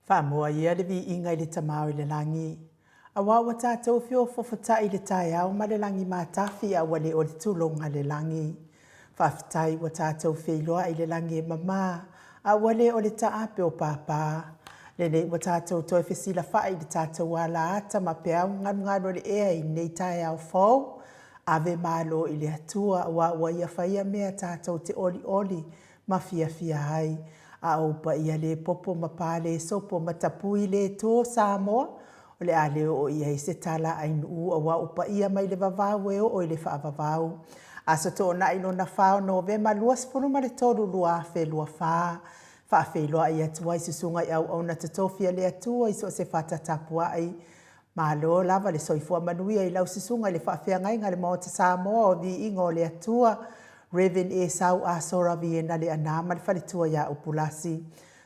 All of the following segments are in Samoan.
Faamoa ia le viiga i le Tama o i le lagi, aua ua tatou feofofota'i i le taeao ma le lagi matafi a ua le o le tuloga le lagi. Faafetai ua tatou feiloai i le lagi e mama a ua le o le taape o pāpā. Lenei ua tatou toe fesilafa'i i le tatou alaata ma peau galugalu o le ea i lenei taeao fou. Ave malo i le Atua aua ua Ia faia mea tatou te olioli ma fiafia ai. A o ou paia le popo ma pa le sopo ma tapui le to Samoa, o le a le oo i ai se tala a Ainuu aua o paia mai le vavau e oo i le faavavau. Aso Toonai lona 4 o Novema 23 2024, faafeiloai atu ai susuga i auauna totofi a le Atua i so o se fata tapuai. Malo lava le soifua manuia i lau susuga i le faafeagaiga a le Maota Samoa o Viiga o le Atua, Rev. Esau Asora Viena Leaana ma le faletua ia Upulasi.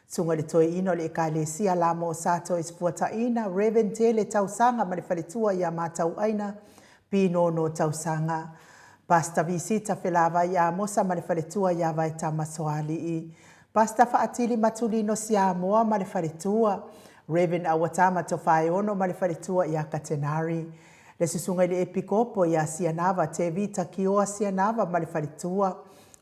Susuga i le Toeaina o le Ekalesia Lamo o Sato Esefuataina, Rev. Tele Tausaga ma le faletua ia Matauaina Pinono Tausaga. Pastor Visita Felavai Amosa ma le faletua ia Vaetama Soalii. Pastor Faatili Matulino Siamoa ma le faletua, Rev. Auatama Tofaeono ma le faletua ia Katenari. Le susuga i le Epikopo ia Sianava Tevita Kioa Sianava ma le faletua,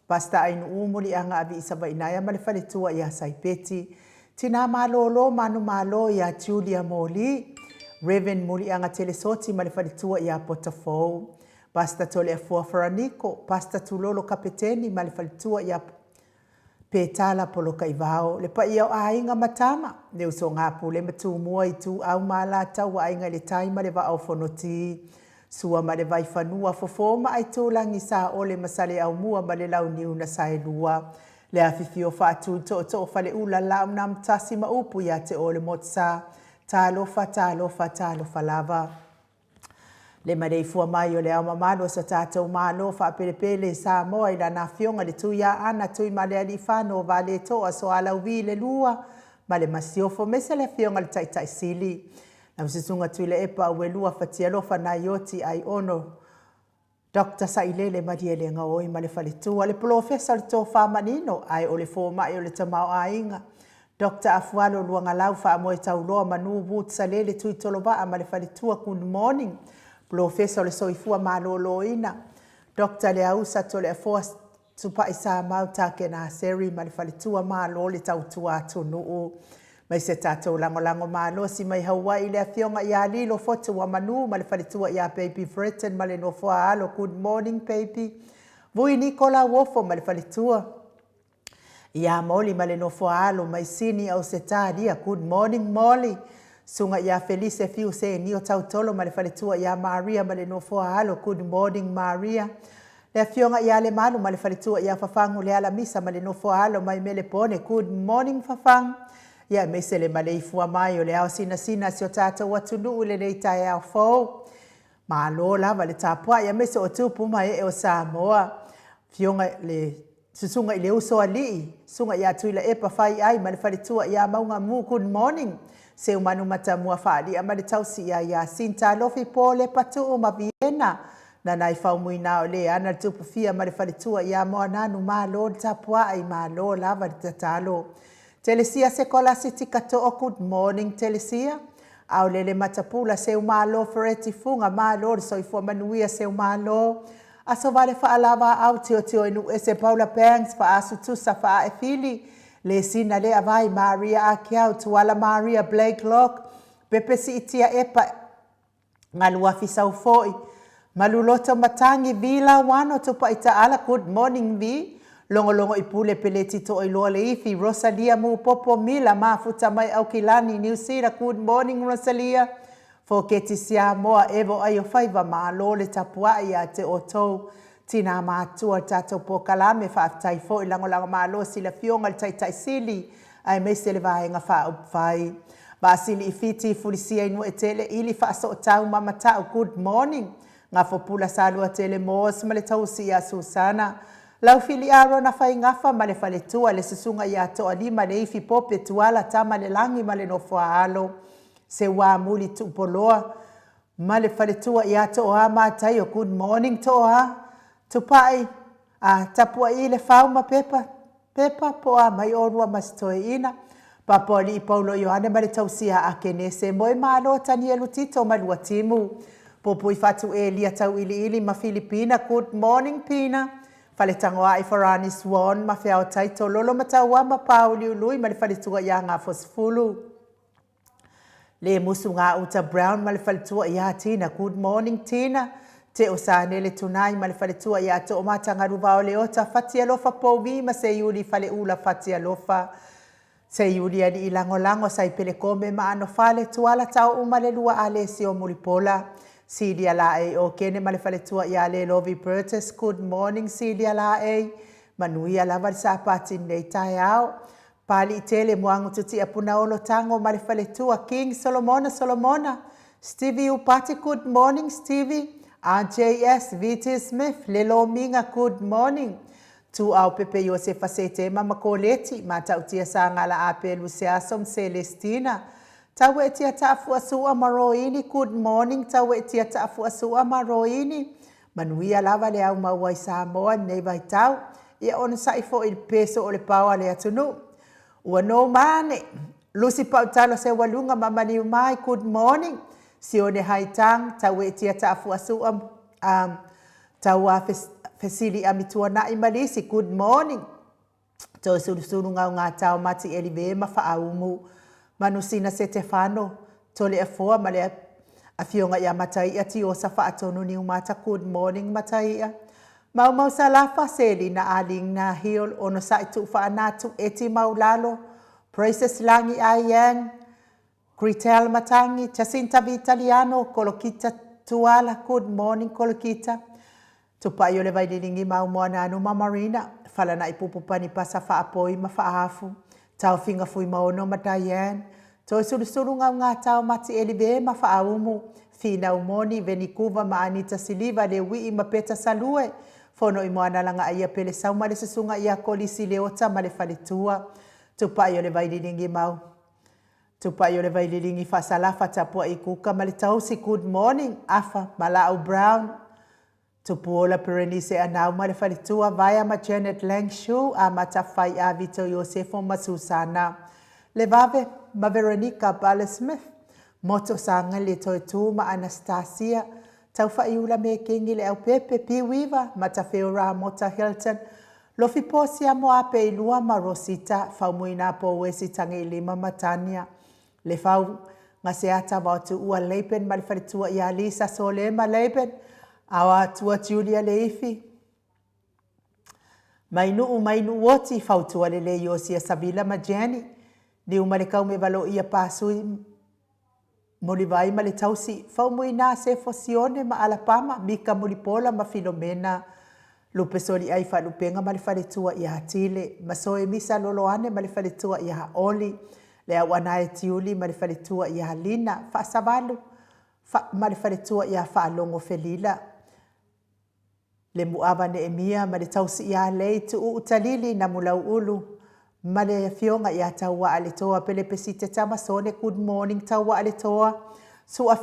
Pastor Ainuu Muliaga Aviisavainaea ma le faletua ia Saipeti. Tina Malolo Manumalo ia Julia Moli, Rev. Muliaga Telesoti ma le faletua ia Potafou. Pastor Toleafoa Faraniko, Pastor Tulolo Kapeteni ma le faletua ia Petala Polokaivao, le paia o aiga ma tama, le usoga a Pule ma Tumua, Ituau ma Alataua, Aiga i le Tai ma le Vaa o Fonoti, Sua ma le Vaifanua, Fofo ma Aitulagi, Saole ma Saleaaumua ma le Launiu na Saelua, le afifio Faatui Tootoo Faleula, Laaunamtasi ma upu ia te oe le Motusa. Talofa, talofa, talofa lava. Le maleifua mai o le Ao Mamalu o so tatou Malo faapelepele Samoa i lana Afioga i le Tuiaana Tuimalealiifano Vaaletoa Soalauvi le Lua ma le Masiofo aemaise le Afioga i le Taitai Sili lau Susuga Tuilaepa Auelua Fatialofa Naioti Aiono Doctor Sailele Malielegaoi ma le faletua, le Polofesa o le Tofa Manino ae o le Fomai o le Tamaoaiga, Doctor Afualo Luagalau Faamoetauloa Manu Wood Salele Tuitolovaa ma le faletua Good morning, Polofesa o le Soifua Maloloina, Doctor Leausa Toleafoa Tupai Samau Takenaseri ma le faletua Malo le tautua atunuu. Mai se tatou lagolago malosi mai Hawaii le afioga ia Lilo Fotuamanu ma le faletua ia Baby Breton ma le nofoa alo Good morning baby Vui Niko Lauofo ma le faletua ia Molly ma le nofoa alo mai Sini Ausetalia Good morning Molly Susuga ia Felise Fiu Senio Tautolo ma le faletua ia Maria ma le nofoa alo Good morning Maria Le Afioga ia Lemalu ma le faletua ia Fafagu Lealamisa ma le nofo alo mai Melepone Good morning Fafagu Ia aemaise le maleifua mai o le ao sinasina a si o tatou atunuu i lenei taeao fou. Malo lava le tapuai aemaise o tupu ma ee o Samoa. Afioga le Susuga i le uso alii, Susuga ia Tuilaepa Faiai ma le faletua ia Maugamu Good morning Seumanu Matamua Faalia ma le tausi ia Yasinta Alofi Pole Patuu ma Viena Nanai Faumuina o le ana le Tupufia ma le faletua ia Moananu Malo le tapuai malo lava le tatalo Telesia Sekolasi Tikatoo Good morning Telesia Aolele Matapula Seumalo Fereti Fuga Malo le soifua manuia Seumalo Aso vale faalavaau tiotio i Nuuese Paula Banks Faasu Tusa Faae Fili Lesina Lea Vai Maria Akiau Tuala Maria Blake Locke Pepe Siitia Epa Galuafi Saufoi Maluloto Matangi Vi Lauano Tupai Taala Good morning Vi Logologo i Pule Peleti Toailoa Leifi Rosalia Mupopo Mila Mafuta mai Aukilani Niu Sila Good morning Rosalia Foketi Siamoa Evo ai o faiva malo le tapuai ia te outou Tinā matua le tatou polokalame faafetai foi lagolago malosi le afioga i le Taitai Sili aemaise le vaega faaupufai Vaasili i Fiti Fulisia i Nuuetele Ili Faasootau Mamatau Good morning Gafopula Saluatele Moss ma le tausi ia Susana Laufili Arona Faigafa ma le faletua le susuga ia Toalima Leifi Pope Tuala Tama le Lagi ma le Nofoaalo Seuamuli Tuupoloa ma le faletua ia Tooa Mataio Good morning Tooa Tupai a tapuai le fau ma pepa pepa po a mai olua ma si toeaina. Papoalii Paulo Ioane ma le tausia a Akenese, Moemalo Tanielu Tito ma Luatimu, Pupui Fatu Elia Tauiliili ma Filipina, Good morning Pina, Faletagoai Farani Swan ma Feaotai Tololo ma Tauama Pāuliului ma le faletua ia Gafosefulu. Le musu gauta Brown ma le faletua ia Tina, Good morning Tina, Teo Sanele Tunai ma le faletua ia Toomata Galuvaoleota, Fatialofa Povi ma Seiuli Faleula Fatialofa, Seiuli Alii Lagolago Saipele Kome ma Anofale, Tuala Tao'u ma le lua Alesio Mulipola, Silia Laei Okene ma le faletua ia Lelovi Burgess, Good morning Silia Laei, Manuia lava le Sapati i lenei taeao. Paaliitele Muagututia Punaolo Tago ma le faletua, King Solomona Solomona, Stevie Upati, Good morning Stevie, RJS VT Smith, Le Lomiga, Good morning. Tuau Pepe Iosefa Setema ma Koleti, Matautia Sagala Apelu Seaso ma Selestina, Tauetia Taafuasua ma Roini, Good morning Tauetia Taafuasua ma Roini, Manuia lava le au maua i Samoa i lenei vaitau, ia onosai foi i le peso o le pao a le atunuu. Ua no mane! Lusi Pautalo Seualuga ma Maliu Mai, Good morning! Sione Haitang, Tauetia Taafuasua um, Tauā Fesili Amituana'i ma Lisi, Good morning! Toesulusulu Gaugātao Mati Elive ma Faaumu, Manusina Setefano, Toleafoa ma le Afioga ia Mataia Tiosa Faatonu Niumata, Good morning Mataia. Maumau Salafa, Selina Alingna Hill, Onosai Tuufaana Tueti Maulalo, Praises Lagi Aiyang, Gretel Matangi, Jacinta Vitaliano, Kolokita Tuala, Good morning Kolokita. Tupai o le Vaililingi ma Aumoananu ma Marina, Falana'i Pupupani Pasa Faapoi ma Faafu, Taofiga Fuimaono ma Diane, Toesulusulu Gaugātao Mati Elive ma Faaumu, Finau Moni, Venikuva ma Anita Siliva, Leui'i ma Peta Salue, Fono i Moanalagaaia Pelesau ma le Susuga ia Kolisi Leota ma le Faletua, Tupai o le Vaililingi ma Tupai o le Vaililingi Faasalafa Tapua'i Kuka ma le Tausi, Good morning, Afa ma Laau Brown, Tupuola Perenise Anau ma le faletua, Vaea ma Janet Lang Shu, Amata Fai'a Vito Iosefo ma Susana Levave ma Veronica Bale Smith, Moto Sagali Toetu ma Anastasia Taufa'iula Mekengi Leaupepe, Piuiva ma Tafeora Mota Hilton, Lofi Posia Moapeilua ma Rosita Faumuina Pouesi Tagiilima ma Tania Lefau Gaseata Vaotuua Laban ma le faletua ia Lisa Solema Laban, Aoatua Julia Leifi, Mainuu Mainuuoti, Fautua Lelei Iosia Savila ma Jenny, Niumalekaume Valoia Pasui Mulivai ma le tausi, Faumuina Sefo Sione ma Alapama, Mika Mulipola ma Filomena, Lupe Soliai Faalupenga ma le faletua ia Tile, Masoe Misa Loloane ma le faletua ia Oli, Le Auanae Tiuli ma le faletua ia Lina, Faasavalu fa ma le faletua ia Faalogo Felila, Le Muava Neemia ma le tausi ia Lei Tuuu Talili Namulauulu ma le afioga ia Tauaaletoa Pelepesite Tamasone Good morning Tauaaletoa Sua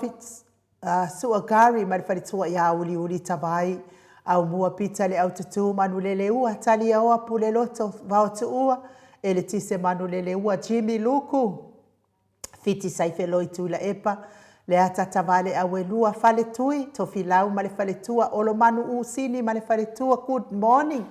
Sua Gary ma le faletua ia Uliuli Tavai Aumua Pita Le Aututu Manuleleua Taliaoa Puleloto Vaotuua Eletise Manuleleua Jimmy Luku Fiti Saifeloi Tuilaepa, Leata Tavale Auelua, Faletui, Tofilau ma le Faletua, Olomanu Usini ma le Faletua, Good morning.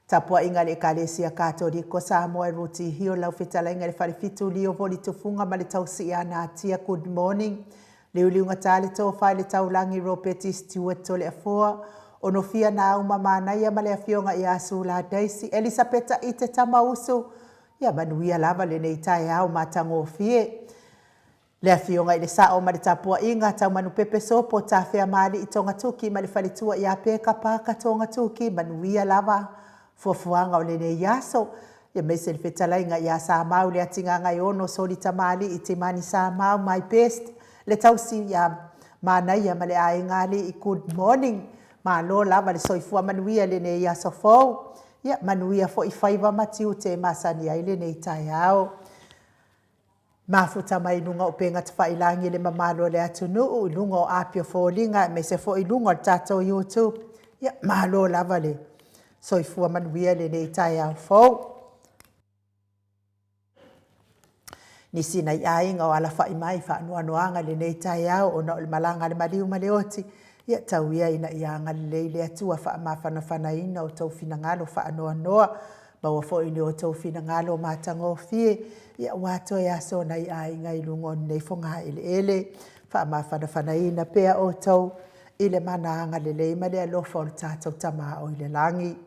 Tapuaiga a le Ekalesia Katoliko Samoa e Ruti Hio lau fetalaiga i le Falefitu Lio Voli Tufuga ma le Tausi ia Natia, Good morning. Liuliugata le tofa i le taulagi Ropeti Stewart Toleafoa, Onofia Nauma Manaia ma le Afioga ia Sula Daisy, Elisapeta Ite Tamausu, Ia manuia lava lenei taeao matagofie. Le Afioga i le Sao ma le tapuaiga, Taumanupepe Sopo, Tafeamali'i Togatuki ma le faletua ia Peka Paka Togatuki, manuia lava fuafuaga o lenei aso. Aemaise le fetalaiga ia Samau Leatigagaeono Soli Tamali'i Timani Samau, my best, le tausi ia Manaia ma le aiga alii, good morning. Malo lava le soifua manuia i lenei aso fou. Ia manuia foi faiva ma tiute e masani ai lenei taeao. Mafuta mai i luga o upega tafailagi le mamalu o le atunuu i luga o api o foliga aemaise foi i luga o le tatou YouTube. Ia malo lava le soifua manuia i lenei taeao fou. Nisi nai aiga o alafai mai i faanoanoaga i lenei taeao ona o le malaga a le maliu ma le oti, ia tau ia ina ia agalelei le Atua faamafanafanaina outou finagalo faanoanoa, maua foi ni outou finagalo matagofie aua toe aso o nai aiga i luga o lenei fogaeleele. Faamafanafanaina pea outou i le mana agalelei ma le alofa o le tatou Tama o i le lagi.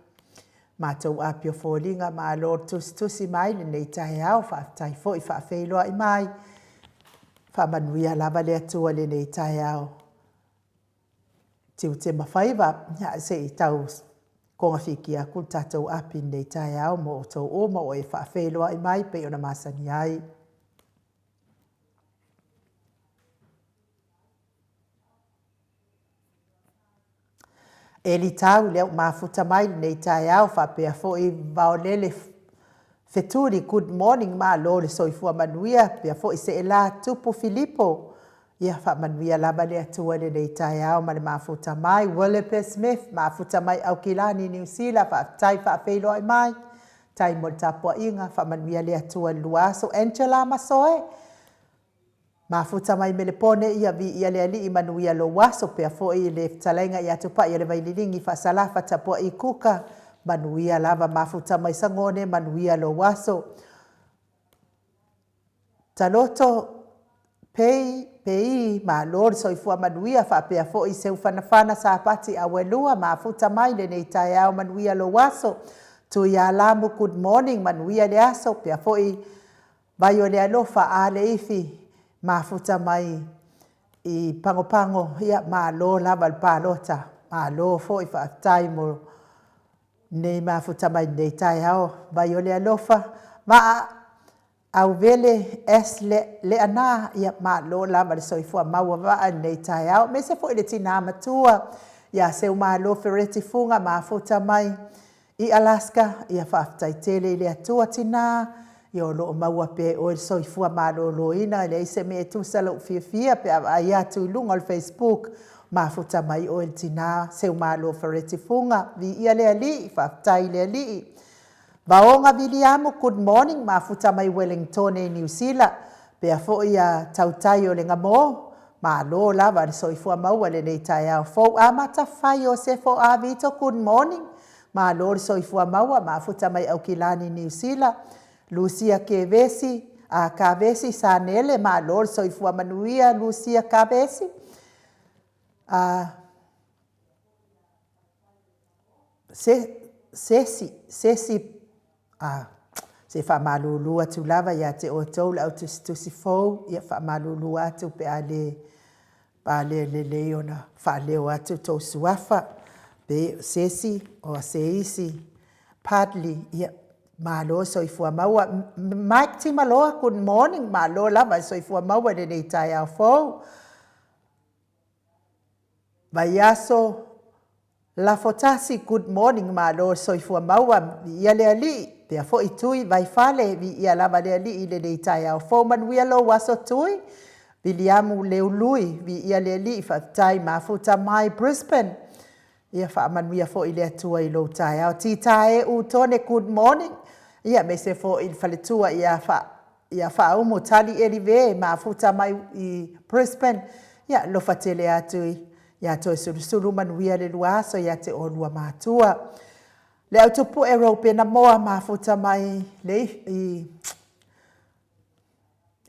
Matou api o foliga malo le tusitusi mai i lenei taeao, faafetai foi faafeiloai mai, faamanuia lava le Atua i lenei taeao. Tiute ma faiva, se i tau togafitia atu le tatou api i lenei taeao mo outou uma ua e faafeiloai mai e pei ona masani ai. Eli Tau lea ua mafuta mai i lenei taeao faapea foi Vaolele Fetuli, good morning, malo le soifua manuia. Faapea foi Seela Tupu Filipo, ia faamanuia lava le Atua i lenei taeao ma le mafuta mai. Wellabe Smith, mafuta mai Aukilani Niu Sila, faafetai faafeiloai mai, faafetai mo le tapuaiga, faamanuia le Atua i le lua aso. Angela Masoe, mafuta mai Melepone, ia viia le Alii, manuia lou aso. Faapea foi le fetalaiga ia Tupai o le Vaililigi Faasalafa Tapuai Kuka, manuia lava mafuta mai Sagone, manuia lou aso. Taloto Pei, Pei, malo le soifua manuia faapea foi Seufanafana Sapati Auelua, mafuta mai lenei taeao, manuia lou aso. Tuialamu, good morning, manuia le aso. Faapea foi Vai o le Alofa Aleifi, mafuta mai i Pagopago, ia malo lava le palota, malo foi faafetai mo lenei mafuta mai i lenei taeao. Vai o le Alofa, Maa Auvele S Leaana, ia malo lava le soifua maua Vaa i lenei taeao, aemaise foi le tina matua ia Seumalo Fereti Fuga, mafuta mai i Alaska, ia faafetai tele i le Atua tina, ia o lo o maua pea e oe le soifua maloloina, e leai se mea e tusa lou fiafia pe a vaai atu i luga o le facebook, mafuta mai oe le tina Seumalo Fereti Fuga. Viia le Alii, faafetai i le Alii. Vaoga Viliamu, good morning, mafuta mai Ueligitone i Niu Sila, faapea foi ia Tautai o le Gamo, malo lava le soifua maua i lenei taeao fou. Amata Fai Iosefo A Vito, good morning, malo le soifua maua, mafuta mai Aukilani Niu Sila. Lusia Kevesi, a Kavesi Sanele, malo le soifua manuia Lusia Kavesi. A Sesi, Sesi, a, se faamalulu atu lava ia te outou le au tusitusi fou, ia faamalulu atu pe a le, a le lelei ona faaleo atu tou suafa. Pe o Sesi, o Seisi Padley, ia, malo le soifua maua. Mike Timaloa, good morning, malo lava le soifua maua i lenei taeao fou. Vaiaso Lafotasi, good morning, malo le soifua maua, viia le Alii. Faapea foi Tui Vaifale, viia lava le Alii i lenei taeao fou, manuia lou aso Tui. Viliamu Leului, viia le Alii, faafetai mafuta mai Brisbane. Ia faamanuia foi le Atua i lou taeao. Titae Utone, good morning. Ia, aemaise foi le faletua ia ia Faaumu Tali Elive, mafuta mai i Brisbane. Ia, alofa tele atu ia Toesulusulu, manuia le lua aso ia te oulua matua. Le au tupue Robena Moa, mafuta mai le i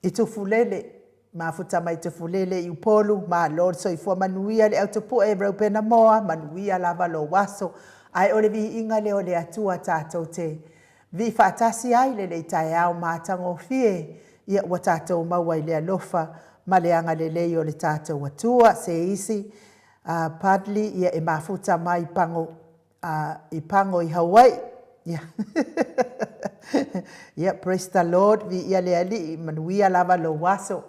i Tufulele, mafuta mai Tufulele i Upolu, malo le soifua manuia le au tupue Reubena Moa, manuia lava lou aso. Ae o le viiga lea o le Atua tatou te vii faatasi ai i lenei taeao matagofie, ia ua tatou maua i le alofa ma le agalelei o le tatou Atua. Seisi Padley, ia e mafuta mai Pago i Pago i Hawaii. Ia, praise the Lord, viia le Alii, manuia lava lou aso.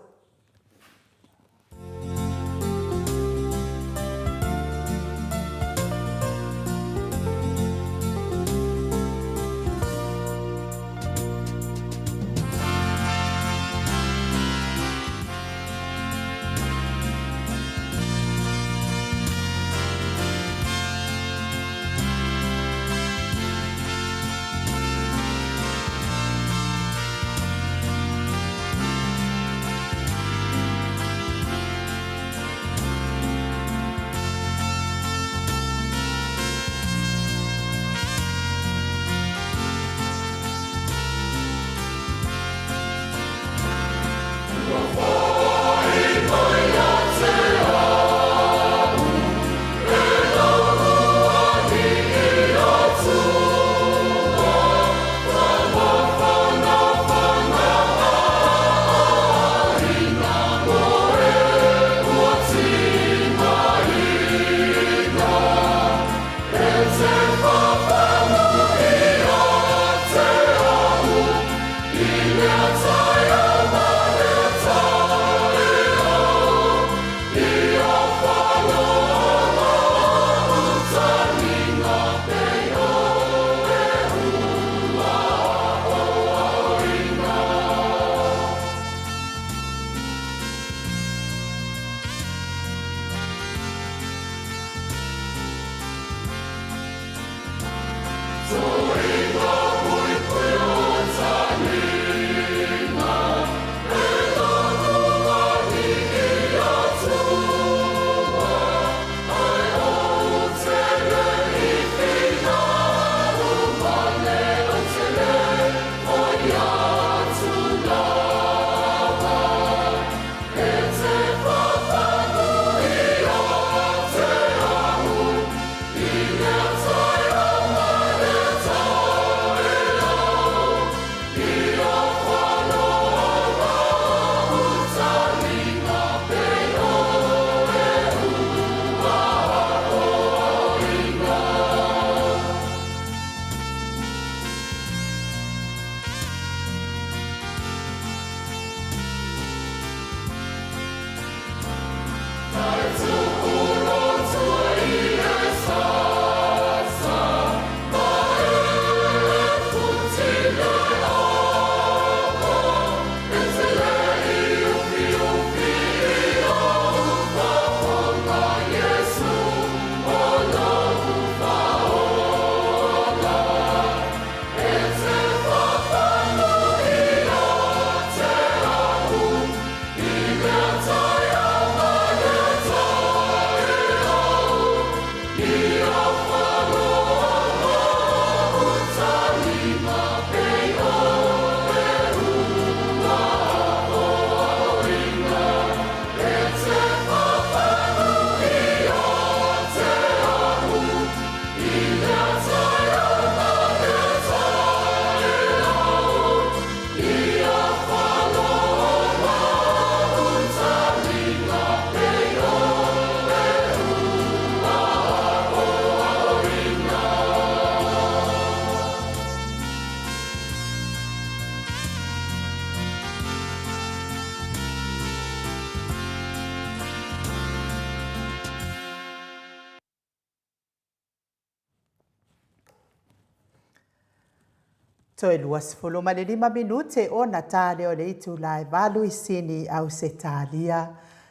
Toe 25 minute ona ta lea o le itula e valu i Sini, Ausetalia.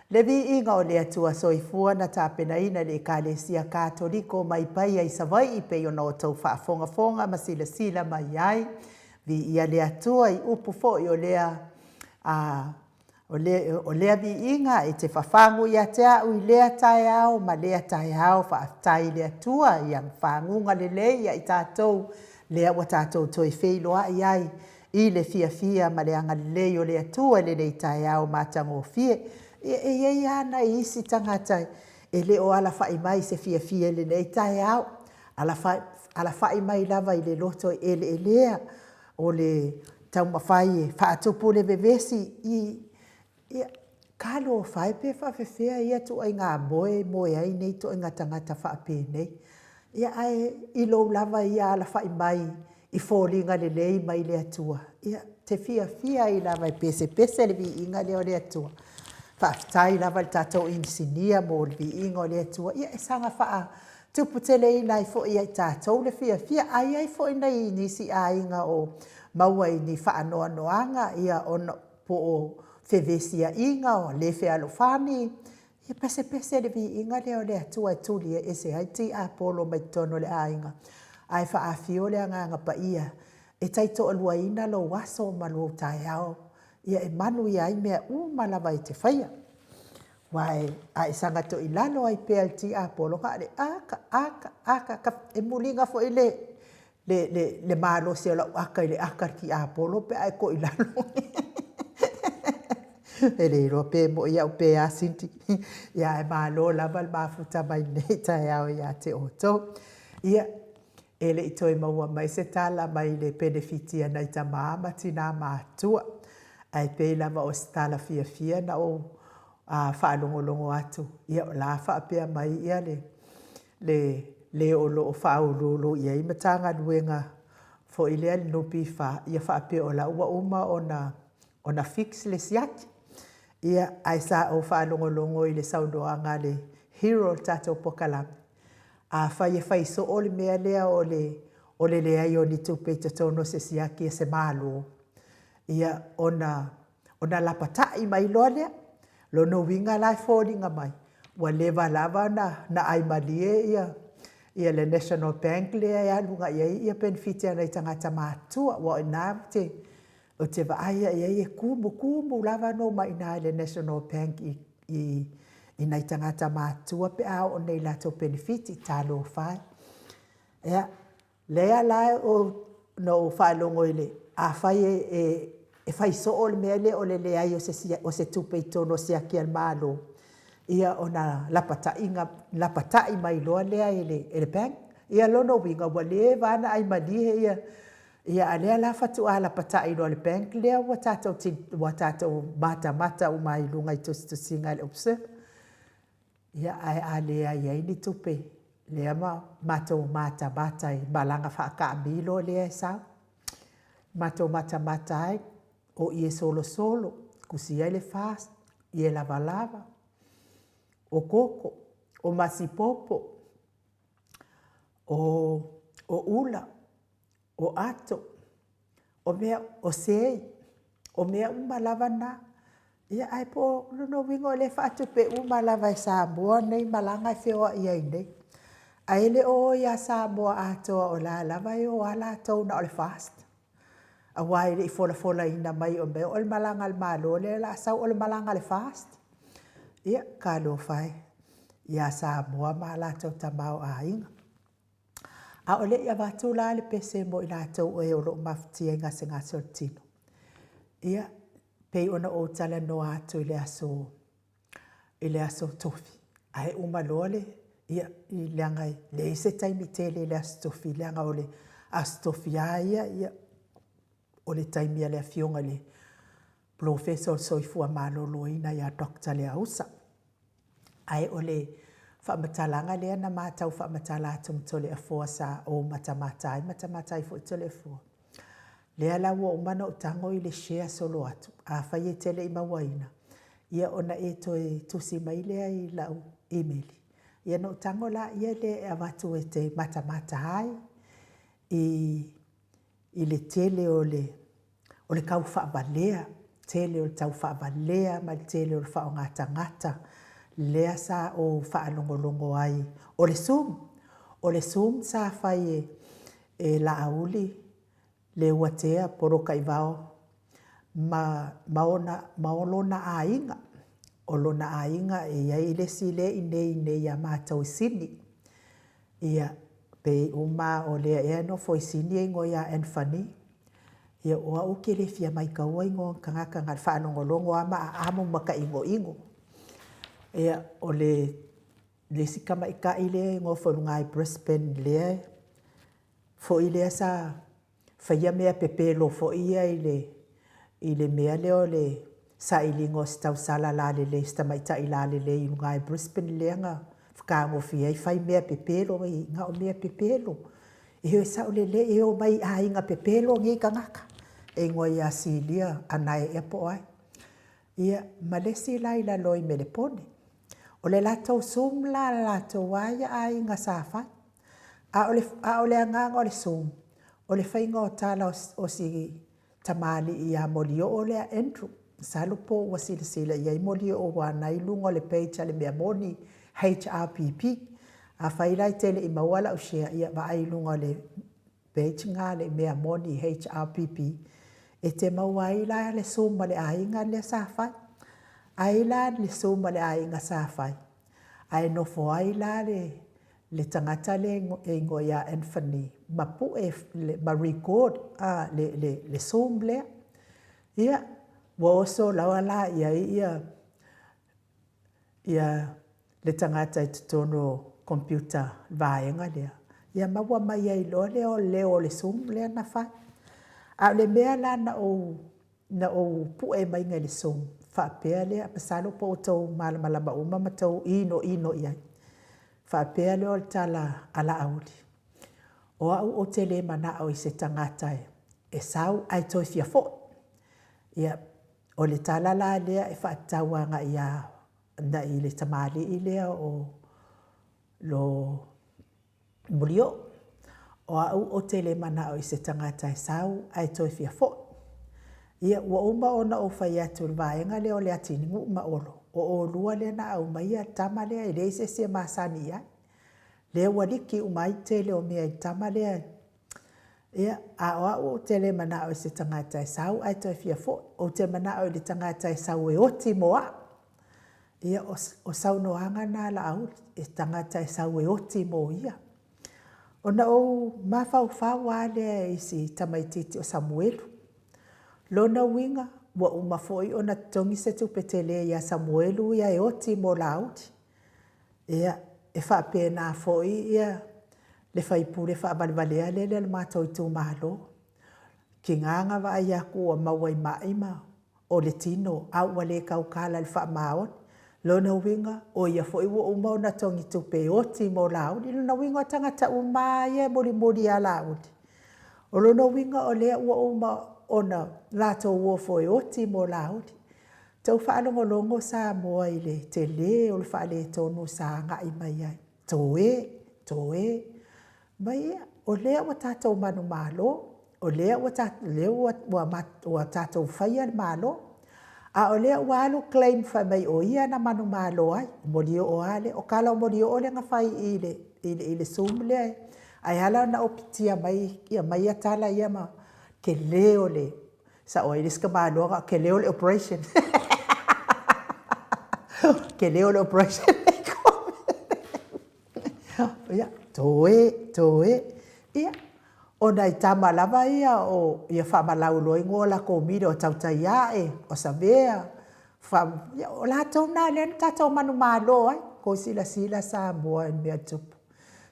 Le viiga o le Atua Soifua na tapenaina e le Ekalesia Katoliko mai Paia i Savaii pei ona outou faafogafoga ma silasila mai ai. Viia le Atua i upu foi o lea a O le, o lea viiga e te fafagu ia te a'u i lea taeao ma lea taeao. Faafetai i le Atua i ana faguga lelei ia i tatou, lea ua tatou toe feiloai ai i le fiafia ma le agalelei o le Atua i lenei taeao matagofie. Ia, e i ai lava nai isi tagata e le o alafai mai i se fiafia i lenei taeao, alafai, alafai mai lava i le loto e eleelea o le taumafai e faatupu le vevesi i, ia, talofa e pe faapefea ia ituaiga moe e moe ai nei ituaiga tagata faapenei. Ia ae i lou lava ia alafai mai i foliga lelei mai le Atua, ia, te fiafia ai lava e pesepese le viiga lea o le Atua. Faafetai lava i le tatou inisinia mo le viiga o le Atua. Ia, e saga faatuputeleina ai foi ia i tatou le fiafia. A i ai foi nai nisi aiga o maua i ni faanoanoaga, ia ona po o fevesiaiga o le fealofani, ia pesepese le viiga lea o le Atua e tuli ese ai tiapolo mai totonu o le aiga, ae faaafio le Agaga Paia e taitoaluaina lou aso ma lou taeao, ia e manuia ai mea uma lava e te faia. Aua a e saga toilalo ai pea i le tiapolo, na o le aka, aka, aka, e muliga foi le, le, le, le malosi o lau aka i le aka a le tiapolo pe a e toilalo. E le iloa pe moi au pe a Cindy. Ia ae malo lava le mafuta mai lenei taeao ia te outou. Ia, e le i toe maua mai se tala mai le penefiti a nai tamā ma tinā matutua, ae pei lava o se tala fiafia na ou faalogologo atu, ia o la faapea mai ia le, le, le o lo o faauluulu i ai Matagaluega foi lea le NPF, ia faapea o la ua uma ona, ona fix le siaki. Ia, ae sa ou faalogologo i le saunoaga a le hero o le tatou polokalame, afai e fai soo le mea lea o le, o le leai o ni tupe i totonu o se siaki a se Malo, ia, ona, ona lapatai mai loa lea. Lona uiga la e foliga mai, ua leva lava ona na ai malie ia, ia le National Bank lea e alu agai ai ia penefiti a nai tagata matutua. Aua o i ina ou te, ou te vaai lava i ai e tumutumu lava ona omai i ina i le National Bank i, i, i nai tagata matutua pe a oo nei i latou penefiti. Talofa e. Ia, lea la na ou faalogo i le, afai e, e, e fai soo le mea lea o le leai o se, o se tupe i totonu o siaki a le Malo, ia ona lapataiga, lapatai mai loa lea e le, e le bank. Ia lona uiga ua leva lava ona ai malie ia, ia a lea la faatoa lapatai loa e le bank lea ua tatou, ua tatou matamata uma ai i luga i tusitusiga a le Observer. Ia, ae a leai ai ni tupe, lea ma matou matamata i malaga faataamilo lea e sau. Matou matamata ai, o ie solosolo, tusi ai le FAST, ie lavalava, o koko, o masipopo, o, o ula, o ato, o mea, o sei, o mea uma lava na. Ia, ae po o lona uiga o lea e faatupe uma lava e Samoa nei malaga e feoai ai nei. Ae le o o ia Samoa atoa o la lava e o a latou na o le FAST. Aua e le i folafolaina mai o mea o le malaga a le Malo lea o le a sau o le malaga a le FAST. Ia, talofa e ia Samoa ma a latou tamaoaiga. A o le i avatu la le pese mo i latou e o lo o mafatia i gasegase o le tino, ia, pei ona ou talanoa atu i le aso, i le aso Tofi, ae uma loa le, ia, leaga e leai se taimi tele i le aso Tofi, leaga o le aso Tofi lava ia, ia, o le taimi a le Afioga i le Polofesa o le Soifua Maloloina ia Doctor Leausa. Ae o le faamatalaga lea na ma tau faamatala atu ma Toleafoa sa ou matamata ai, matamata ai foi Toleafoa. Lea la ua uma ona ou tago i le share solo atu, afai e te le i mauaina, ia ona e toe tusi mai lea i lau imeli. Ia ona ou tago laia lea e avatu e te matamata ai i. i le tele o le o le tau faavalea, tele o le tau faavalea ma le tele o le faaaoga tagata lea sa ou faalogologo ai. O le Zoom, o le Zoom sa fai e e Laauli Leuatea Polataivao ma ma ona ma lona aiga. O lona aiga e i ai le isi lea e i inei nei ia matou i Sini. Ia, pei uma o lea ea e nofo i Sini e igoa ia Anthony. Ia o au ou te le fia maitaua igoa o ni tagata na o le faalogologo lava ma aamo ma tainoino. Ia, o le le isi tamaitai lea e nofo i luga i Brisbane lea foi lea sa faia mea pepelo foi ia i le i le mea lea o le sailiga o se tausala lalelei, se tamaitai lalelei i luga i Brisbane lea na fetagofia ai fai mea pepelo, na o mea pepelo. E sao lelei, e omai i aiga pepelo nei tagata, e igoa ia Silia Anae ea po o ai. Ia, ma le isi la i lalo i Melepone. O le latou Zoom la a le latou lava ia aiga sa fai. A o le, a o le agaga o le Zoom, o le faiga o tala o si tamalii ia Molioo lea Andrew. Masalo po ua silasila i ai Molioo aua o lena e i luga o le page a le mea moni HRPP. Afai la e te le i maua lau share, ia vaai i luga o le page lena a le mea moni HRPP, e te maua ai la le Zoom a le aiga lea sa fai. Ai la le Zoom a le aiga sa fai, ae nofo ai la le le tagata lea e igoa ia Anthony ma pue ma record a le le le Zoom lea. Ia, ua oso lava la i ai ia ia le tagata i totonu o computer vaega lea, ia maua mai ai loa lea o le leo o le Zoom lea na fai. A o le mea la na ou na ou pue maiga i le Zoom, faapea lea, masalo po o outou malamalama uma ma tou inoino i ai. Faapea lea o le tala a Laauli, o au ou te le manao i se tagata e sau ae toe fia foi. Ia, o le tala la lea e faatatau agai ia i le tamalii lea o lo Mulioo. O au ou te le manao i se tagata e sau ae toe fia foi. Ia, ua uma ona ou fai atu i le vaega lea o Leatinuu ma Olo, o oulua lea na aumaia le tama lea, e leai se isi e masani i ai. Lea ua liki uma ai le tele o mea i le tama lea. Ia, a o au ou te le manao i se tagata e sau ae toe fia foi. Ou te manao i le tagata e sau e oti mo au. Ia, o, o saunoaga na a Laauli, e tagata e sau e oti mo ia. Ona ou mafaufau lava lea i si tamaitiiti o Samuelu. Lona uiga, ua uma foi ona totogi se tupe tele ia Samuelu ia e oti mo Laauli. Ia, e faapena foi ia le faipule faavalevalea lele o le matou itumalo. Tiga na vaai atu ua maua i mai ma o le tino, a ua le tautala i le faamaoni. Lona uiga, o ia foi ua uma ona togi tupe e oti mo Laauli. Lona uiga o tagata uma lava ia e mulimuli ia Laauli, o lona uiga o lea ua uma ona latou ofo e oti mo Laauli. Tou faalogologo Samoa i le tele o le faaletonu sa agai mai ai. Toe, toe. Mai ia, o lea ua tatou manumalo, o lea ua, lea ua, ua, ua tatou faia le Malo. A o lea ua alu claim fai mai o ia na manumalo ai. Molioo lava lea. O tala o Molioo lea na fai i le, i le, i le Zoom lea. Ae ala ona ou pitia mai ia mai ia tala ia ma tele o le sao ai le isi tamaloa na o tele o le operation. Tele o le operation. Ia, toe, toe. Ia, o nai tama lava ia o ia faamalau loa igoa o latou media o Tautaiae, o Savea, fa, ia, o latou na lea na tatou manumalo ai. Kou silasila Samoa i le mea tupu.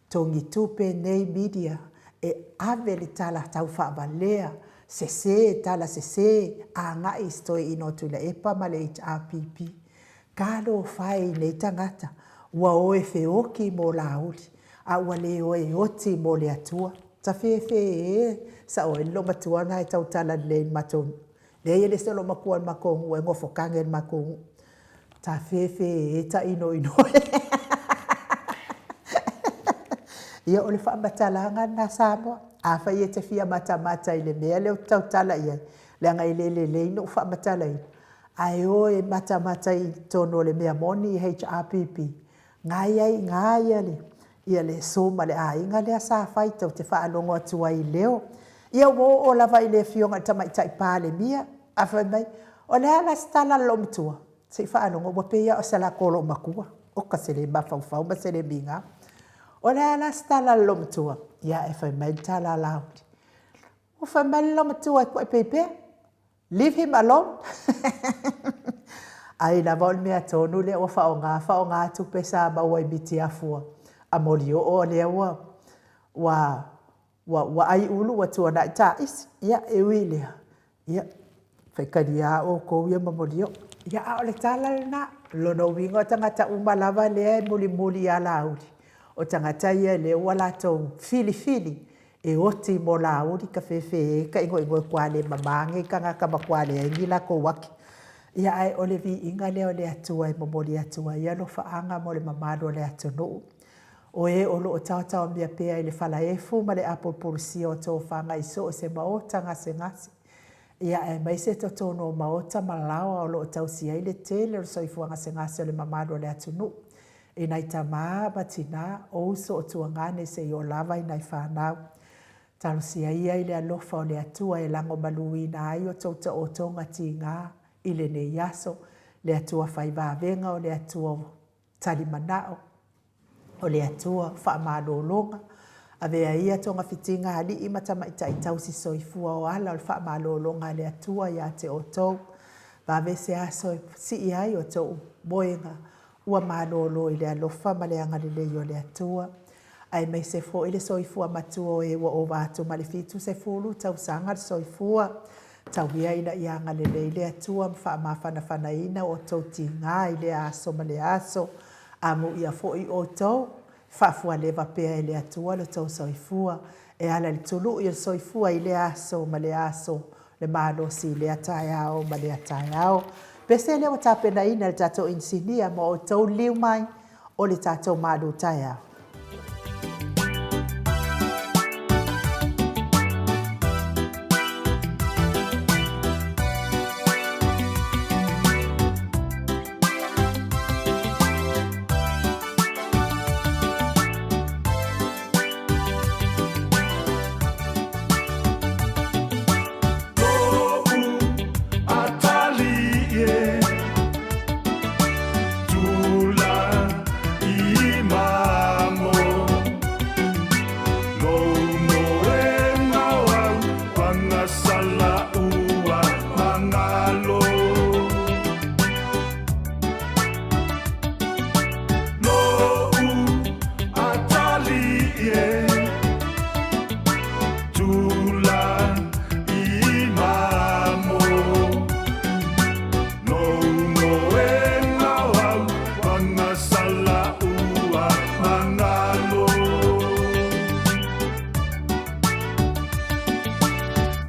Togi tupe nei media e ave le tala tau faavalea, sese, tala sese, agai i si toeaina o Tuilaepa ma le HRPP. Talofa e i nei tagata, ua o e feoti mo Laauli, a ua le o e oti mo le Atua. Tafefe e, sao ai le loomatua lena e tautala lelei i le matou nuu. Leai e le se loomatua o le matou nuu e nofo tane i le matou nuu. Tafefe e tainoino e. Ia o le faamatalaga lena Samoa. Afai e te fia matamata i le mea lea ou te tautala i ai, leaga e le lelei ona ou faamatalaina, ae o e matamata i totonu o le mea moni HRPP, na e i ai i ina ia le Zoom a le aiga lea sa fai, tou te faalogo atu ai i leo. Ia ua oo lava i le Afioga i le Tamaitai Palemia, ae fai mai, o le a la se tala a le loomatua? Se i faalogo ua pei lava o se latou loomatua. Oka se le mafaufau ma se le migao. O le a la se tala a le loomatua? Ia ae fai mai le tala a Laauli, ua fai mai le loomatua e koe pea, leave him alone. Ai lava o le mea tonu lea ua faaaoga, faaaoga tupe sa maua i mitiafu a Molioo lea ua ua ua ai ulu ua tuanai taisi. Ia, e ui i lea, ia, faitalia lava outou ia ma Molioo. Ia, a o le tala lena. O lona uiga o tagata uma lava lea e mulimuli ia Laauli, o tagata ia lea ua latou filifili e oti mo Laauli, tafefe taigoigo ua matua le mama nei tagata matua leai ni latou ake. Ia ae o le viiga lea o le Atua e momoli atu ai alofaaga mo le mamalu o le atunuu. O e o lo o taotaomia pea i le falaefu ma le apulupulusia o tofaga i so o se maota gasegase, ia aemaise totonu o maota ma laoa o lo o tausi ai le tele o le soifua gasegase o le mamalu o le atunuu, i nai tama ma tina, o uso o tuagane seia oo lava i nai fanau. Talosia ia i le alofa o le Atua e lagomaluina ai o tou taotoga tiga i lenei aso, le Atua fai vavega, o le Atua talimanao, o le Atua faamalologa. Avea ia togafitiga a alii ma tamaitai tausi soifua o ala o le faamalologa a le Atua ia te outou. Vave se aso e sii ai o outou moega ua malolo i le alofa ma le agalelei o le Atua, aemaise foi le soifua matua o e ua ova atu ma le 70 tausaga le soifua. Tau ia ina ia agalelei le Atua ma faamafanafanaina o outou tiga i lea aso ma lea aso. Amuia foi outou, faafualeva pea e le Atua lo outou soifua, e ala i le tului o le soifua i lea aso ma lea aso, le malosi i lea taeao ma lea taeao. Pese lea ua tapenaina e le tatou inisinia mo outou liliu mai o le tatou malu taeao.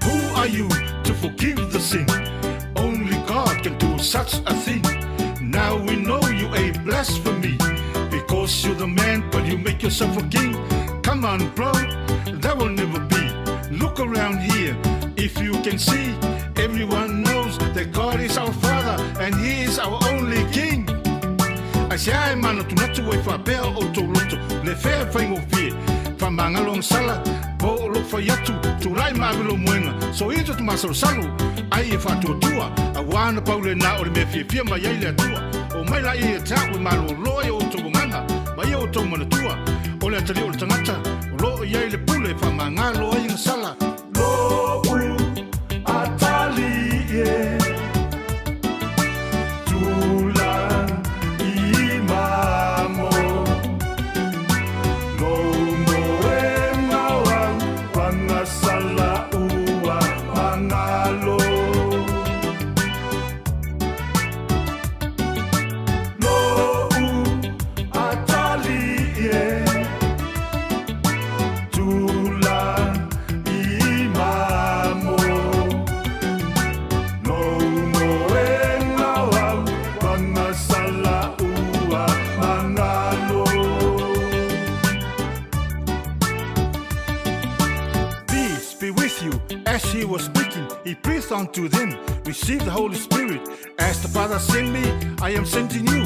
Who are you to forgive the sin? Only God can do such a thing. Now we know you a blasphemy because you're the man, but you make yourself a king. Come on, bro, that will never be. Look around here, if you can see, everyone knows that God is our Father and He is our only King. Aisea e manatunatu ai faapea o outou loto, le fea e faigofie, faamagalo agasala, po o lou fai atu, tulai ma ave lou moega, soia to masalosalo, ai e faatuatua, auā na pau lena o le mea fiafia mai ai le Atua. O mai laia ia te au e malōlō ai o outou agaga, ma ia outou manatua, o le atalii o le tagata, o lo o i ai le pule e faamagalo ai agasala. Lo'u atalii e Tulai mamo Lou moega o au Pagasala ua magalo Lo'u atalii e Tulai mamo Lou moega o au Pagasala ua magalo. saith unto them, Receive the Holy Spirit. As the Father sent me, I am sending you.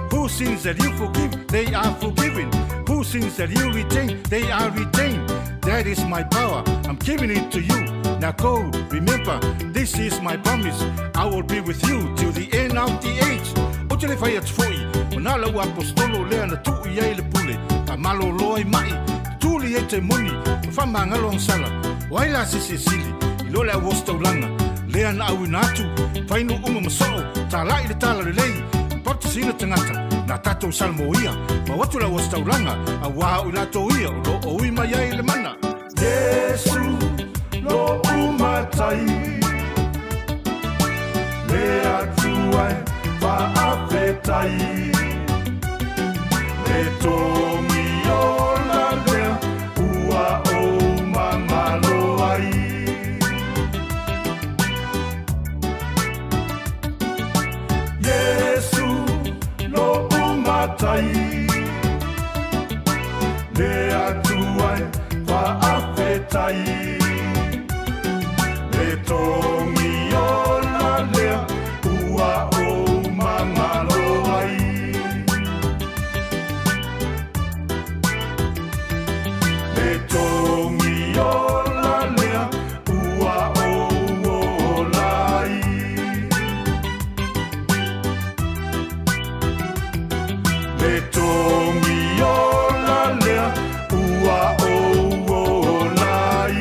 Who sins that you forgive, they are forgiven. Who sins that you retain, they are retained. That is my power. I'm giving it to you. Now go, remember, this is my promise. I will be with you till the end of the age. Ou te le fai atu foi, o nā lau aposetolo lea na tuu i ai le pule, faamalolo ai maʻi, tuli ai temoni, ma faamagalo agasala. O ai la se isi e sili, i lo le au ositaulaga, lea na auina atu, fainu uma ma soo, talai le tala lelei, baptisina tagata, na tatou Salamoia, mau atu le au ositaulaga, auā o i latou ia o lo o ui mai ai le mana. Iesu loʻu matai, Le Atua e faafetai, Le togi ola lea ua ou magalo ai. Iesu loʻu matai, Le Atua e faafetai, Le togi ola lea ua ou magalo ai. Le togi ola lea ua ou ola ai. Le togi ola lea ua ou ola ai.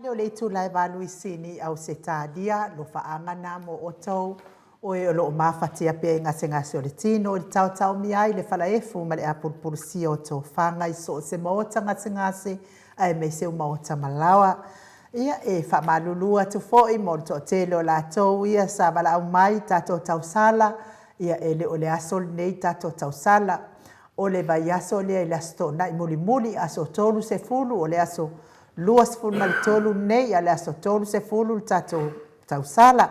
Ale o le itula e valu i Sini i Ausetalia, lofaaga na mo outou, o e o lo o mafatia pea i gasegase o le tino i le taotaomia ai le falaefu ma le apulupulusia o tofaga i so o se maota gasegase aemaise o maota malaoa. Ia, e faamalulu atu foi mo le toatele o latou ia sa valaau mai i tatou tausala, ia e le o le aso lenei tatou tausala. O le vaiaso lea i le Aso Toonai mulimuli, aso 30, o le aso 23 lenei, a o le aso 30 le tatou tausala.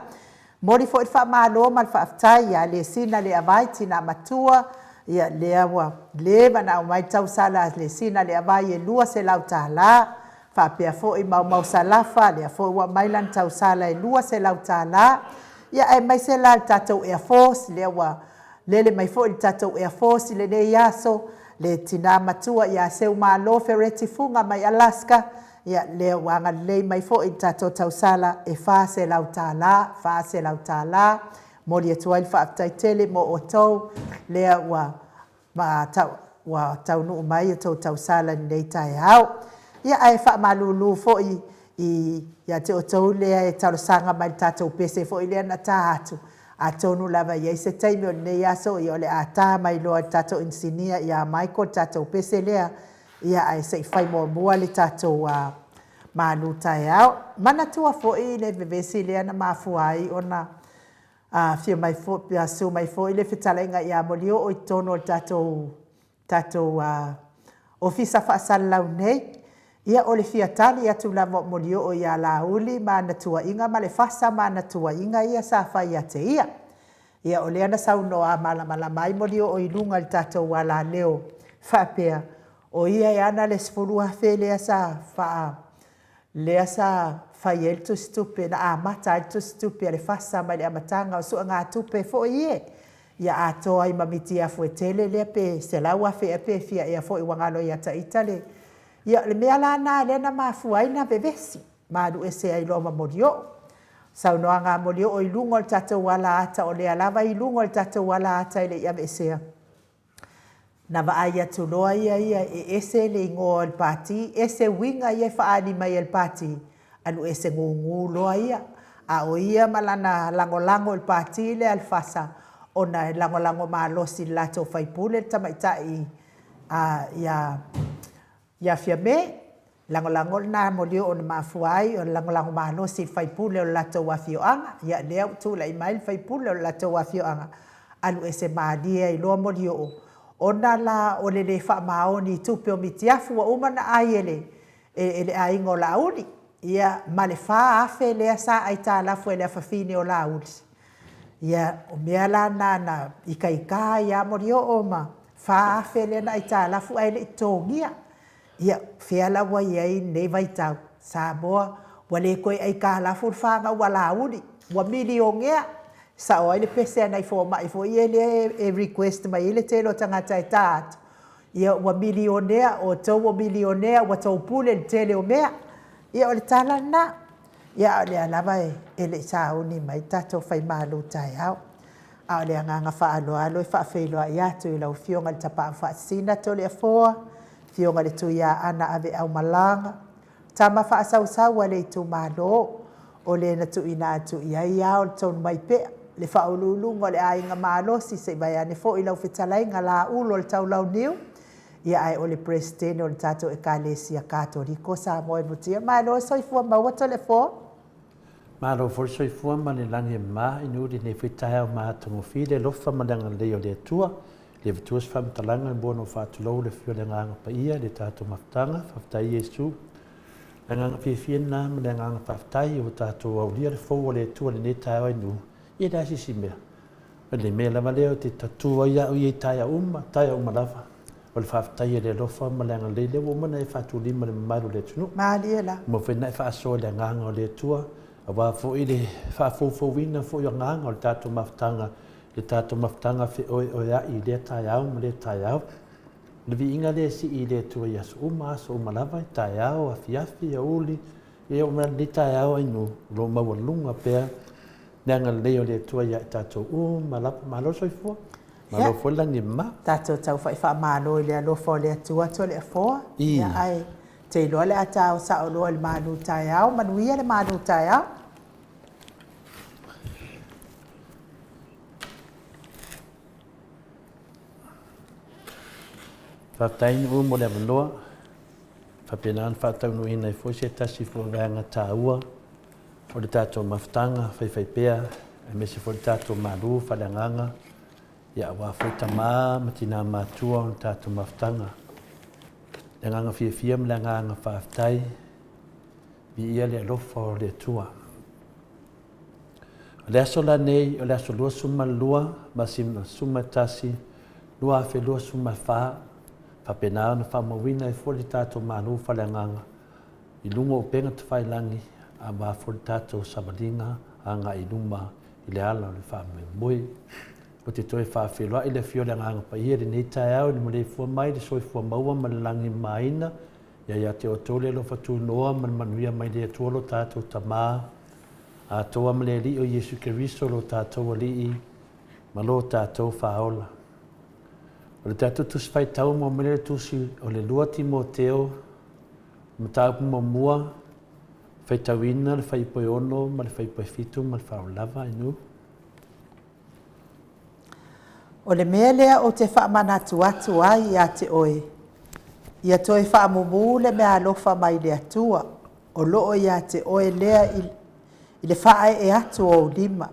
Momoli foi le faamalo ma le faafetai ia Lesina Leavai, tina matua, ia lea ua leva ona aumai le tausala a Lesina Leavai e $200, faapea foi Maumau Salafa, lea foi ua aumai lana tausala e $200. Ia aemaise la le tatou Air Force, lea ua lele mai foi le tatou Air Force i lenei aso, le tina matua ia Seumalo Fereti Fuga mai Alaska, ia lea ua agalelei mai foi i le tatou tausala e $400, $400. Momoli atu ai le faafetai tele mo outou lea ua ma tau, ua taunuu mai a outou tausala i lenei taeao. Ia ae faamalulu foi i, ia te outou lea e talosaga mai i le tatou pese foi lea na ta atu, atonu lava e i ai se taimi o lenei aso, ia o le a ta mai loa e le tatou inisinia ia Michael le tatou pese lea, ia ae se i fai muamua le tatou uh, malu taeao. Manatua foi le vevesi lea na mafua ai ona Afio mai foi, susu mai foi le fetalaiga ia Molioo i totonu o le tatou, tatou ofisa faasalalau nei. Ia, o le fia tali atu lava o Molioo ia Laauli ma ana tuuaiga ma le fasa ma ana tuuaiga ia sa fai ia te ia. Ia, o lea na saunoa malamalama ai Molioo i luga i le tatou alaleo faapea, o ia e ana le 10,000 lea sa faa lea sa fai ai le tusitupe, na amata ai le tusitupe a le FASA mai le amataga o suegatupe foi ie, ia atoa ai ma mitiafu e tele lea pe 100,000 ea pe fia ea foi ua galo ia ita le. Ia o le mea la na lea na mafua ai na vevesi ma alu ese ai loa ma Molioo. Saunoaga a Molioo i luga o le tatou ala ata o lea lava i luga o le tatou ala ata e le i aveesea. Na vaai atu loa ia ia e ese le igoa o le pati, ese uiga ia e faaali mai e le pati, alu ese gugu loa ia. A o ia ma lana lagolago i le pati lea a le FASA, ona e lagolago malosi i le latou faipule le tamaitai a ia Ia Fiame, lagolago lena molioo na mafua ai o le lagolago malosi i le faipule o le latou afioaga. Ia lea ua tulai mai le faipule o le latou afioaga, alu ese malie ai loa Molioo, ona la o le le faamaoni i tupe o Mitiafu ua uma ona ai e le, e le aiga o Laauli, ia ma le 4,000 lea sa aitalafu e le afafine o Laauli. Ia, o mea la na na ikaika ai lava Molioo ma. 4,000 lea na aitalafu ae le i totogia. Ia, fea la ua i ai lenei vaitau? Samoa, ua le toe aikalafu le fanau a Laauli, ua milionea. Sao ai le pese a nai fomai foi ia lea e request mai ai le tele o tagata e ta atu, ia ua milionea, o outou ua milionea, ua tou pule i le tele o mea. Ia o le tala lena. Ia a o lea lava e le i sauni mai le tatou Faimalu taeao. A o le agaga faaaloalo e faafeiloai atu i lau Afioga i le Tapaau Faasisina Toleafoa, Afioga i le Tuiaana Aveaumalaga, tama faasausau a le itumalo, o le na tuuina atu i ai ao o le Tonumaipea, le faauluuluga o le aiga malosi, se i vaeane foi lau fetalaiga Laulu o le Taulauniu, ia ae o le Peresetene o le tatou Ekalesia Katoliko Samoa e mutia. Malo le soifua maua Toleafoa. Malo foi le soifua ma le lagi e mama inu i lenei foi taeao matagofie le alofa ma le agalelei o le Atua. Le avatua se faamatalaga e mua ona ou faatulou le afio o le Agaga Paia i le tatou mafutaga. Faafetai Iesu. Le agaga fiafia lena ma le agaga faafetai ua tatou aulia le fou o le Atua i lenei taeao inu. Ia e leai se isi mea. O le mea lava lea ou te tatu ai au ia i taeao uma, taeao uma lava, o le faafetai i le alofa ma le agalelei lea ua uma ona e faatulima i le mamalu o le atunuu. Malie la. Ua mafai ona e faasoa i le agaga o le Atua, aua foi le faafoufouina foi o agaga o le tatou mafutaga, le tatou mafutaga feoeoea'i i lea taeao ma lea taeao. O le viiga lea e sii i le Atua i aso uma, aso uma lava, i taeao, afiafi, aoauli, e oo mai lava i lenei taeao ainu, o lo o maualuga pea le agalelei o le Atua ia i tatou uma lava. Malo le soifua, malo foi le lagi e mama. Tatou tau fai faamalo i le alofa o le Atua Toleafoa. Ia ae te iloa le a tao sao loa i le malu taeao. Manuia le malu taeao. Faafetai Nu'u mo le avanoa. Faapena ona faataunuuina ai foi se tasi foi o vaega taua o le tatou mafutaga faifaipea aemaise foi le tatou malu faaleagaga ia aua foi tama ma tina matua o le tatou mafutaga. Le agaga fiafia ma le agaga faafetai, viia le alofa o le Atua. O le aso lanei, o le aso 22 masina 11 2024, faapena ona faamauina ai foi le tatou malu faaleagaga i luga o upega tafailagi aua foi le tatou savaliga agai i luma i le ala o le faamoemoe. Ou te toe faafeiloai le afio o le Agaga Paia i lenei taeao i le maleifua mai le soifua maua ma le lagi mamaina ia ia te outou le alofa tunoa ma le manuia mai le Atua lo tatou Tama atoa ma le Alii o Iesu Keriso lo tatou Alii ma lo tatou Faaola. O le tatou Tusi Faitau mo mai le Tusi o le 2 Timoteo, mataupu muamua, faitauina le fuaiupu e 6 ma le fuaiupu e 7 ma le faaaloalo lava Inu. O le mea lea ou te faamanatu atu ai ia te oe, ia toe faamumu le meaalofa mai le Atua o loo ia te oe lea i, i le faaee atu o ou lima,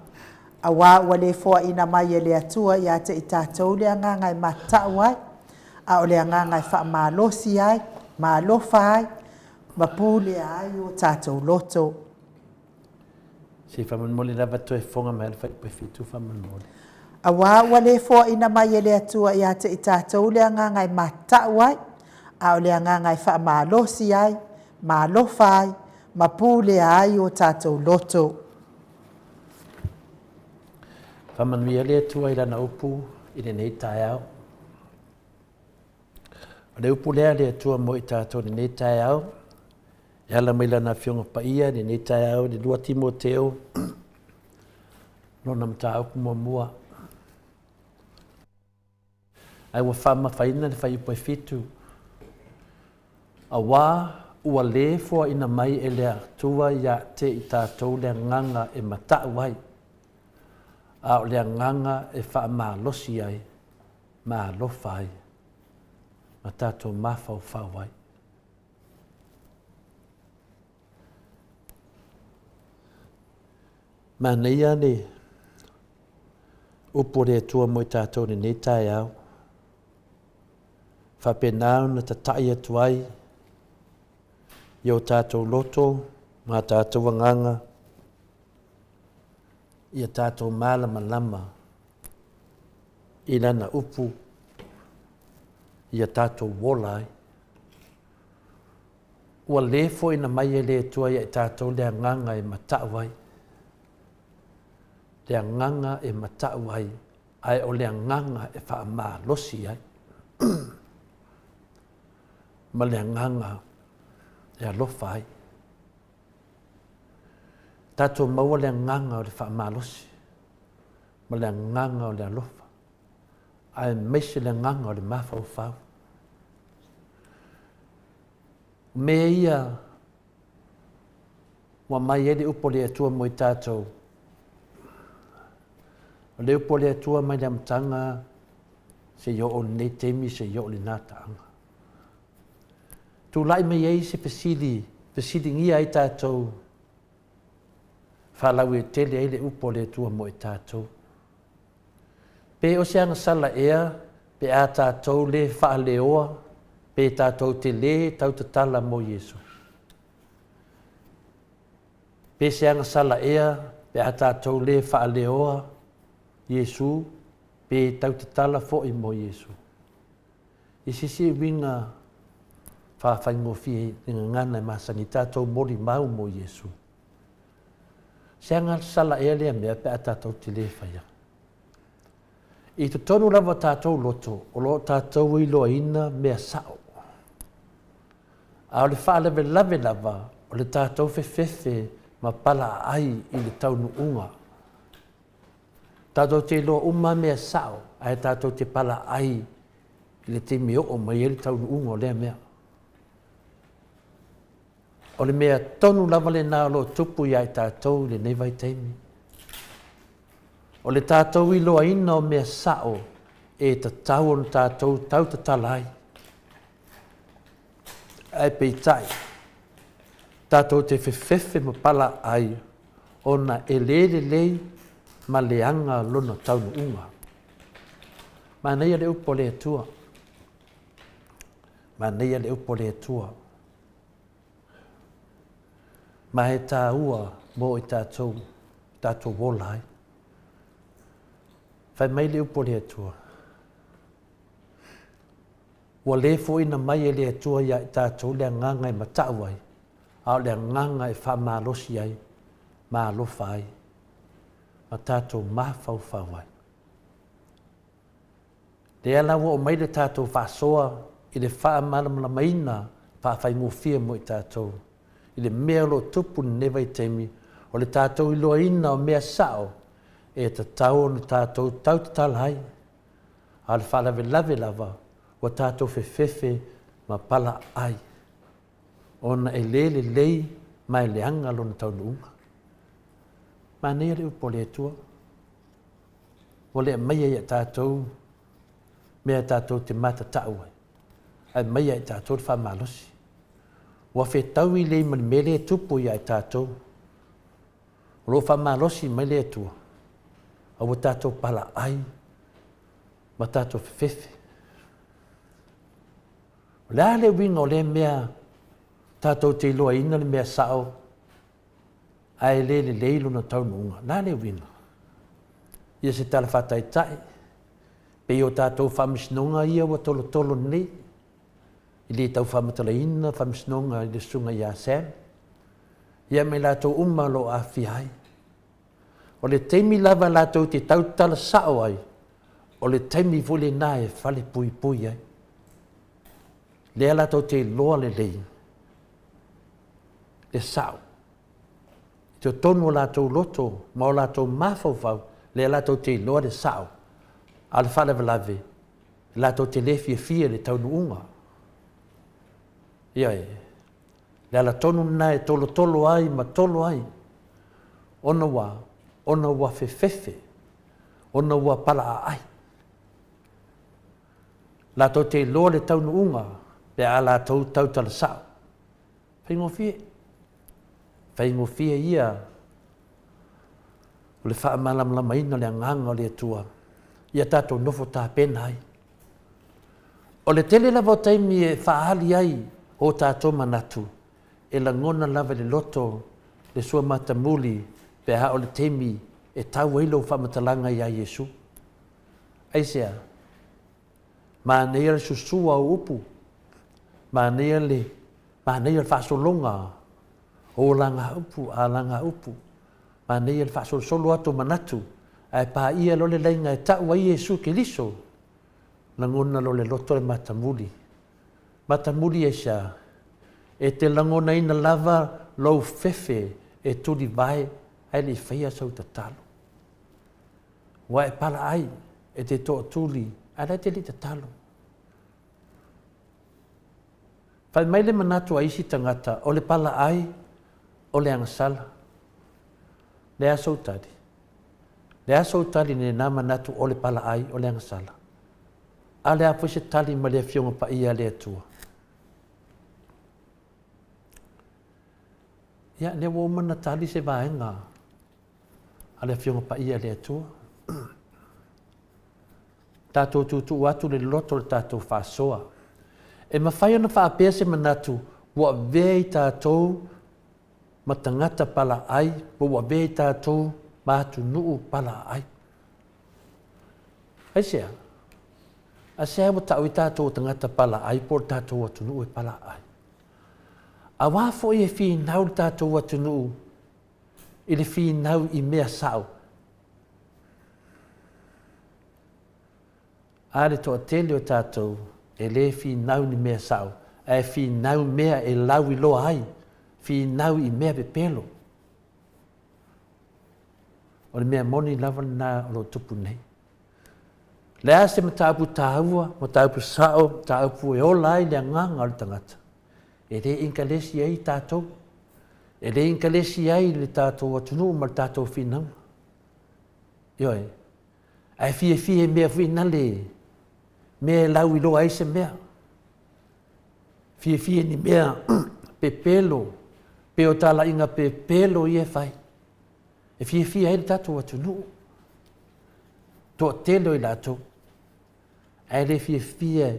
auā ua le foaina mai e le Atua ia te i tatou le agaga e matatau ai, a o le agaga e faamalosi ai, ma alofa ai, ma pulea ai o tatou loto. Se i faamolemole lava toe fofoga mai le fuaiupu e 7 faamolemole. Auā ua le foaina mai e le Atua ia te i tatou le agaga e matatau ai, a o le agaga e faamalosi ai, ma alofa ai, ma pulea ai o tatou loto. Faamanuia le Atua i Lana upu i lenei taeao. O le upu lea a le Atua mo i tatou i lenei taeao, e ala mai Lana Afioga Paia i lenei taeao i le 2 Timoteo, lona mataupu muamua. Ae ua faamamafaina le fuaiupu e 7, Auā ua lē foaina mai e le Atua ia te i tatou le agaga e mata'u ai, a o le agaga e faamalosi ai ma alofa ai ma tatou mafaufau ai. Manaia le upu o le Atua mo i tatou i lenei taeao. Faapena ona tata'i atu ai i o tatou loto ma tatou agaga ia tatou malamalama i Lana upu. ia tatou ola ai. Ua le foina mai e le Atua ia i tatou le agaga e matau ai, le agaga e matau ai, ae o le agaga e faamalosi ai, ma le agaga e alofa ai. Tatou maua le agaga o le faamalosi ma le agaga o le alofa, aemaise le agaga o le mafaufau. O mea ia ua aumai ai le upu a le Atua mo i tatou. O le upu a le Atua mai le amataga seia oo i lenei taimi seia oo i lena taaga. Tulai mai ai se fesili, fesiligia ai tatou, faalauitetele ai le upu a le Atua mo i tatou. Pe o se agasala ea pe a tatou le faaleoa pe tatou te lē tautatala mo Iesu? Pe se agasala ea pe a tatou lē faaleoa Iesu pe tautatala foʻi mo Iesu? I se isi uiga faafaigofie i le gagana e masani tatou molimau mo Iesu. Se agasala ea lea mea pe a tatou te lē faia? I totonu lava o tatou loto, o lo o tatou iloaina mea sao. A o le faalavelave lava o le tatou fefefe ma palaaai i le taunuuga. Tatou te iloa uma mea sao, ae tatou te palaaai i le taimi e oo mai ai le taunuuga o lea mea. O le mea tonu lava lena o lo o tupu iā i tatou i lenei vaitaimi. O le tatou iloaina o mea sao e tatau ona tatou tautatala ai. Ae peitai, tatou te fefefe ma pala ai ona e le lelei ma leaga lona taunuuga. Manaia le upu a le Atua. Manaia le upu a le Atua. Ma e tāua mō i tātou, tātou ola ai. Fai mai le upu a le Atua, Ua le foina mai e le Atua iā i tātou le agaga e matau ai, a o le agaga e faamalosi ai, ma alofa ai, ma tātou mafaufau ai. Lea la ua oo mai le tatou faasoa i le faamalamalamaina faafaigofie mo i tatou i le mea o lo o tupu i lenei vaitaimi, o le tatou iloaina o mea sao e tatau ona tatou tautatala ai, a o le faalavelave lava ua tatou fefefe ma pala ai ona e le lelei ma e leaga lona taunuuga. Manaia le upu a le Atua. Ua le aumaia ia tatou mea tatou te matatau ai, ae aumaia ia i tatou le faamalosi. Ua fetaui lelei ma le mea lea e tupu ia i tatou. O lo o faamalosi mai le Atua, a ua tatou palaai ma tatou fefefe. O le a le uiga o lea mea tatou te iloaina le mea sao ae le lelei lona taunuuga. O le a le uiga? Ia se tala faataitai, pei o tatou faamasinoga ia ua tolotolo nei, e le tau faamatalaina faamasinoga i le susuga ia Sam, ia ma i latou uma o lo o aafia ai. O le taimi lava latou te tautala sao ai, o le taimi foi lena e falepuipui ai. Lea latou te iloa lelei le sao i totonu o latou loto ma o latou mafaufau, lea latou te iloa le sao, a o le faalavelave, latou te le fiafia i le taunuuga. Ioe, le ala tonu lena e tolotolo ai ma tolo ai, ona ua, ona ua fefefe, ona ua palaaai. Latou te iloa le taunuuga pe a latou tautala sao. Faigofie. Faigofie ia o le faamalamalamaina o le agaga o le Atua ia tatou nofo tapena ai. O le tele lava o taimi e faaali ai o tatou manatu, e lagona lava i le loto le sua matamuli pe a o le taimi e tau ai lou faamatalaga iā Iesu. Aisea? Manaia le susua o upu, manaia le, manaia le faasologa o lagaupu a lagaupu, manaia le faasolosolo atu o manatu, ae paia loa le laina e tau ai Iesu Keriso, lagona loa le loto le matamuli. Matamuli aisea? E te lagonaina lava lou fefe e tulivae ae le i faia sau tatalo. Ua e palaai, e te toatuli, ae la e te le i tatalo. Fai mai le manatu a isi tagata, o le palaai, o le agasala. Le a sou tali? Le a sou tali i lena manatu o le palaai, o le agasala? A le a foi se tali mai le Afioga Paia a le Atua? Ia, lea ua uma ona tali se vaega a le Afioga Paia a le Atua. Tatou tuutuu atu le loto o le tatou faasoa. E mafai ona faapea se manatu ua avea i tatou ma tagata palaai po ua avea i tatou ma atunuu palaai. Aisea? Aisea ua tau ai tatou o tagata palaai po o le tatou atunuu e palaai? Auā foi e finau le tatou atunuu i le finau i mea sao. A le toatele o tatou e le finau ni mea sao, ae finau mea e lauiloa ai, finau i mea pepelo. O le mea moni lava lena o lo o tupu nei. Le a se mataupu taua, mataupu sao, mataupu e ola ai le agaga o le tagata, e le inkalesi ai tatou, e le inkalesi ai le tatou atunuu ma le tatou finauga. Ioe, ae fiafia i mea foi na le mea e lauiloa ai se mea. Fiafia i ni mea pepelo, pe o talaiga pepelo ia e fai. E fiafia ai le tatou atunuu. Toatele o i latou. Ae le fiafia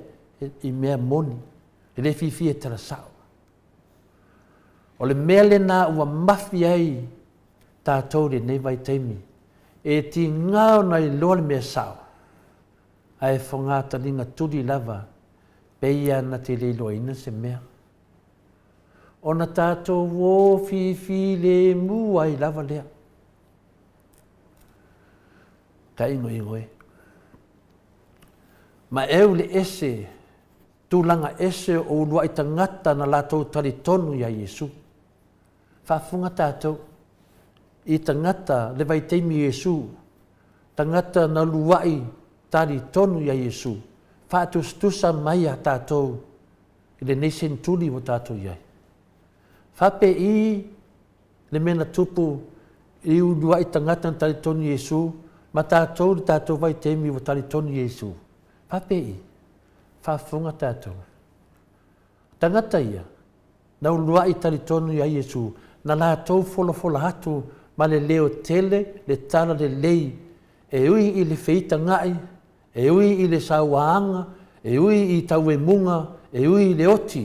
i mea moni, e le fiafia i tala sao. O le mea lena ua mafi ai tatou i lenei vaitaimi, e tiga ona iloa le mea sao, ae fogataliga tuli lava pei a na te le iloaina se mea. Ona tatou o fifilemu ai lava lea. Ka igoigo e. Ma eu le ese, tulaga ese o uluai tagata na latou talitonu iā Iesu. Faafofoga tatou i tagata le vaitaimi o Iesu, tagata na uluai talitonu iā Iesu, faatusatusa mai iā tatou i lenei senetuli ua tatou i ai. Faapei le mea na tupu i uluai tagata na talitonu i Iesu ma tatou i le tatou vaitaimi ua talitonu i Iesu? Faapei? Faafofoga tatou. Tagata ia, na uluai talitonu iā Iesu, na latou folafola atu ma le leo tele le tala lelei e ui i le feitagaʻi, e ui i le sauaga, e ui i tauemuga, e ui i le oti.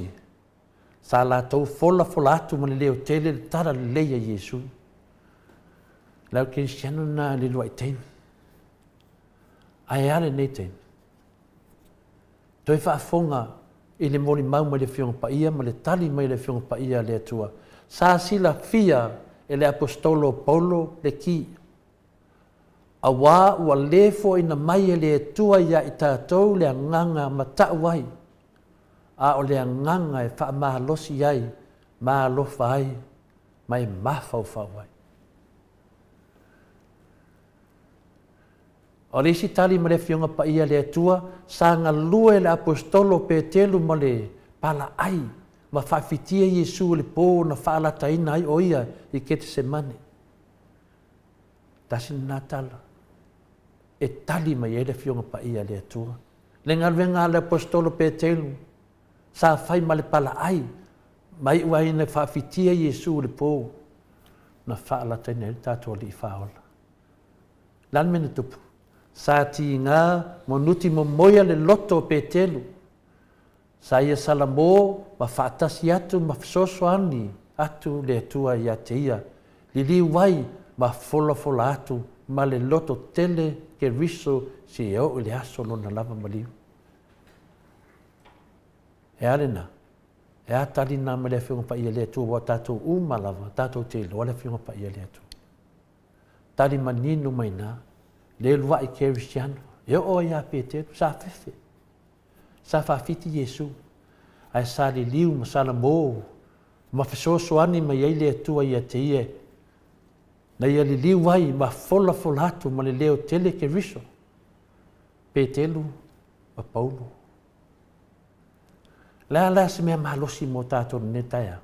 Sa latou folafola atu ma le leo tele le tala lelei a Iesu. Le au kerisiano lena i le luaʻi taimi. Ae a lenei taimi? Toe faafofoga i le molimau mai le Afioga Paia ma le tali mai a le Afioga Paia a le Atua. Sa silafia e le Aposetolo o Paulo le ki, auā ua le foaina mai e le Atua iā i tatou le agaga matau ai, a o le agaga e faamalosi ai ma alofa ai ma e mafaufau ai. O le isi tali ma le Afioga Paia a le Atua, sa galue le Aposetolo o Petelu ma le palaai ma faafitia Iesu i le po na faalataina ai o ia i Ketesemane. Tasi lena tala e tali mai ai le Afioga Paia a le Atua. Le galuega a le Aposetolo Petelu sa fai ma le palaai ma iu ai ina faafitia Iesu i le po na faalataina ai le tatou Alii Faaola. Le a le mea na tupu? Sa tiga monuti momoia le loto o Petelu. Sa ia salamo ma faatasi atu ma fesoasoani atu le Atua ia te ia, liliu ai ma folafola atu ma le loto tele Keriso seia oo i le aso lona lava maliu. E a lena? E a tali na mai le Afioga Paia le Atua aua o tatou uma lava tatou te iloa le Afioga Paia le Atua. Tali manino mai na le uluai kerisiano e oo ai ia Petelu sa fefe. Sa faafiti Iesu ae sa liliu ma sa lamo ma fesoasoani mai ai le Atua ia te ia na ia liliu ai ma folafola atu ma le leo tele Keriso, Petelu ma Paulo. Le a la se mea malosi mo tatou i lenei taeao?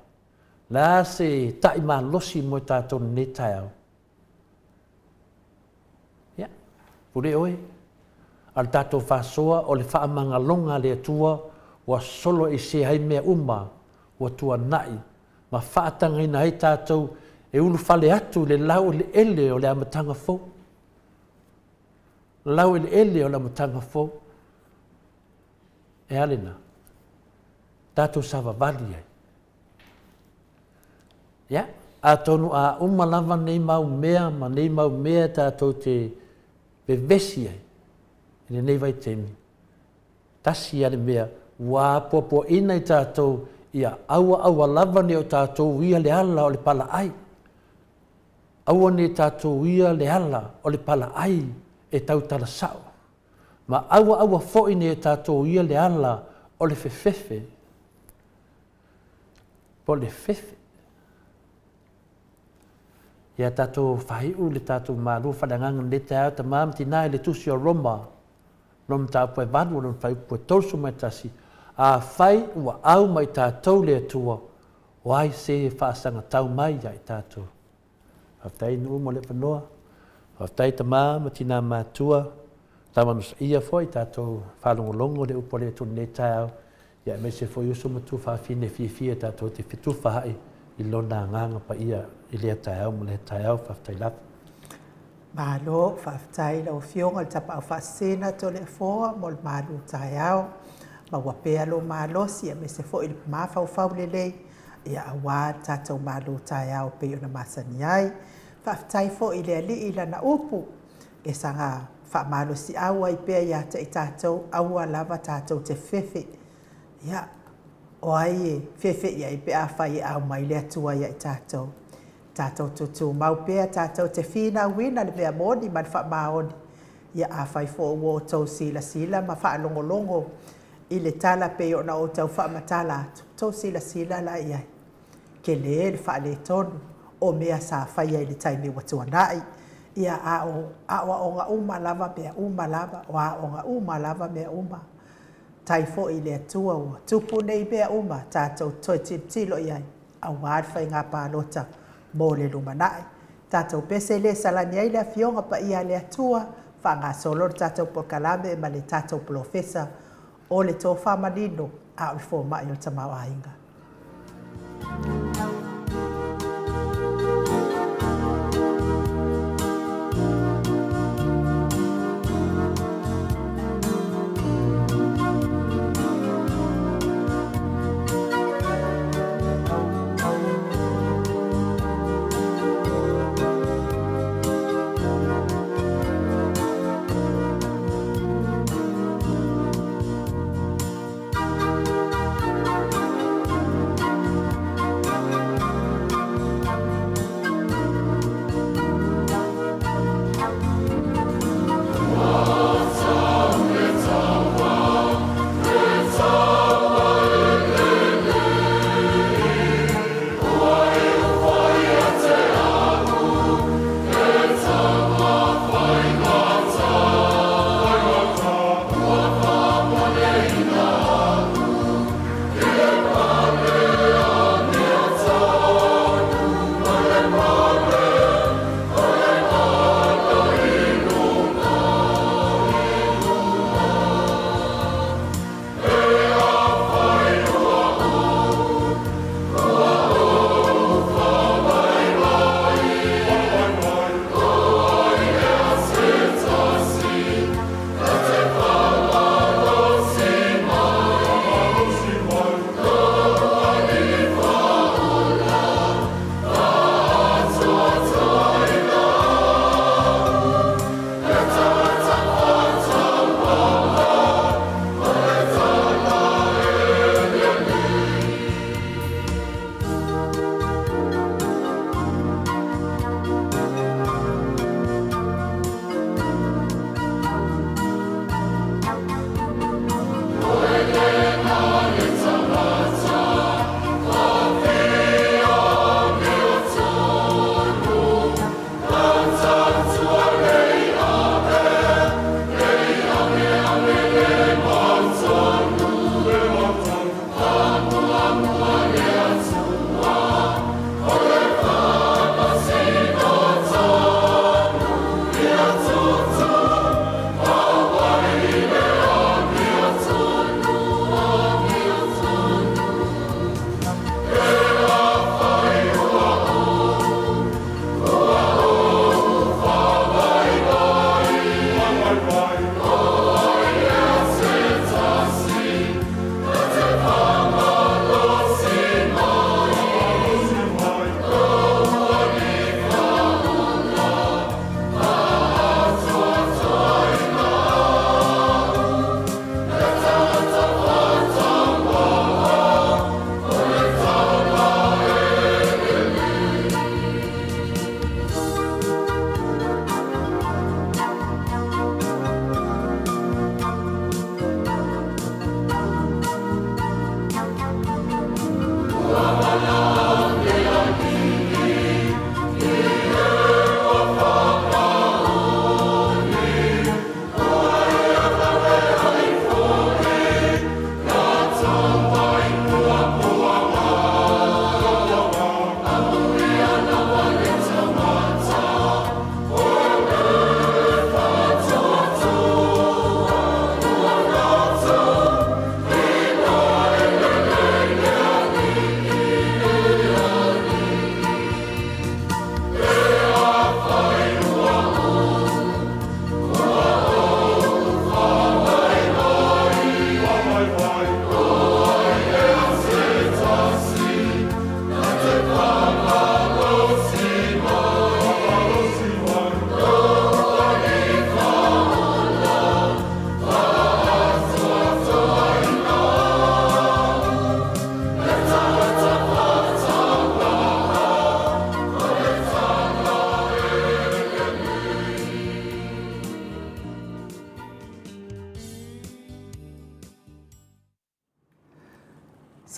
Le a se ta'i malosi mo tatou i lenei taeao? Ia, pule oe. A o le tatou faasoa o le faamagaloga a le Atua ua solo esea ai mea uma ua tuanai ma faatagaina ai tatou e ulufale atu i le laueleele o le amataga fou. Laueleele o le amataga fou. E a lena? Tatou savavali ai. Ia, atonu a uma lava nei mau mea ma nei mau mea tatou te vevesi ai i lenei vaitaimi, tasi lava le mea ua apoapoaiina i tatou ia aua aua lava ne i o tatou uia le ala o le palaai. Aua ne i tatou uia le ala o le palaai e tautala sao. Ma aua aua foi ne i tatou uia le ala o le fefefe po o le fefe. Ia tatou faaiu le tatou malu faaleagaga i lenei taeao, tama ma tina i le tusi o Roma, lona mataupu e 8, lona fuaiupu e 31, Afai ua au mai tatou le Atua, o ai se e faasagatau mai ia i tatou? Faafetai nuu mo le avanoa. Faafetai tama ma tina matua. Tama onosaia foi tatou faalogologo le upu a le Atua i lenei taeao, ia aemaise foi uso ma tuafafine fiafia tatou te fetufaai i Lona Agaga Paia i lea taeao ma lea taeao. Faafetai lava. Malo, faafetai i lau Afioga i le Tapaau Faasisina Toleafoa mo le malu taeao. Maua pea lou malosi aemaise foi le mafaufau lelei ia aua le tatou malu taeao e pei ona masani ai. Faafetai foi i le Alii i Lana upu e saga faamalosiau ai pea ia te i tatou, aua lava tatou te fefe. Ia, o ai e fefe i ai pe afai e au mai le Atua ia i tatou. Tatou tutumau pea tatou te finauina le mea moni ma le faamaoni. Ia afai foi ua outou silasila ma faalogologo i le tala pei ona ou tau faamatala atu, outou silasila la i ai. Tele le faaletonu o mea sa faia i le taimi ua tuanai. Ia, a o aoaoga uma lava mea uma lava, o aoga uma lava mea uma. Tai foi i le Atua ua tupu nei mea uma, tatou toe tilotilo i ai, aua le faiga palota mo le lumanai. Tatou pese lea e salani ai le Afioga Paia a le Atua, faagasolo le tatou polokalame ma le tatou polofesa o le tofa manino a o le fomai o le tamaoaiga.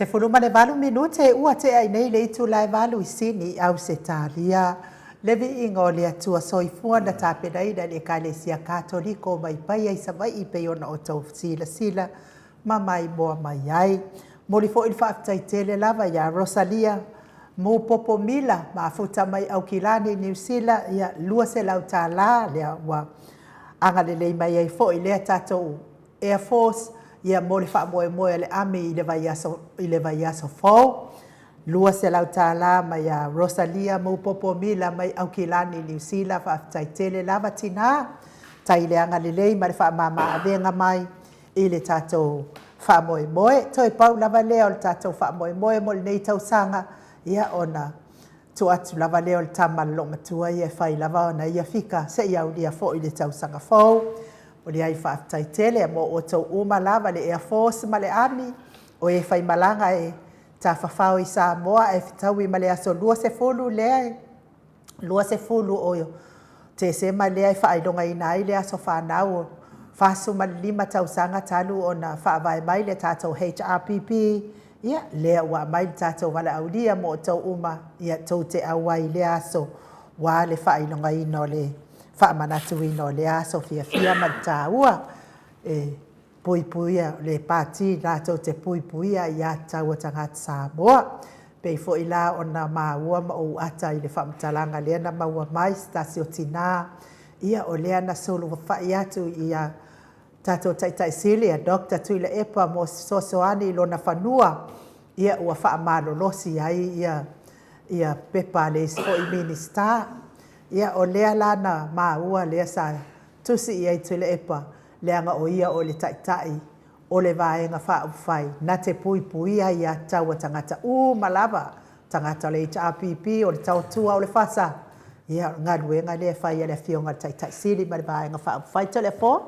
18 minute ua tea i nei le itula e valu i Sini, Ausetalia. Le viiga o le Atua Soifua na tapenaina e le Ekalesia Katoliko mai Paia i Savaii pei ona outou silasila ma maimoa mai ai. Momoli foi le faafetai tele lava ia Rosalia Mupopo Mila, mafuta mai Aukilani, Niu Sila, ia $200 lea ua agalelei mai ai foi lea tatou Air Force ia mo le faamoemoe a le Army i le vaiaso i le vaiaso fou. $200 mai ia Rosalia Mupopo Mila mai Aukilani, Niu Sila, faafetai tele lava tinā. Tai le agalelei ma le faamama avega mai i le tatou faamoemoe. Toe pau lava lea o le tatou faamoemoe mo lenei tausaga, ia ona tuu atu lava lea o le tama a le loomatua ia e fai lava ona ia fika seia aulia foi le tausaga fou. Momoli ai le faafetai tele mo outou uma lava le Air Force ma le Army o e faimalaga e tafafao i Samoa ae fetaui ma le aso 20 lea e 20 o Tesema lea e faailogaina ai le aso fanau o 45 tausaga talu ona faavae mai le tatou HRPP, ia, lea ua aumai le tatou valaaulia mo outou uma, ia, tou te auai i lea aso ua le faailogaina o le faamanatuina o lea aso fiafia ma le taua e puipuia le Pati latou te puipuia aiatatau a tagata Samoa. Pei foi la ona maua ma ou ata i le faamatalaga lea na maua mai se tasi o tina, ia o lea na sulufai atu i tatou Taitai Sili a Doctor Tuilaepa mo se fesoasoani i lona fanua, ia ua faamalolosi ai ia ia pepa a le isi foi Minisita. Ia o lea la na maua lea sa tusi i ai Tuilaepa leaga o ia o le Taitai o le Vaega Faaupufai na te puipuia aiatatau a tagata uma lava, tagata o le HRPP, o le Taotua, o le FASA. Ia, o le galuega lea e fai e le Afioga i le Taitai Sili ma le Vaega Faaupufai. Toleafoa.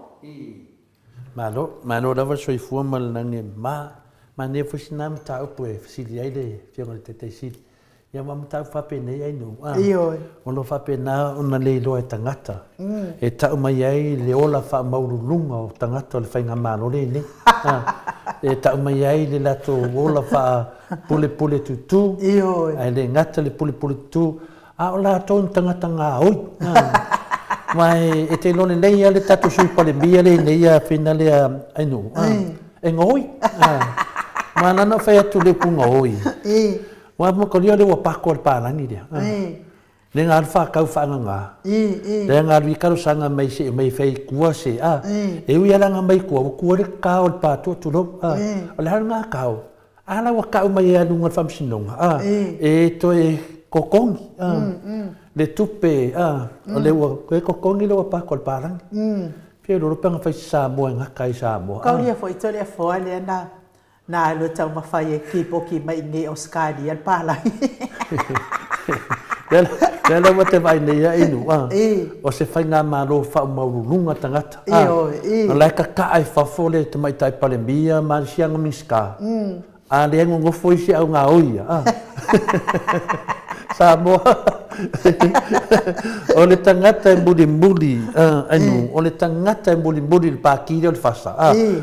Malo, malo lava le soifua ma le lagi e mama. Manaia foi sina mataupu e fesili ai le Afioga i le Taitai Sili. Ia aua o mataupu faapenei ai nuu, a, Ioe. o lo o faapena ona le iloa e tagata e tau mai ai le ola faamaualuluga o tagata o le faigamalo lenei. A, e tau mai ai le latou ola faapulepule tutū, Ioe. ae le gata le pulepule tutū, a o latou ni tagata gaoi. A, aua e te iloa lelei lava le tatou Sui Palemia lenei a Fina lea Ainuu, a, e gaoi. A, aua na ona ou fai atu i le upu gaoi, Ua mokolia le ua pako le palagi lea. Le ga alu whakau whaanganga. Le ga alu i karosanga mai se mai fai kua se a. E ui ala nga mai kua, ua kua le ka o le pātua tulou. A. O le alu ngā kao. A la ua kau mai e alu ngā whamsinonga. A. E toe kokongi. A. Le tupe. A. O le ua koe kokongi le ua pako le palagi. Pia lolo panga fai Samoa e ngaka i Samoa. Kaulia foi tole a foa lea na Na alu e taumafai e kipoki mai i inei Ausetalia le palagi. Lea la ua te vaai nei a inu, a, o se faigamalo faamaualuluga tagata, a, o la e kaka'a i fafo le Tamaitai Palemia ma le siaga Minisita, a lea e nonofo isi au gaoi ia, a. Samoa, o le tagata e mulimuli, inu, o le tagata e mulimuli i le Pati lea o le FASA,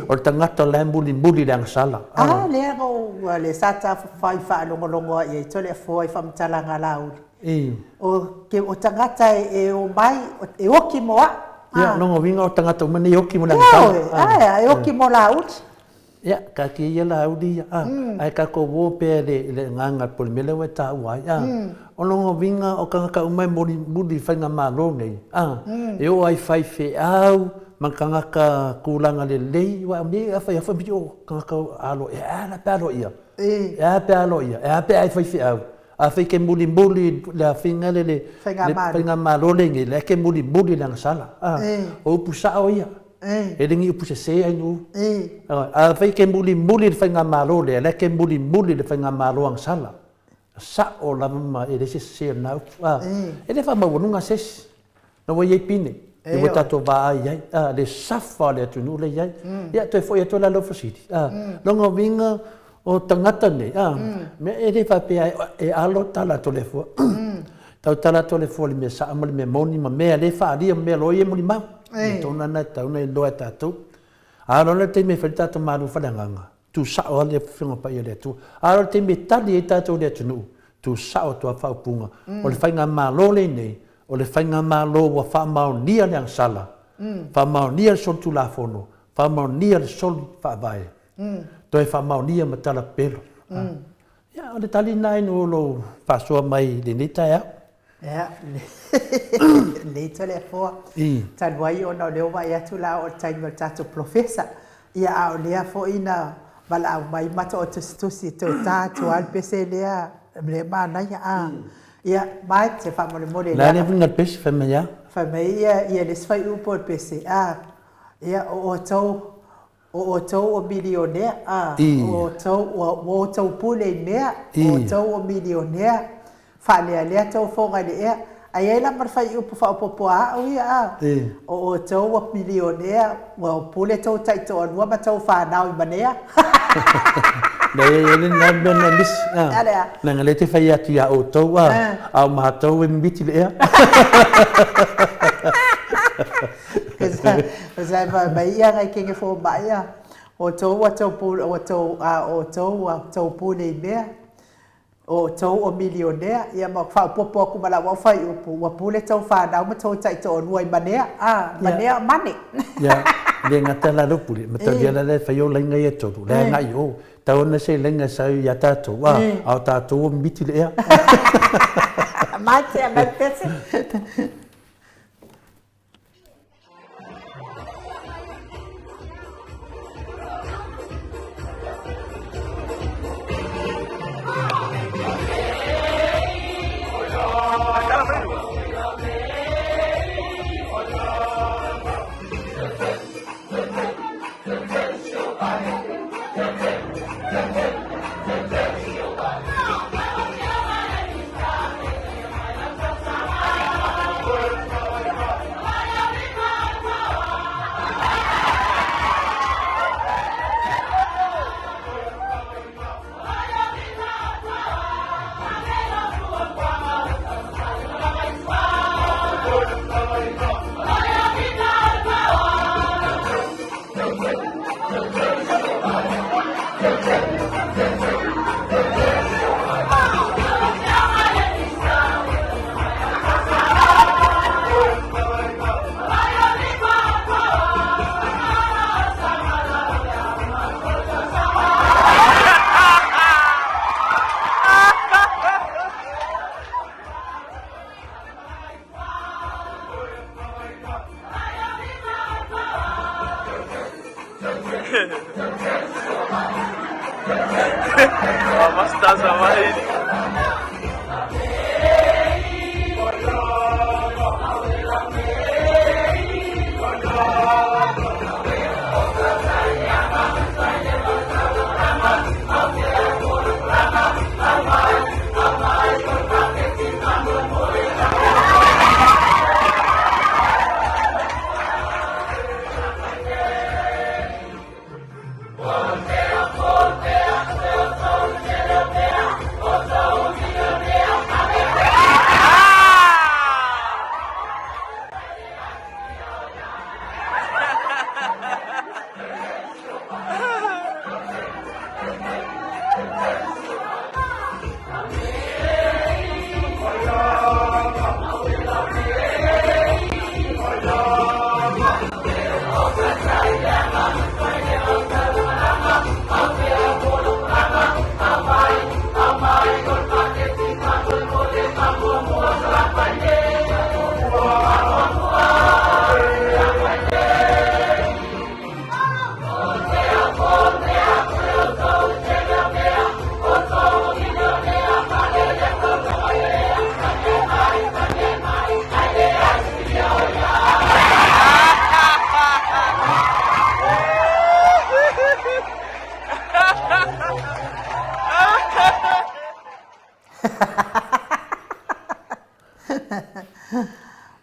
o le tagata o la e mulimuli i le agasala. A lea na ou, lea sa tafafao i faalogologo ai i Toleafoa i faamatalaga a Laauli. O, o tagata e omai, e oki mo au. Ia, o lona uiga o tagata uma nei e oki mo le agasala. Ioe, e oki mo Laauli. Ia, taatia ia Laauli ia, a, ae tatou o pea i le, i le agaga po o le mea lea ua e taua ai, a. O lona uiga o tagata uma e mulimuli i faigamalo nei, a, e oo lava i faifeau ma tagata tulaga lelei, aua o mea ia a fai lava fai mai, o tagata aloaia, e a la pe aloaia? E a pe aloaia? E a pe a e faifeau? Afai e te mulimuli i le afiga lea le faigamalo lenei, la e te mulimuli i le agasala, a. O upu sao ia. E le ni upu sese ai nuu. Afai e te mulimuli i le faigamalo lea, la e te mulimuli i le faigamalo agasala. Sao lava ma e leai se sese o lena upu. E le faamaualuga se isi. Na ua i ai pine, ua tatou vaai ai, le safa o le atunuu lea e i ai. Ia, toe foi atu la lau fesili. Lona uiga, o tagata nei, mea e le faapea e alo tala a Toleafoa. Tautala atu a Toleafoa i le mea sao ma le mea moni ma mea le faaalia ma mea loa ia e molimau. Mea tonu lava na e tatau ona iloa e tatou. A oo loa la i le taimi e fai le tatou malu faleagaga. Tu sao lava le Afioga Paia a le Atua. A o le taimi e tali ai tatou i le atunuu, tu sao atu lava faaupuga, o le faigamalo lenei, o le faigamalo ua faamaonia le agasala, faamaonia le solitulafono, faamaonia le soli faavae, toe faamaonia ma tala pepelo. Ia, o le tali lena ina o lou faasoa mai i lenei taeao. Ia, lelei Toleafoa. Talu ai ona o lea ua vaai atu la o le taimi o le tatou polofesa, ia a o lea foi na valaau mai ma to tusitusi e toe ta atu lava le pese lea, lea e manaia. A, ia, Mike, se faamolemole. O le a le uiga o le pese, fai mai a? Fai mai ia le isi fuaiupu o le pese, a, ia, o outou, O outou o milionea, a, o outou, ua outou pule i mea, o outou o milionea, faalealea tou foga i le ea. A i ai la ma le fuaiupu faaopoopo a au ia, a, o outou ua milionea, ua pule tou taitoalua ma tou fanau i manea. Leai, e i ai lena mea na misi, a, leaga o lea e te fai atu ia outou, a, a o matou e mimiti le ea. Sai mai ia ngai kenge fo mai a o tou ua tou pule ua tou a o tou ua tou pule i mea o tou o milionea ia ma faaopoopo atu ma lau au fuaiupu ua pule tou fanau ma tou taitoalua i manea a manea o mane. Ia le gata la lou pule mataulia la lea e fai o laina ia e tolu la e agai i o tau ona se laina e sau ia tatou a a o tatou ua mimiti le ea. Mai te mai pese.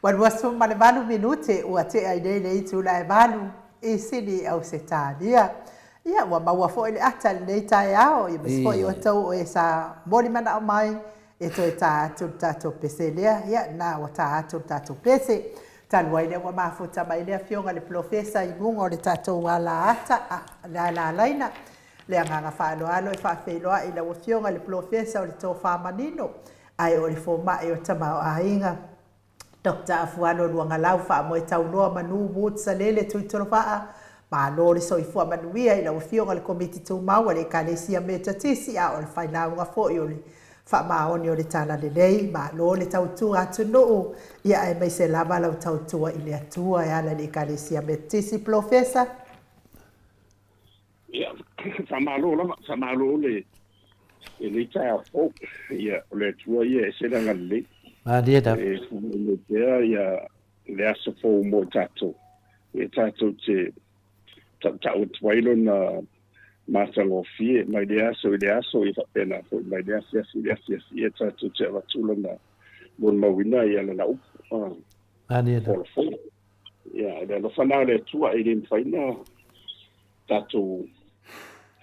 Ua 28 minute ua tea i nei le itula e valu i Sini i Ausetalia. Ia, ua maua foi le ata i lenei taeao, ia aemaise foi outou o e sa momoli manao mai e toe ta atu le tatou pese lea. Ia, lena ua ta atu le tatou pese. Talu ai lea ua mafuta mai le Afioga i le Polofesa i luga o le tatou ala ata, le ala alaina. Le agaga faaaloalo e faafeiloai i lau Afioga i le Polofesa o le Tofa Manino, ae o le Fomai o Tamaoaiga, Doctor Afualo Luagalau Faamoe Tauloa Manu Woods Salele Tuitolovaa, Malo le soifua manuia i lau Afioga i le Komiti Tumau a le Ekalesia Metotisi a o le failauga foi o le Faamaoni o le Talalelei, malo le tautua atunuu, ia aemaise lava lau tautua i le Atua e ala i le Ekalesia Metotisi. Polofesa. Ia, faamalo lava, faamalo le lenei taeao fou. Ia, o le Atua ia e ese le agalelei. Malie lava. E faamalo pea ia le aso fou mo i tatou. Ia tatou te tautau atu ai lona matagofie mai le aso i le aso, ia faapena foi mai le afiafi i le afiafi. Ia tatou te avatu lona molimauina ia lana upu. Malie lava. Folafola. Ia, le alofa lena o le Atua e le mafai ona tatou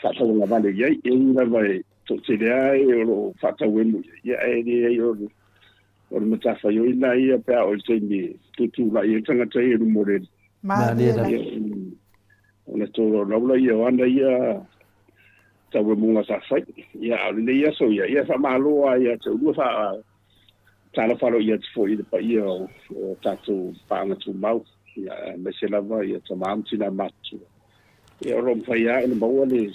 faatauagavale i ai. E ui lava e toatele lava e o lo o faatauemu i ai, ia ae leai o le, o le matafaioi lena ia pe a oo i le taimi e tutulai ai le tagata ia i luma o le Alii. Malie lava. Ia, ona tolaulau laia o ana ia tauemuga sa fai. Ia, a o lenei aso ia, ia faamalo lava ia te oulua faa Talofa aloaia atu foi i le paia o tatou paaga tumau, aemaise lava ia tama ma tina matutua. Ia o lo o mafai lava ona maua le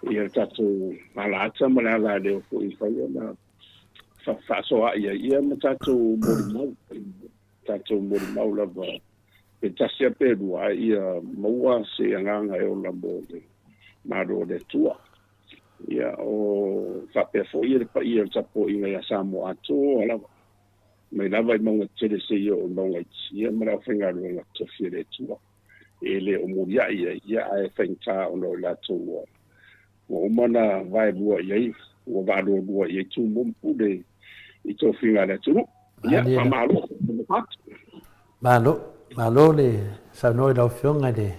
ia le tatou alaata ma le alaleo foi e mafai ona fefaasoaai ai ia ma tatou molimau, tatou molimau lava pe tasi lava pe lua, ae ia maua se agaga e ola mo le Malo o le Atua. Ia, o faapea foi le paia o le tapuaiga ia Samoa atoa lava, mai lava i mauga tetele seia oo i mauga iti, ia ma le aufaigaluega totofi a le Atua. E le o muliai ai, ia ae faigata ona o i latou ua ua uma ona vaelua i ai, ua vaalualua i ai Tumua ma Pule i tofiga a le atunuu. Ia, faamalo. Malo, malo le saunoa i lau Afioga i le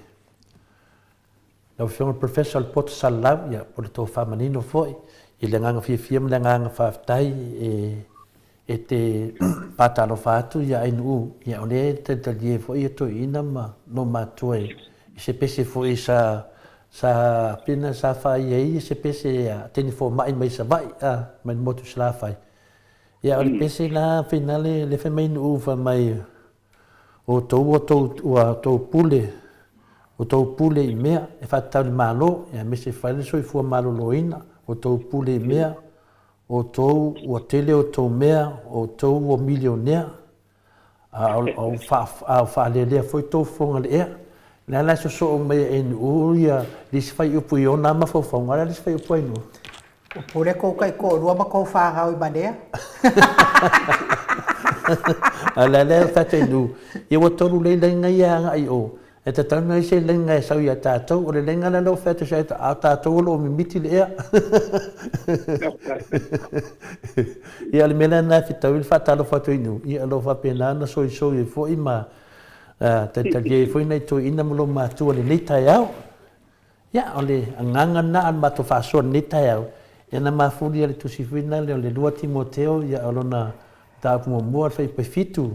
Lau Afioga i le Professor o le Poto Salalau, ia, po o le tofa manino foi, i le agaga fiafia ma le agaga faafetai e, e te faatalofa atu ia Ainuu, ia, o lea e talitalie foi ia toeaiina ma loomatutua i se pese foi sa, sa, pena sa faaia ai se pese a teine fomai mai Savaii, a, mai le motu i Salafai. Ia, o le pese la finale, lea fai mai Ainuu, fai mai, Outou ua tou, ua tou pule, ua tou pule i mea e faatatau i le Malo, aemaise fai le soifua maloloina, ua tou pule i mea, outou ua tele outou mea, outou ua milionea, a o, a o faalelea foi tou fofoga i le ea. O le a la e sosoo mai e Ainuu ia le isi fuaiupu i ona mafaufauga, o le a le isi fuaiupu Ainuu? Ua pule kou kaikoolua ma kou fanau i Malea. A o le a lea fai atu ia ua tolu lei laina ia agai i o, e tatau ona i ai se laina e sau ia tatou. O le laina lea o lo o fai atu a o tatou o lo o mimiti le ea. Ia o le mea lena e fetaui le faatalofa atu i nuu, ia o lo o faapena ona soisoi ai foi ma talitalia ai foi nai toeaiina ma loomatua i lenei taeao. Ia, o le agaga lena a le matou faasoa i lenei taeao, ia na mafuli le tusi foi lena o le 2 Timoteo, ia o lona mataupu muamua, le fuaiupu e 7,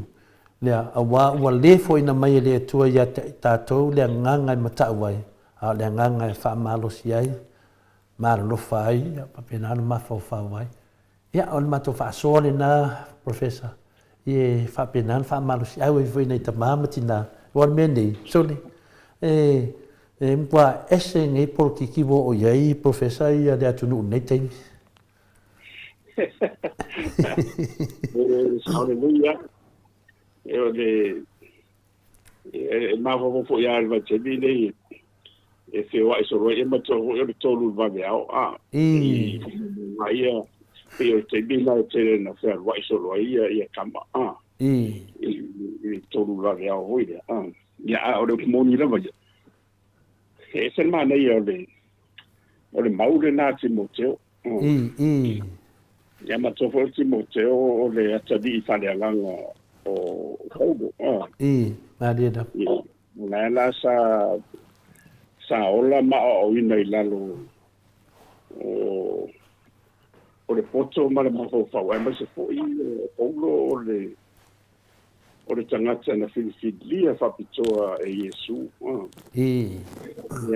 lea, aua ua le foaiina mai e le Atua ia te tatou le agaga e matau ai, a o le agaga e faamalosi ai, ma alolofa ai, ia faapena ona mafaufau ai. Ia, o le matou faasoa lena, Professor, ia e faapena ona faamalosiau ai foi nai tama ma tina, aua o le mea nei, sole, e, e matua ese nei polokiki ua oo i ai, Professor, ia le atunuu i lenei taimi. E sao lelei lava. E o le E mafaufau foi lava i le vaitaimi lenei e feoai solo ai, e manatua foi o le 3 i le vaveao, a, i faamaumauga ia, pei o le taimi lena e tele ina fealuai solo ai ia tama, a, i le 3 i le vaveao foi lea, a. Ia, a o le upu moni lava ia, e ese le manaia o le mau lena a Timoteo. Ia manatua foi o Timoteo o le atalii faaleagaga o Paulo. Malie lava. Ia, o la la sa sa ola ma aoaoina i lalo o o le poto ma le mafaufau, aemaise foi o Paulo o le O le tagata na filifilia faapitoa e Iesu. E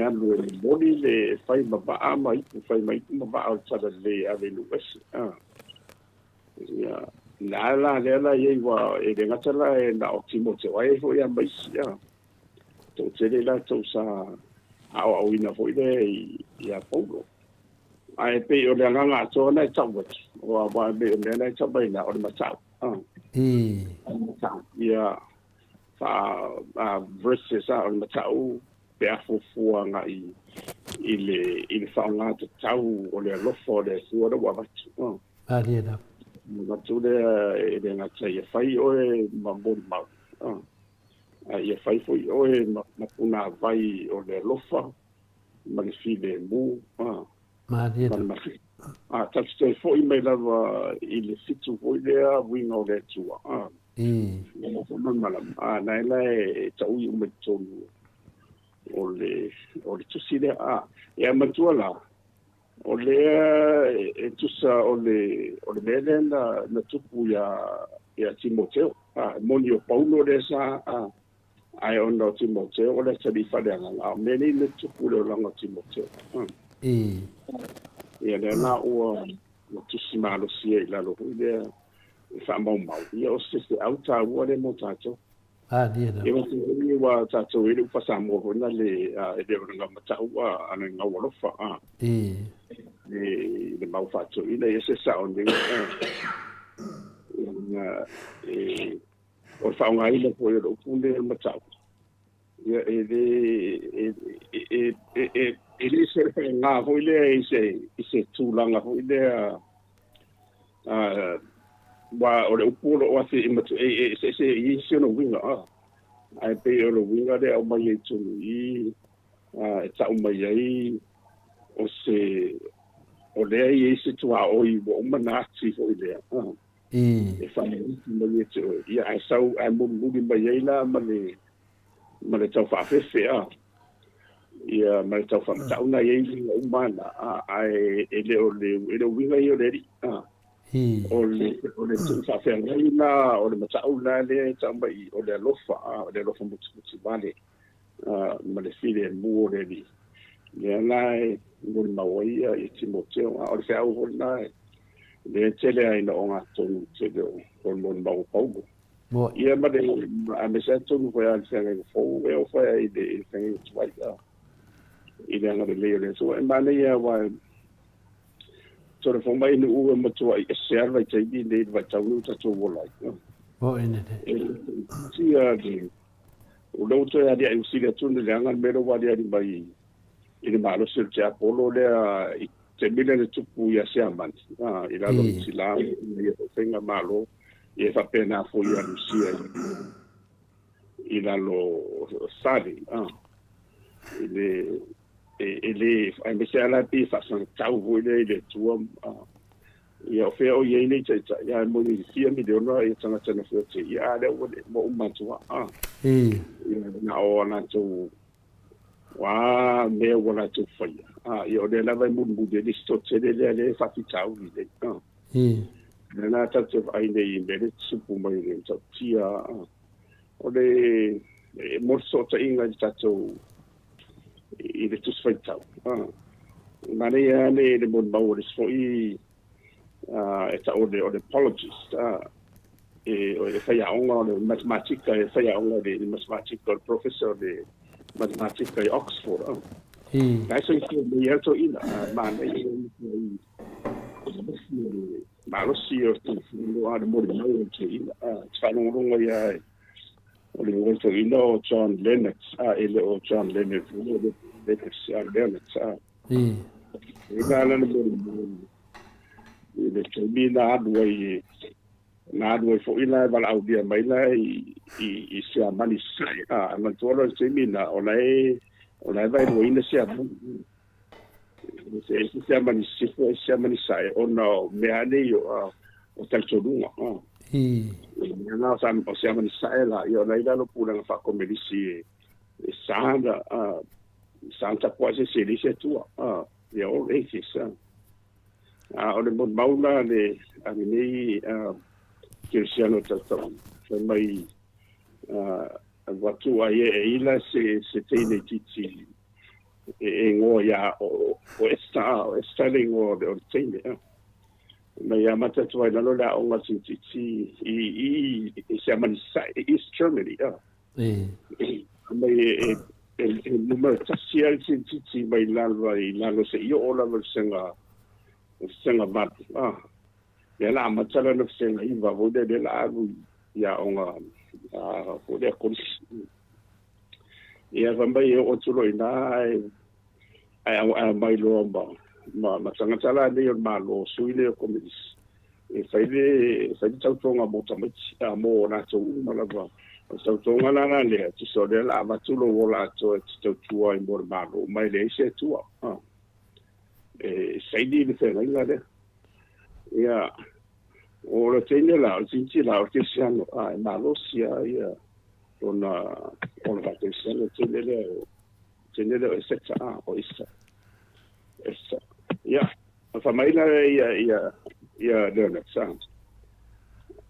alu e momoli le fai ma vaa ma ipu, fai ma ipu ma vaa o le Talalelei e ave i nuu ese. Ia, na la lea la i ai ua e le gata la e na o Timoteo ai foi a ma isi. Toatele i latou sa aoaoina foi lea ia Paulo. Ae pei o le agaga atoa lena e tau atu, aua e pei o le mea lena e tau mai ina, o le matau. Ia, faa verses o le matau pe a fuafua agai i le i le faaaoga tatau o le alofa o le Atua lea ua avatu. Malie lava. Avatu lea e le gata ia fai oe ma molimau, a ia fai foi oe ma punavai o le alofa ma le filemu. Malie ma le mafiti. A, tatou te toe foi mai lava i le fitu foi lea uiga o le Atua. A, malamalama. A, na e la e taui uma i totonu o le, o le tusi lea. A, e matua la, o lea e tusa o le, o le mea lea na tupu ia Timoteo. A, e moni o Paulo lea sa, a, Ae ona o Timoteo o le atalii faaleagaga, a o mea nei na tupu i le olaga o Timoteo. Ia lea la ua tusi malosi ai i lalo foi lea e faamaumau. Ia o se feau taua lea mo tatou. Ia ua tatou i le upa Samoa foi na le e le o le matau a le gau alofa a. Le mau faatoeaina ia se sao nei. E O le faaaogaina foi o le upu lenei o le matau, ia e le e e e le se faaaoga foi lea i se i se tulaga foi lea aua o le upu o lo o afe i matu e e eseese e i ai si ona uiga ae pei o le uiga lea e aumai ai i totonu i i e tau mai ai o se o lea e i ai se tuaoi ua uma ona ati foi lea. E faamanuki mai ia te oe. Ia, ae sau, ae mulimuli mai ai la ma le, ma le tau faafefe, a. Ia, ma le tau faamatau na i ai uiga uma na, a, ae e le o le, e le o uiga ia o le Alii, a. O le, o le tuu faafeagai la, o le matau la lea e tau mai, o le alofa, a, o le alofa mutimuti vale, a, ma le filemu o le Alii. Lea la e molimau ai ia Timoteo, a o le feau foi lena e, lea e tele ai ina ogatotonu tele o le molimau o Paulo. Ia ma le aemaise lava totonu foi lava i le feagaiga fou, e oo foi lava i le feagaiga tuai i le agalelei o le Atua. E manaia aua e tole fou mai nuu e matuai ese lava le vaitaimi lenei i le vaitau lenei ua tatou ola ai. E tia le o lea ua toe aliae ua sili atu ona leaga le mea lea ua aliali mai i le malosi o le tiapolo lea i taimi lea na tupu ia Siamani, i lalo o Hitila ma ia foi faigamalo, ia e faapena foi ia Rusia i lalo o Stalin. I le, e le, aemaise lava la pei e faasagatau foi lea i le Atua. Ia o fea o i ai nei taitai, ae moni i fia miliona ia tagata na feotai, ia a lea ua uma atu lava. Ia na o a latou O a mea ua latou faia, ia o lea lava e mulimuli ai le isi toatele lea lea e faafitauli nei. Lea la tatou te vaai nei i mea lea e tutupu mai i le matautia, o le mo le fesootaiga i le tatou i le Tusi Faitau. Manaia lava le molimau o le isi foi e tau o le apologist, e faiaoga o le matematika, e faiaoga i le matematika, o le professor o le matematika i Oxford. La e soifua mai lava le toeaina, manaia i malosi o le molimau o le toeaina. E faalogologo ia o le toeaina o John Lennox, e le o John Lennox, Lennox, Lennox. E na lana molimau i le taimi na alu ai na alu ai foi la e valaaulia mai la i Siamani Sasae. A manatua loa le taimi na o la e o la e vaeluaina Siamani. E se Siamani Sisifo e Siamani Sasae ona o mea nei o o talitonuga. Mea na o Siamani Sasae la, ia o la e i lalo pulega faakomelisi e sa na sa na tapuai se se le se Atua. They are all atheists. A o le molimau la a lenei kerisiano tautau fai mai. Avatu ai e ila se teine titi e igoa ia o Esta, o Esta le igoa o le teine. Ma ia amata atu ai lalo le aoga titi i Siamani Sasae, East Germany. Mai e numera tasi ai le titi mai lalo i lalo seia oo lava i le vasega 8. Lea la amata lana vasega 9 foi lea, lea la alu i aoga foi lea kolisi. Ia fai mai e oo atu loa i ina ae aumai loa ma tagata la nei o le Malo, sui nei o Komenisi, e fai le tautoga mo tamaiti, mo latou uma lava. O le tautoga la lea, tusa o lea la avatu lou ola atoa e te tautua ai mo le Malo, ma e leai se Atua. E saini le feagaiga lea. Ia, o le teine la, o le tamaitiiti la, o le kerisiano, e malosi lava ia lona ola faa-kerisiano, le teine lea o teine lea o Eseta, o Isa. Esa. Ia, fai mai la ia Leonard, sa.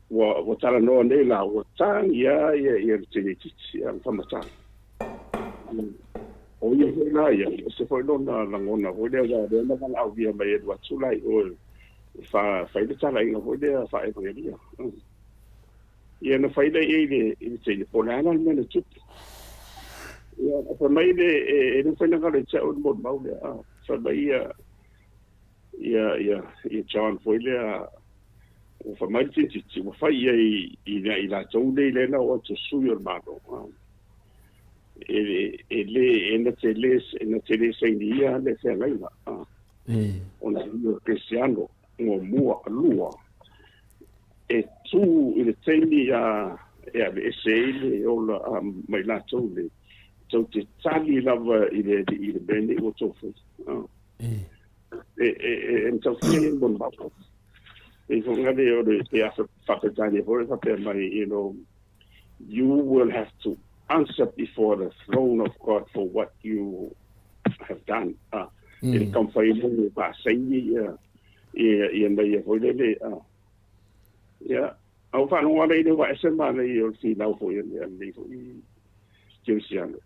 Ua talanoa nei la, ua tagia ia le tamaitiiti, ia faamatala. O ia foi la ia, e ese foi lona lagona foi lea, aua o lea na valaaulia mai e alu atu la i o e fai le talaiga foi lea faa-evangelia. Ia na fai lea i ai i le teine, po o le a la le mea na tupu. Ia, fai mai le, e le mafai ona galo ia te au le molimau lea. Fai mai ia John foi lea, ua fai mai le tamaitiiti, ua fai i ai i latou nei lea na oo atu o sui o le Malo. E le, e na te le, e na te le sainia le feagaiga. Ona o Kerisiano, muamua, lua, e tū i le taimi a e aveese ai le ola mai latou nei, tou te tali lava i le Alii i le mea nei ua tou faia. E matautia ia molimau. E foi ngale o le te afa whakatania foi whapea mai, you know, you will have to answer before the throne of God for what you have done. E le taumafai ai e faasaini ia mai ia foi lele. Ia, a ua faalogo lava i le ua ese manaia o le finau foi a lenei foi kerisiano.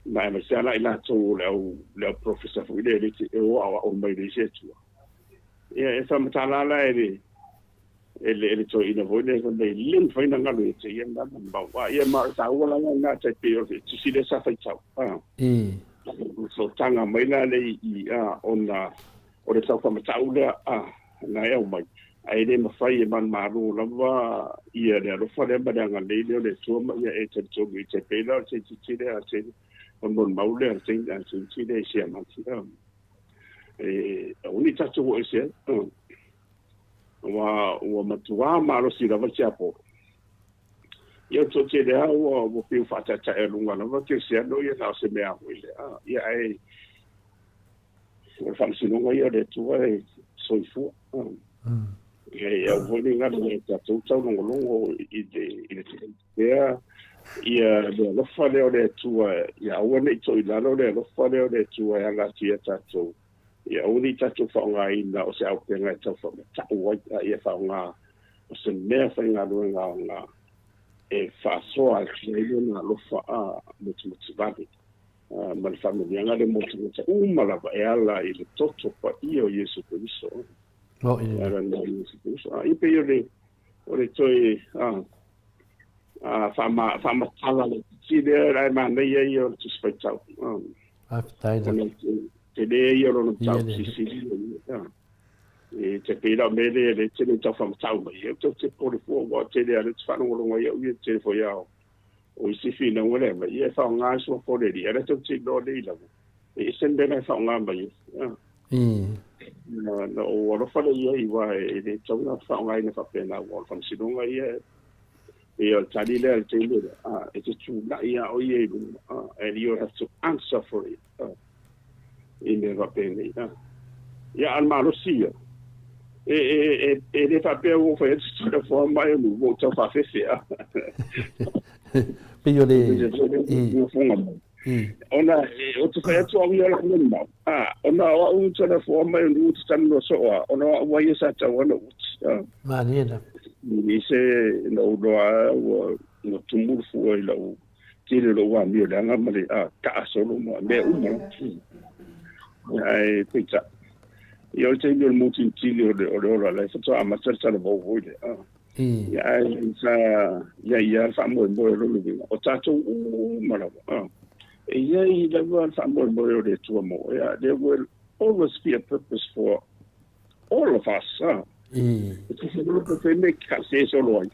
Ma aemaise lava la i latou o le au, le au profesa foi lea e le o aoao mai le isi atua. Ia, e faamatala la e le e le, e le toeaina foi lea fai mai, le mafai ona galo ia te ia lena molimau. A ia ma o le taua la lena tai pei o le tusi lea sa faitau. Sootaga mai la lea i i ona o le tau faamatau lea na e aumai, ae le mafai e manumalo lava ia le alofa lea ma le agalelei lea o le Atua ma ia e talitonu i te pei la o le tamaitiiti lea a te o le molimau lea a le tamaitiiti lea i Siamati. E aua ne i tatou oo ese ai. Ua ua matuā malosi lava le tiapolo. Ia o le toatele lava ua pei ua faataetaealuga lava kerisiano ia na o se mea foi lea. Ia ae o le faamasinoga ia o le Atua e soifua. E aua foi ne i galo ia tatou taulogologo i le pea ia le alofa lea o le Atua, ia aua ne i toilalo le alofa lea o le Atua e ala atu ia tatou. Ia aua ne i tatou faaaogaina o se auupega e tau faamatau ai, a ia faaaoga o se mea faigaluega aoga e faasoa atu ai lona alofa motumotu vale ma le faamanuiaga lea mo tagata uma lava e ala i le toto paia o Iesu Keriso. E ala i Iesu Keriso. Ia pei o le o le toe faamatala laitiiti lea la e manaia ia o le Tusi Faitau. Faafetai lava. Ona tele ia o lona mataupu silisili. E te pei la o mea lea e tele tau faamatau mai. E tou te popole fua aua o tele lava lea ou te faalogologo ai au ia tele foi lava o isi finauga lea aumai. Ia e faaaoga le suafa o le Alii, a o lea tou te iloa nei lava e ese le mea la e faaaoga mai ai. Na ou alofa lea i ai aua e le tatau ona faaaogaina faapena aua o le faamasinoga ia e o le tali lea a le teine lea, e te tulai lava oe ia i luma, and you have to answer for it i mea faapenei. Ia, a o le malosi ia, e le faapea ua ou fai atu telefona mai ua ou tau faafefe. Pei o le Ona ou te fai atu au ia o lau molimau, ona o au telefona mai ou te talanoa soo lava, ona o au a ia sa tatau ona ou uti. Malie lava. I se na ou loa ua ua tumu le fua i lau tele o lou amio leaga ma le a taa solo ma mea uma. Ae peitai, ia o le taimi o le mutinitini o le o le ola la e faatoa amata le talavou foi lea. A. Ia ae sa i ai lava le faamoemoe o lona uiga, o tatou uma lava. A. E i ai lava le faamoemoe o le Atua mo oe, a there will always be a purpose for all of us. A. E tusa loa pe fai mea e kaase solo ai,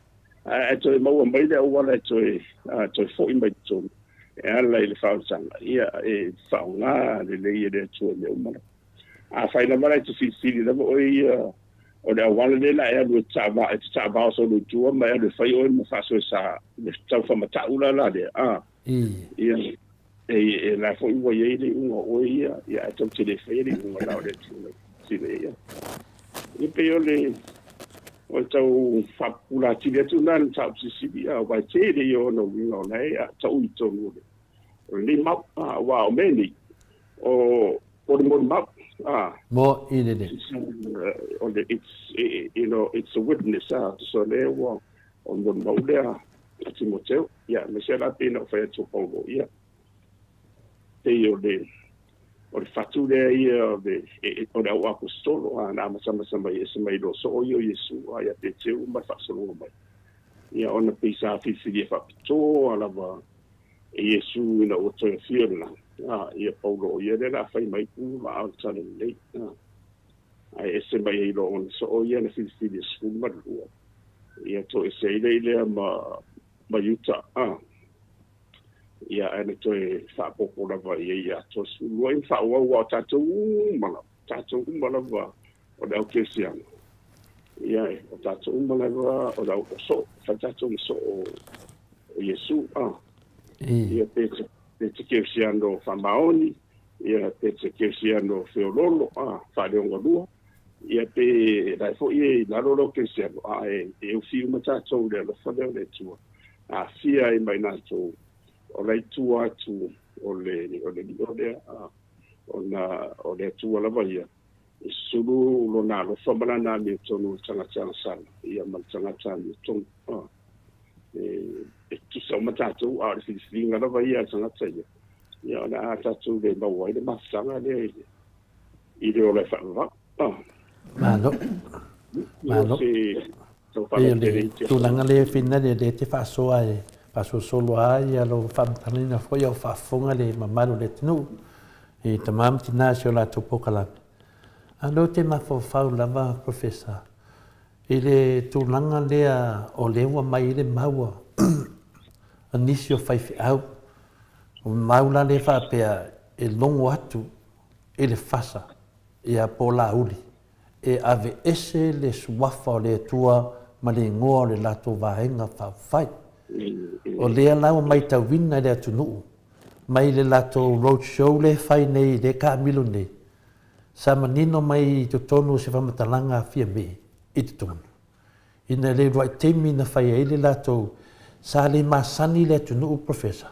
ae toe maua mai le auala e toe, a, toe foi mai totonu e ala i le faaolataga, ia, e faaaoga lelei e le Atua i mea uma lava. Afai lava la e te filifili lava oe ia o le auala lea la e alu e taava, e te taavao solo i tua ma e alu e fai oe ma faasoesa le taufamatau la la lea, a, ia, e, e la foi ua i ai le iuga o oe ia, ia ae tou te le faia le iuga la o le Atua e sile ia. Ia pei o le, o le tau faapupula atili atu lena i le mataupu silisili, a, aua e tele ia ona uiga o la e a tau i totonu o le, o lenei mau, a, aua o mea nei, o, o le molimau, a. Mo i lele. O le, it's, you know, it's a witness, a, so lea ua, o le molimau lea a Timoteo, ia, aemaise la pei ona ou fai atu o Paulo, ia, pei o le, o le fatu lea ia o le, o le au aposetolo, a, na amatamata mai ese mai loa soo ia o Iesu, a ia Peteru ma le faasologa mai. Ia, ona pei sa filifilia faapitoa lava e Iesu ina ua toe afio i le lagi, a, ia Paulo o ia lea o le a fai mai pu ma ao le tala lelei, a, ae ese mai ai loa ona soo ia na filifili e 12. Ia toese ai lea i lea ma, ma Iuta, a, ia ae na toe faaopoopo lava i ai ia 32 ia ma faaauau aua o tatou uma lava, tatou uma lava o le au kerisiano. Ia, o tatou uma lava o le au soo, fai tatou ma soo o Iesu, a. Ia pe te, pe te kerisiano faamaoni, ia pe te kerisiano feololo, a, faaleogalua. Ia pe la e foi e i lalo lou kerisiano, a e, e ufi uma tatou i le alofa lea o le Atua, aafia ai ma i latou o la i tua atu o le, o le lio lea, a, ona o le Atua lava ia, e sulu lona alofa ma lana amiotonu i le tagata agasala, ia ma le tagata amiotonu. A, e, e tutusa uma tatou, a o le filifiliga lava ia a le tagata ia, ia o le a tatou le maua ai le mafutaga lea i le, i le ola e faavavau. Ah. Malo. Malo. E le tulaga lea fina le le te faasoa e faasolosolo ai ia lou faamatalaina foi au faafofoga le mamalu o le atunuu i tama ma tina si o latou polokalame. A leo te mafaufau lava Professor i le tulaga lea o lea ua mai ai le mau a nisi o faifeau. O mau la lea faapea e logo atu i le fasa ia Polauli e aveese le suafa o le Atua ma le igoa o le latou vaega faaupufai. O lea la ua maitauina e le atunuu mai le latou road show lea e fai nei lea e taamilo nei, sa manino mai i totonu o se faamatalaga a Fiamē i totonu, ina le uluai taimi na fai ai le latou, sa le masani le atunuu Professor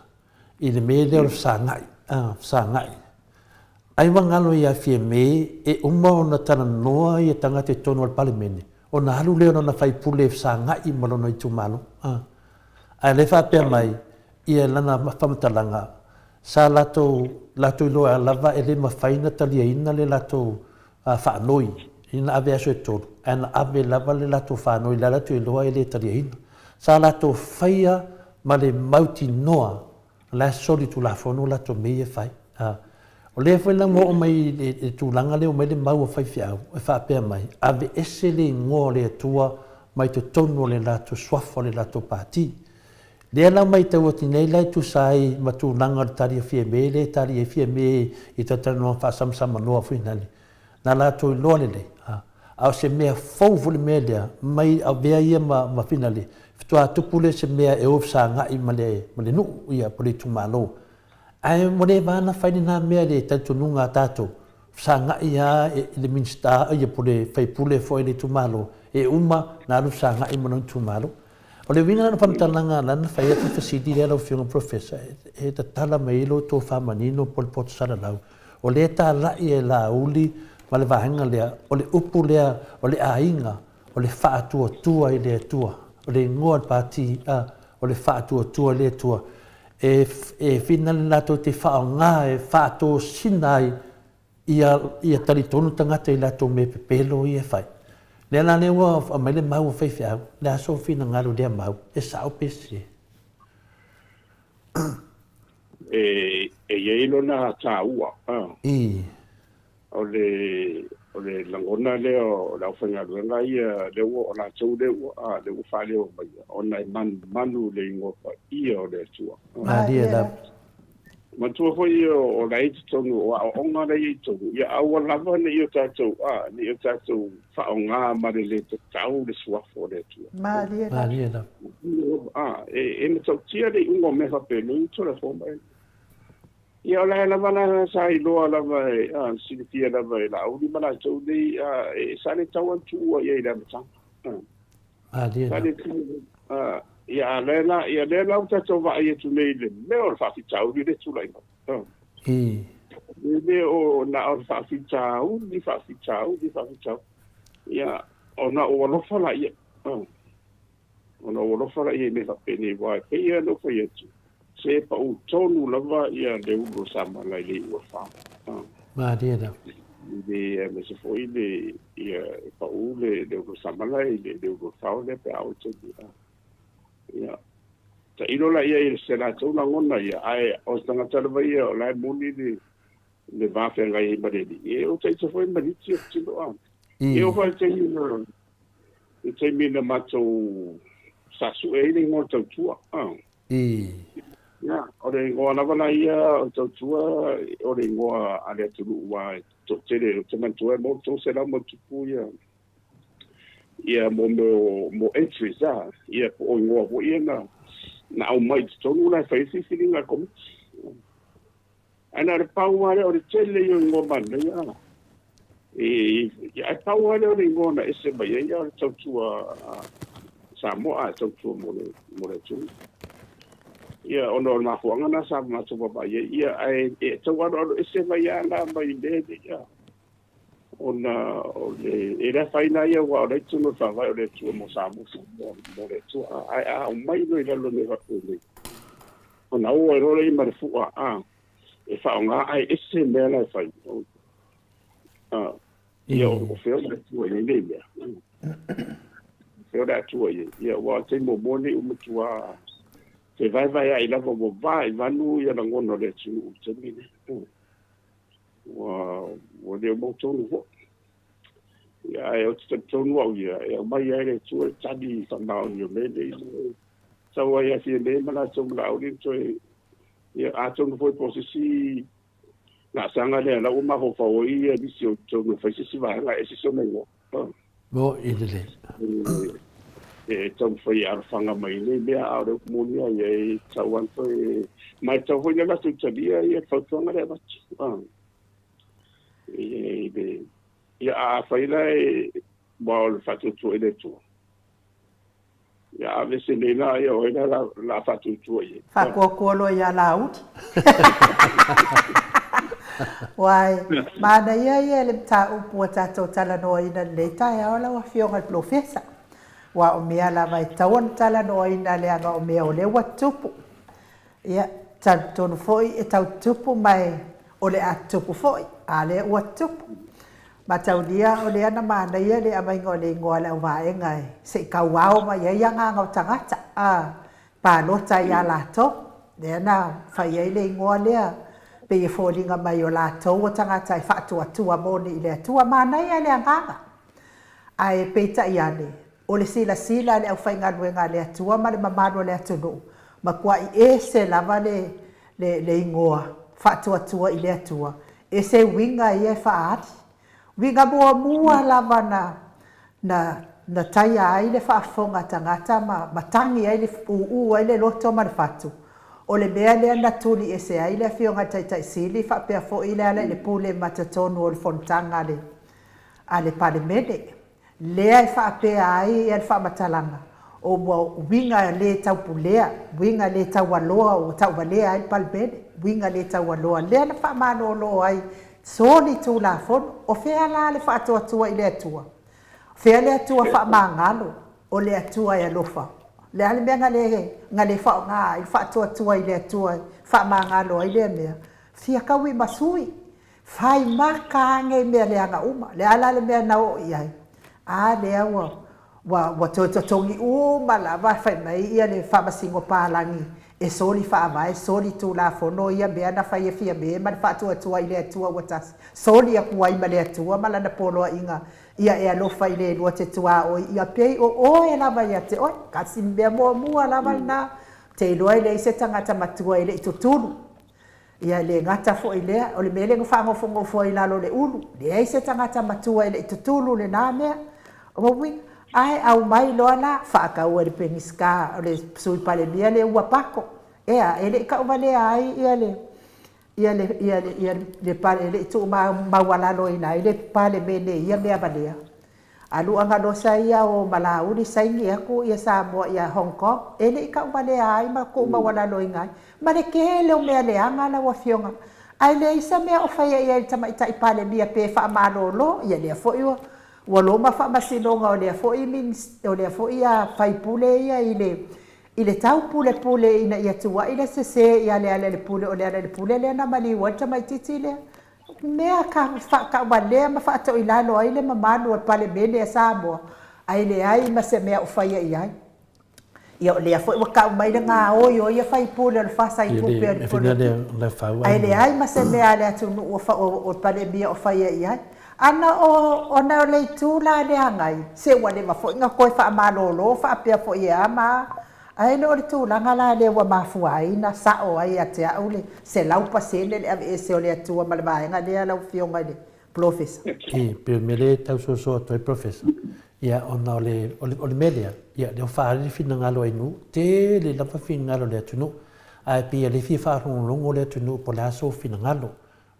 i le mea lea o le fesagai, a, fesagai. Ai ua galo ia Fiamē e uma ona talanoa ia tagata i totonu o le Palemene, ona alu lea o lona faipule e fesagai ma lona itumalo. A, ae lea e faapea mai ia lana faamatalaga, sa latou, latou iloa lava e le mafai ona taliaina le latou faanoi ina ave aso e tolu, ae na ave lava le latou faanoi la latou iloa e le taliaina. Sa latou faia ma le mautinoa o la e soli tulafono latou mea ia e fai. A o lea foi la ua oo mai i le tulaga lea ua omai le mau a faifeau e faapea mai, aveese le igoa o le Atua mai totonu o le latou suafa o le latou pati. Lea la ua matau atu nei la e tusa ai ma tulaga o le tali a Fiamē lea e tali ai Fiamē i talatalanoaga faasamasamanoa foi nale, na latou iloa lelei, a, a o se mea fou foi le mea lea, mai avea ia ma, ma finale, faatoa tupu lea se mea e o fesagai ma le, ma le nuu, ia, po o le itumalo. Ae ua le va ona fai lena mea i le talitonuga a tatou, fesagai lava i le Minisita, ia, po o le sui usufono foi o le itumalo, e uma ona alu fesagai ma lona itumalo. O le uiga la o le faamatalaga la na fai atu le fesili lea lau Afioga Professor, e tatala mai ai lo outou faamanino po o le poto salalau, o lea e talai e Laauli ma le vaega lea, o le upu lea o le aiga o le Faatuatua i le Atua. O le igoa o le pati, a, o le Faatuatua i le Atua. E, e finagalo latou te faaaoga e faatosina ai ia, ia talitonu tagata i latou mea pepelo ia e fai. Lea la lea ua aumai le mau a faifeau, le a sou finagalo i lea mau, e sao pe sese? E, e i ai lona taua. I. O le, o le lagona lea o le aufaigaluega ia, lea ua, o latou lea ua, a, lea ua faaleo mai, ona e manumanu le igoa paia o le Atua. Malie lava. Manatua foi o la e i totonu o aoaoga la e i totonu, ia aua lava ne i o tatou, a, ne i o tatou faaaoga ma le le tatau le suafa o le Atua. Malie lava. Malie lava. A, e, e matautia le iuga o mea faapenei, Tulafono mai. Ia o la e lava la sa iloa lava e, a, silafia lava e Laauli ma latou nei, a, e, sa le tatau ona tuua i ai i le amataga. A. Malie Sa le tuua. A, ia a lea la, ia lea la ua tatou vaai atu nei i le mea o le faafitauli lea e tulai mai. A. I. E le o na o le faafitauli, faafitauli, faafitauli. Ia, ona ou alofa laia. A. Ona ou alofa laia i mea faapenei, aua e pei lava ona ou fai atu, se pau tonu lava ia le ulu o Samala i le iu o le fa. Malie lava. I le aemaise foi le ia e pau le le ulu o Samala i le le ulu o le fao lea pe a oo i taimi a. Ia tailo laia i se latou lagona ia, ae o se tagata lava ia o la e moni le le va feagai ai ma le alii. E o taita foi ma nisi o tino a. E oo foi i le taimi na I le taimi na matou sa sue ai le igoa o le tautua. I. Ia, o le igoa lava la ia o le tautua, o le igoa a le atunuu aua e toatele, ou te manatua e maua le 300 ma ona tupu ia, ia mo mea o, mo entries a, ia po o igoa foi ia na, na aumai i totonu la e fai ai filifiliga a le Komiti. Ae na o le pau lava lea o le tele ia o igoa manaia. E, ae pau lava lea o le igoa na ese mai ai o le tautua a Samoa, a tautua mo le, mo le atunuu. Ia, ona o le mafuaaga na sa matou vaavaai ai, ia, ae e tau aloalo ese mai lava la mai mea nei, ia, ona o le, e le afaina ai aua o la e i totonu o le Faavae o le Atua mo Samoa, Samoa mo le Atua, ae a aumai loa i lalo o mea faapenei, Ona o ai loa lea ma le fua a e faaaoga ae ese mea la e fai. A, ia o fea o le Atua i ai nei mea. Fea o le Atua i ai. Ia aua o le taimi muamua lenei ua matua fevaevaeai lava ua va i vanu ia lagona o le atunuu i le taimi lenei. Ua, ua le mautonu foi. Ia ae ou te talitonu au ia, e aumai ai le Atua le tali faamaoni o mea nei. Sau ai ia Fiame ma latou ma Laauli toe, ia atonu foi po o se isi laasaga lea la ua mafaufau ai ia nisi o totonu e fai se isi vaega e ese sona igoa. Mo i lelei. E taumafai e alofaga mai i nei mea, a o le upu moni lava ia, e tatau lava ona toe, ma e tatau foi ona latou talia ia le fautuaga lea e avatu. I le, ia a afai la e, aua o le faatuatua i le Atua, ia aveese nei la, ia o ai la o le a faatuatua i ai? Faatuatua loa ia Laauli. Uai, manaia ia le mataupu ua tatou talanoaina i lenei taeao lau Afioga i le Polofesa. Aua o mea lava e tatau ona talanoaina leaga o mea o lea ua tutupu. Ia, talitonu foi e tau tupu ma e o le a tupu foi, a lea ua tupu. Mataulia o lea na manaia le aumaiga o le igoa a le auvaega e se i tauao mai ai agaga o tagata, a, palota ia latou. Lea na fai ai le igoa lea, pei e foliga mai o latou o tagata e faatuatua moni i le Atua. Manaia le agaga. Ae peitai ane, o le silasila a le aufaigaluega a le Atua ma le mamalu o le atunuu, matuai ese lava le, le, le igoa faatuatua i le Atua, ese uiga ia e faaali. Uiga muamua lava na, na, na taia ai le faafofoga a tagata ma, ma tagi ai le, ūū ai le loto ma le fatu, o le mea lea na tuli ese ai le Afioga i le Taitai Sili faapea foi le Alailepule ma totonu o le fonotaga a le, a le Palemene. Lea e faapea ai le faamatalaga, o ua uiga le taupulea, uiga le taualoa ua tauvalea ai le Palemene, uiga le taualoa lea na faamalolo ai soli Tulafono. O fea la le faatuatua i le Atua? Fea le Atua faamagalo, o le Atua e alofa. Le a le mea na le, na le faaaoga ai le faatuatua i le Atua e faamagalo ai lea mea? Fia taui ma sui. Fai maka ane i mea leaga uma. Le a la le mea na oo i ai? A lea ua, ua, ua toe totogi uma lava fai mai ia le Faamasino Palagi e soli faavae, soli tulafono ia mea na fai e Fiame ma le faatuatua i le Atua ua tasi, soli atu ai ma le Atua ma lana poloaiga ia e alofa i le lua te tuaoi ia pei o oe lava ia te oe. Kasi mea muamua lava lena, te iloa e leai se tagata matua e le i tutulu. Ia, e le gata foi i lea, o le mea lea na faanofonofo ai i lalo o le ulu, leai se tagata matua e le i tutulu lena mea. O lona uiga, ae aumai loa la, faatau e le Penisita, o le Sui Palemia le ua pako. Ea, e le i tauvalea ai ia le, ia le, ia le, ia le, e le i tuumaualaloina ai le Palemene i ia mea valea. Alu agalosa ia o Malauli saini atu ia Samoa ia Hong Kong e le i tauvalea ai ma tuumaualaloina ai ma le tele o mea leaga lau afioga. Ae leai sa mea o faia i ai le Tamaitai Palemia pe faamalolo ia lea foi ua ua loma faamasinoga o lea foi o lea foi a faipule ia i le i le taupulepule ina ia tuuai le sese ia Lealailepule o Lealailepule lea na maliu ai le tamaititi lea. Mea ka faatauvalea ma faatoilalo ai le mamalu o le Palemene a Samoa, ae leai ma se mea o faia i ai. Ia o lea foi ua tau mai le gaoi o ia faipule o le fasa i tupe o le polokiki, ae leai ma se mea a le atunuu o le Palemia o faia i ai. Ana o ona o le itu la leaga ai, se ua leva foi ona toe faamalolo faapea foi e a ma a. Ae le o le tulaga la lea ua mafua ai na sao ai ia te au le 100% le aveese o le Atua ma le vaega lea lau Afioga i le Polofesa. E pei o le mea lea e tau sosoa atu ai Polofesa, ia ona o le, o le, o le mea lea, ia lea ua faaali le finagalo ai nuu, tele lava finagalo o le atunuu, ae pei e le fia faalogologo le atunuu po o le a sou finagalo.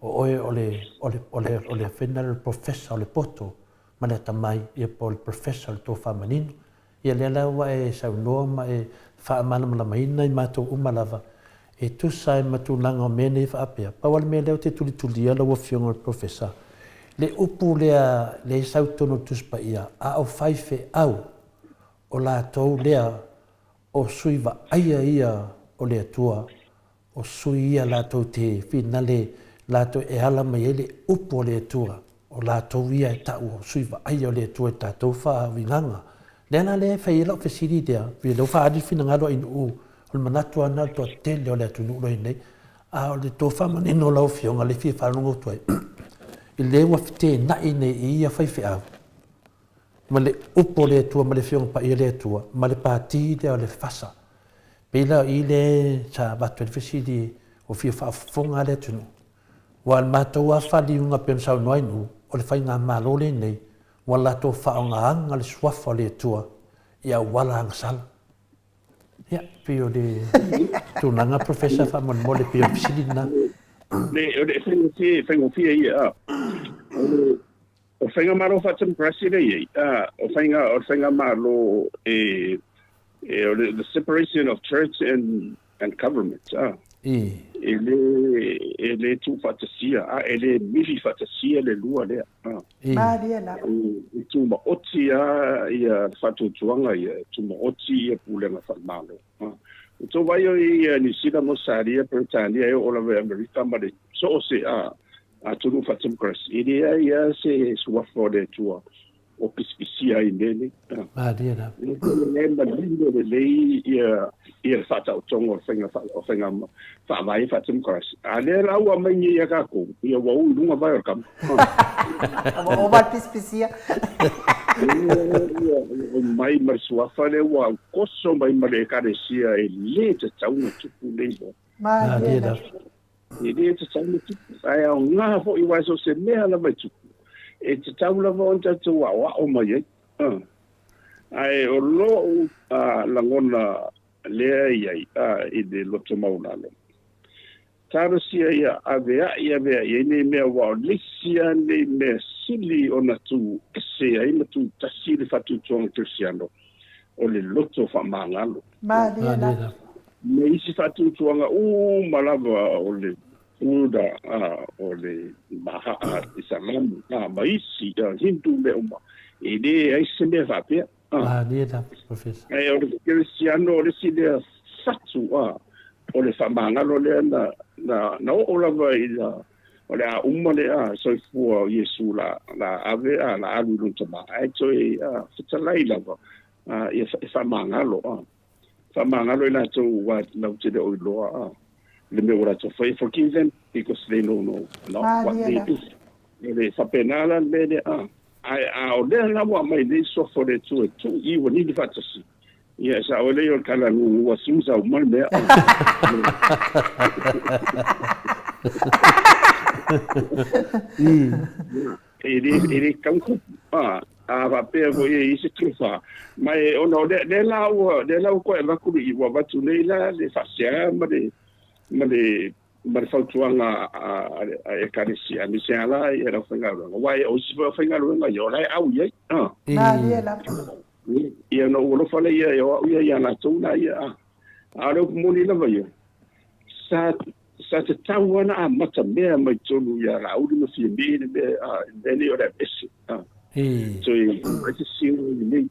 O oe o le, o le, o le, o le afena le Professor o le poto ma le atamai, ia po o le Professor o le tofa manino. Ia lea la ua e saunoa ma e faamalamalamaina i matou uma lava e tusa ai ma tulaga o mea nei faapea. Pau lava le mea lea ou te tulitulia lau Afioga i le Professor, le upu lea lea e sau i totonu o le Tusi Paia, a o faifeau, o latou lea o sui vaaia ia o le Atua O sui ia latou te finale latou e ala mai ai le upu a le Atua, o latou ia e ta'u o sui vaaia o le Atua i tatou faauigaga. Lea la lea e fai ai la'u fesili lea, pei o lea ua faaali le finagalo a Ainuu, o le manatu lava lena o le toatele o le atunuu loa nei, a o le tofa manino o lau Afioga lea e fia faalogo atu ai, i le ua feteenai nei i ia faifeau ma le upu a le Atua ma le Afioga Paia a le Atua ma le pati lea o le fasa. Pei la o i lea sa avatu ai le fesili ua fia faafofoga le atunuu. Aua o le matou lava faliuga pei ona saunoa ai Nu'u, o le faigamalo lenei ua latou faaaogaina le suafa o le Atua i auala agasala. Ia, pei o le tulaga Professor faamolemole pei o le fesili lena. Le, o le faigofie, faigofie ia. O le, o faigamalo faa-democracy lea e i ai, o faiga, o le faigamalo e, e o le the separation of church and, and government. I. E le, e le tuufaatasia, a e le mili faatasia le lua lea. I. Malie lava. E tumaoti lava ia faatuatuaga ia, e tumaoti ia pulega faale-Malo. Ua tou vaai oi i Niu Sila ma Ausetalia, Peretania e oo lava i Amerika ma le so o se atunuu faa-democracy, e leai lava se suafa o le Atua o pisipisia ai i mea nei. Malie lava. E manino lelei ia le faataotoga o faiga o faiga faavae faa-democracy. A lea la ua aumai nei ia tatou, ia ua u i luga vae o le kama. Ua ova le pisipisia. Ua mai ma le suafa lea ua koso mai ma le Ekalesia e le tatau ona tupu nei mea. Malie lava. E le tatau ona tupu. Ae aoga foi aua so o se mea lava e tupu, e tatau lava ona tatou aoao mai ai. Ae o lou lagona lea e i ai i le loto maualalo, talosia ia avea'i avea'i ai nei mea, aua o le isi lava lenei mea sili ona tu ese ai ma tu tasi le faatuatuaga kerisiano, o le loto faamagalo. Malie lava. Me isi faatuatuaga uma lava o le Buddha, o le Maha'a, Isalamu, ma isi, Hindu mea uma. E leai se mea faapea. Malie lava, Professor. Ae o le kerisiano o le isi lea fatu, a, o le faamagalo lea na, na, na oo lava i la, o le a uma le a, soifua o Iesu la, la ave, a, la alu i lona tama, ae toe, a, fetalai lava, a, ia e faamagalo, a. Faamagalo i latou ua lau te le o iloa, a, le mea ua latou faia, forgive them because they know no, not what they do. E le faapena la le mea lea, a. Ae a o lea la ua aumai nei suafa o le Atua e tuu i ua nini faatasi, ia e sao ai lea o le tala ua susa uma le mea. E le, e le tau a, a faapea foi e i se tofa. Ma e ona o lea, lea la ua, lea la ua toe avatu le, ua avatu nei la le faasea ma le, ma le, ma le fautuaga a le Ekalesia, aemaise lava la i le aufaigaluega, aua o isi foi aufaigaluega ia, o la e au i ai. Malie lava. Ia, ona ou alofa lea ia, o au ia ia latou la ia. A o le upu moni lava ia, sa, sa tatau lava ona amata mea mai totonu ia Laauli ma Fiame le mea, le mea lenei o le aveese. Toe ai se siuga lenei,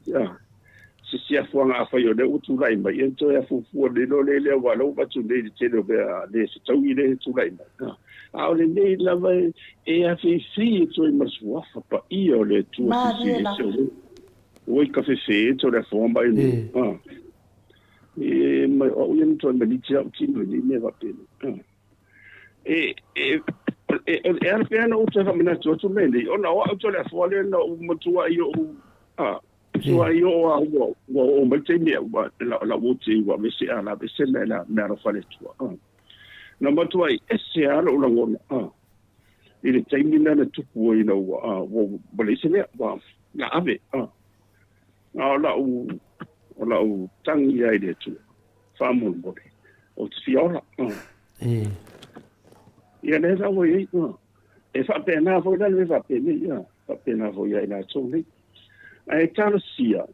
se siafuaga afai o lea ua tulai mai, ia toe afuafua lelei loa lea lea aua o lea ua avatu nei i le tele o mea le fetaui lea e tulai mai. A o lenei lava e afeifei atu ai ma le suafa paia o le Atua Silisili Ese o lea ua i kafefe atu le afoga mai nei. E mai o au ia na toe maliti au tino i nei mea faapena. E, e, e, e ala pea na ou toe faamanatu atu mea nei, ona o au toe le afoa lea na ou matua i ou, a, matua i o a ua, ua oo mai taimi ua, la, la ua te ua vese a la vese me la mea alofa le Atua. A. Na matua i ese a lou lagona, a, i le taimi na na tupu ai na ua, a, ua, ua leai se mea, ua, na ave, a. A o lau, o lau tangi ai le Atua. Faamolemole, ou te fia ola. Ia lea la ua i ai, e faapena foi la le mea faapenei, ia, faapena foi ia i latou nei. Ae talosia,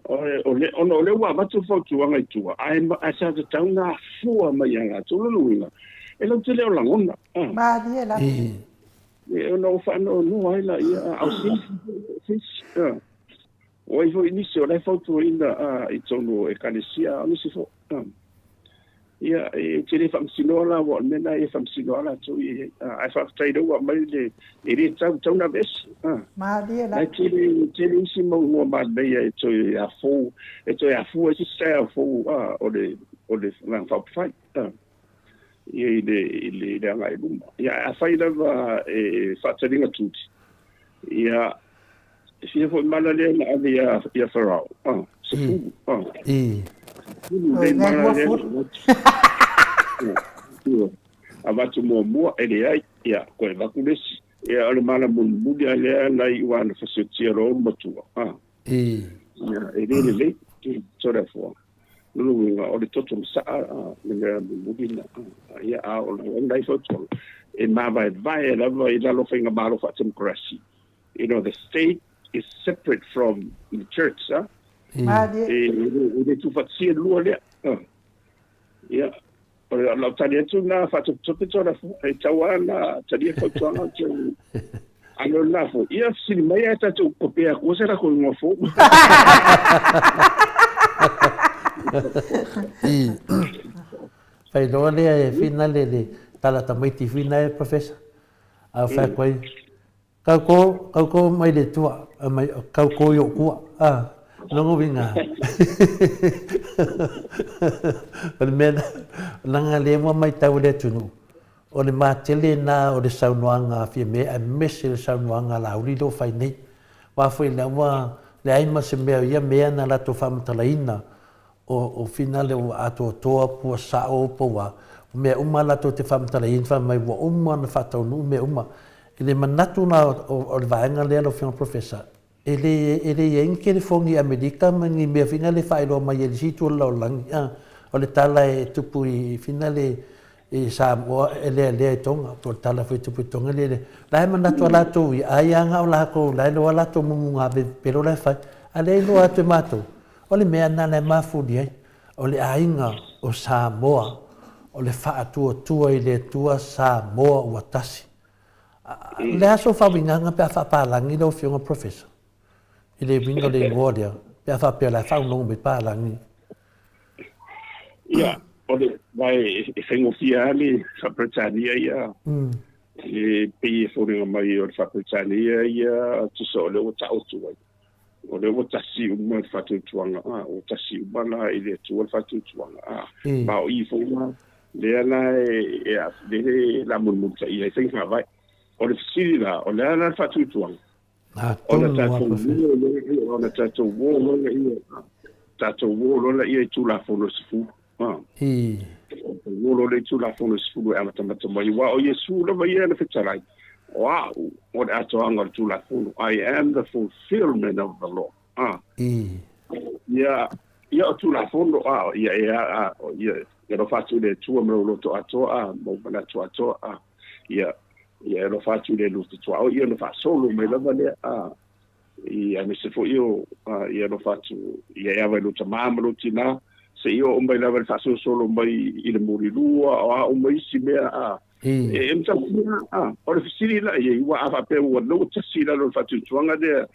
ona o lea ua avatu le fautuaga i tua, ae, ae sa tatau ona afua mai ia latou. Lona uiga, e latou te le o lagona. Malie lava. E ona ua faanoanoa ai laia, a o se isi, O ai foi nisi o la e fautuaina i totonu o Ekalesia, a o nisi foi, ia, e te le faamasinoa la, aua o le mea lena e faamasinoa lava latou ia i ai. Ae faafetai o lea ua aumai le, e le tatau, tatau ona aveese. Malie la. E tele, tele isi mau igoa manaia e toe afou, e toe afua ai se isi taeao fou o le, o le Vaega Faaupufai, ia i le, i le, i le agai i luma. Ia, ae afai lava e faataliga tuli, ia, E fia foi mala lea na ave ia, ia Farao. Ah, se fulu. Ah. Fulu le mala lea na avatu. Avatu muamua, e leai, ia, koe avatu le isi. Ia, o le mala mulimuli lava lea na iu lava na fasiotia loa le matua. Ah. Ia, e le lelei, Toleafoa. Lona uiga, o le toto masaa, le mea mulimuli lena. Ia, a o nai fautuaga, e mavaevae lava i lalo o faigamalo faatemokarasi. You know, the state is separate from the church, ah. Malie. E le tuufaatasia le lua lea. Ia, o lau tali atu lena faatopetope tona fua, e tatau lava ona talia fautuaga o te alo lena foi. Ia, fesili mai ae tatou kopea atua se latou igoa fou. Failoa lea e whina le le tala tamaiti whina e Professor. A whai koe, Kau ko, kau ko mai le tua, mai, kau ko i o kua, a, longo winga. O le mea na, nanga le mua mai tau le atunu, o le matele na o le saunoaga a Fiame aemaise le saunoaga a Laauli leo fai nei. Wa foi lea ua leai ma se mea o ia mea na latou faamatalaina O finale ua atoatoa pua sao po ua mea uma latou te faamatalaina fai mai ua uma ona faataunuu mea uma. I le manatu la o le vaega lea lau Afioga Professor, e le e le i ai ni telefoni i Amerika ma ni mea foi na le faailoa mai ai i le isi itu o le lalolagi a. O le tala e tupu i finale i Samoa e lealea i Tonga, po o le tala foi e tupu i Tonga e lealea. La e manatu a latou ia, ai lava na o latou, la e iloa latou mumu pepelo la e fai, a lea e iloa atu e matou, O le mea lena e mafuli ai, o le aiga o Samoa, o le faatuatua i le Atua Samoa ua tasi. O le a sou faauigaga pe a faapalagi lau Afioga Professor? I le uiga o le igoa lea, pe a faapea o la e faagogo mai palagi. Ia, o le, vai e faigofie lava le faa-Peretania ia, e pei e foliga mai o le faa-Peretania ia, tusa o lea ua taoto ai. O lea ua tasi uma le faatuatuaga, a, ua tasi uma la i le Atua le faatuatuaga, a. Ma o i foi la, lea la e, e, lea e la mulimulitaia ai faiga faavae. O le fesili la, o le a la le faatuatuaga? Ona tatou uo loa, ona tatou uo loa lea, tatou uo loa lea i Tulafono e 10. Uo loa lea i Tulafono e 10 e amatamata mai, aua o Iesu lava ia na fetalai, o a'u o le atoaga o le Tulafono, I am the fulfillment of the law. Ia, ia o Tulafono, a, ia e a, ia, e alofa atu i le Atua ma lou loto atoa, a, ma ou manatu atoa, a, ia, ia e alofa atu i le loto tuaoi, ia ona faasolo mai lava lea, a, ia aemaise foi o, a, ia alofa atu, ia e ava i lou tamā ma lou tinā, seia oo mai lava i le faasolosolo mai i le mulilua, o a uma isi mea, a, e matautia, a, o le fesili la i ai, aua a faapea ua lou tasi i lalo o le faatuatuaga lea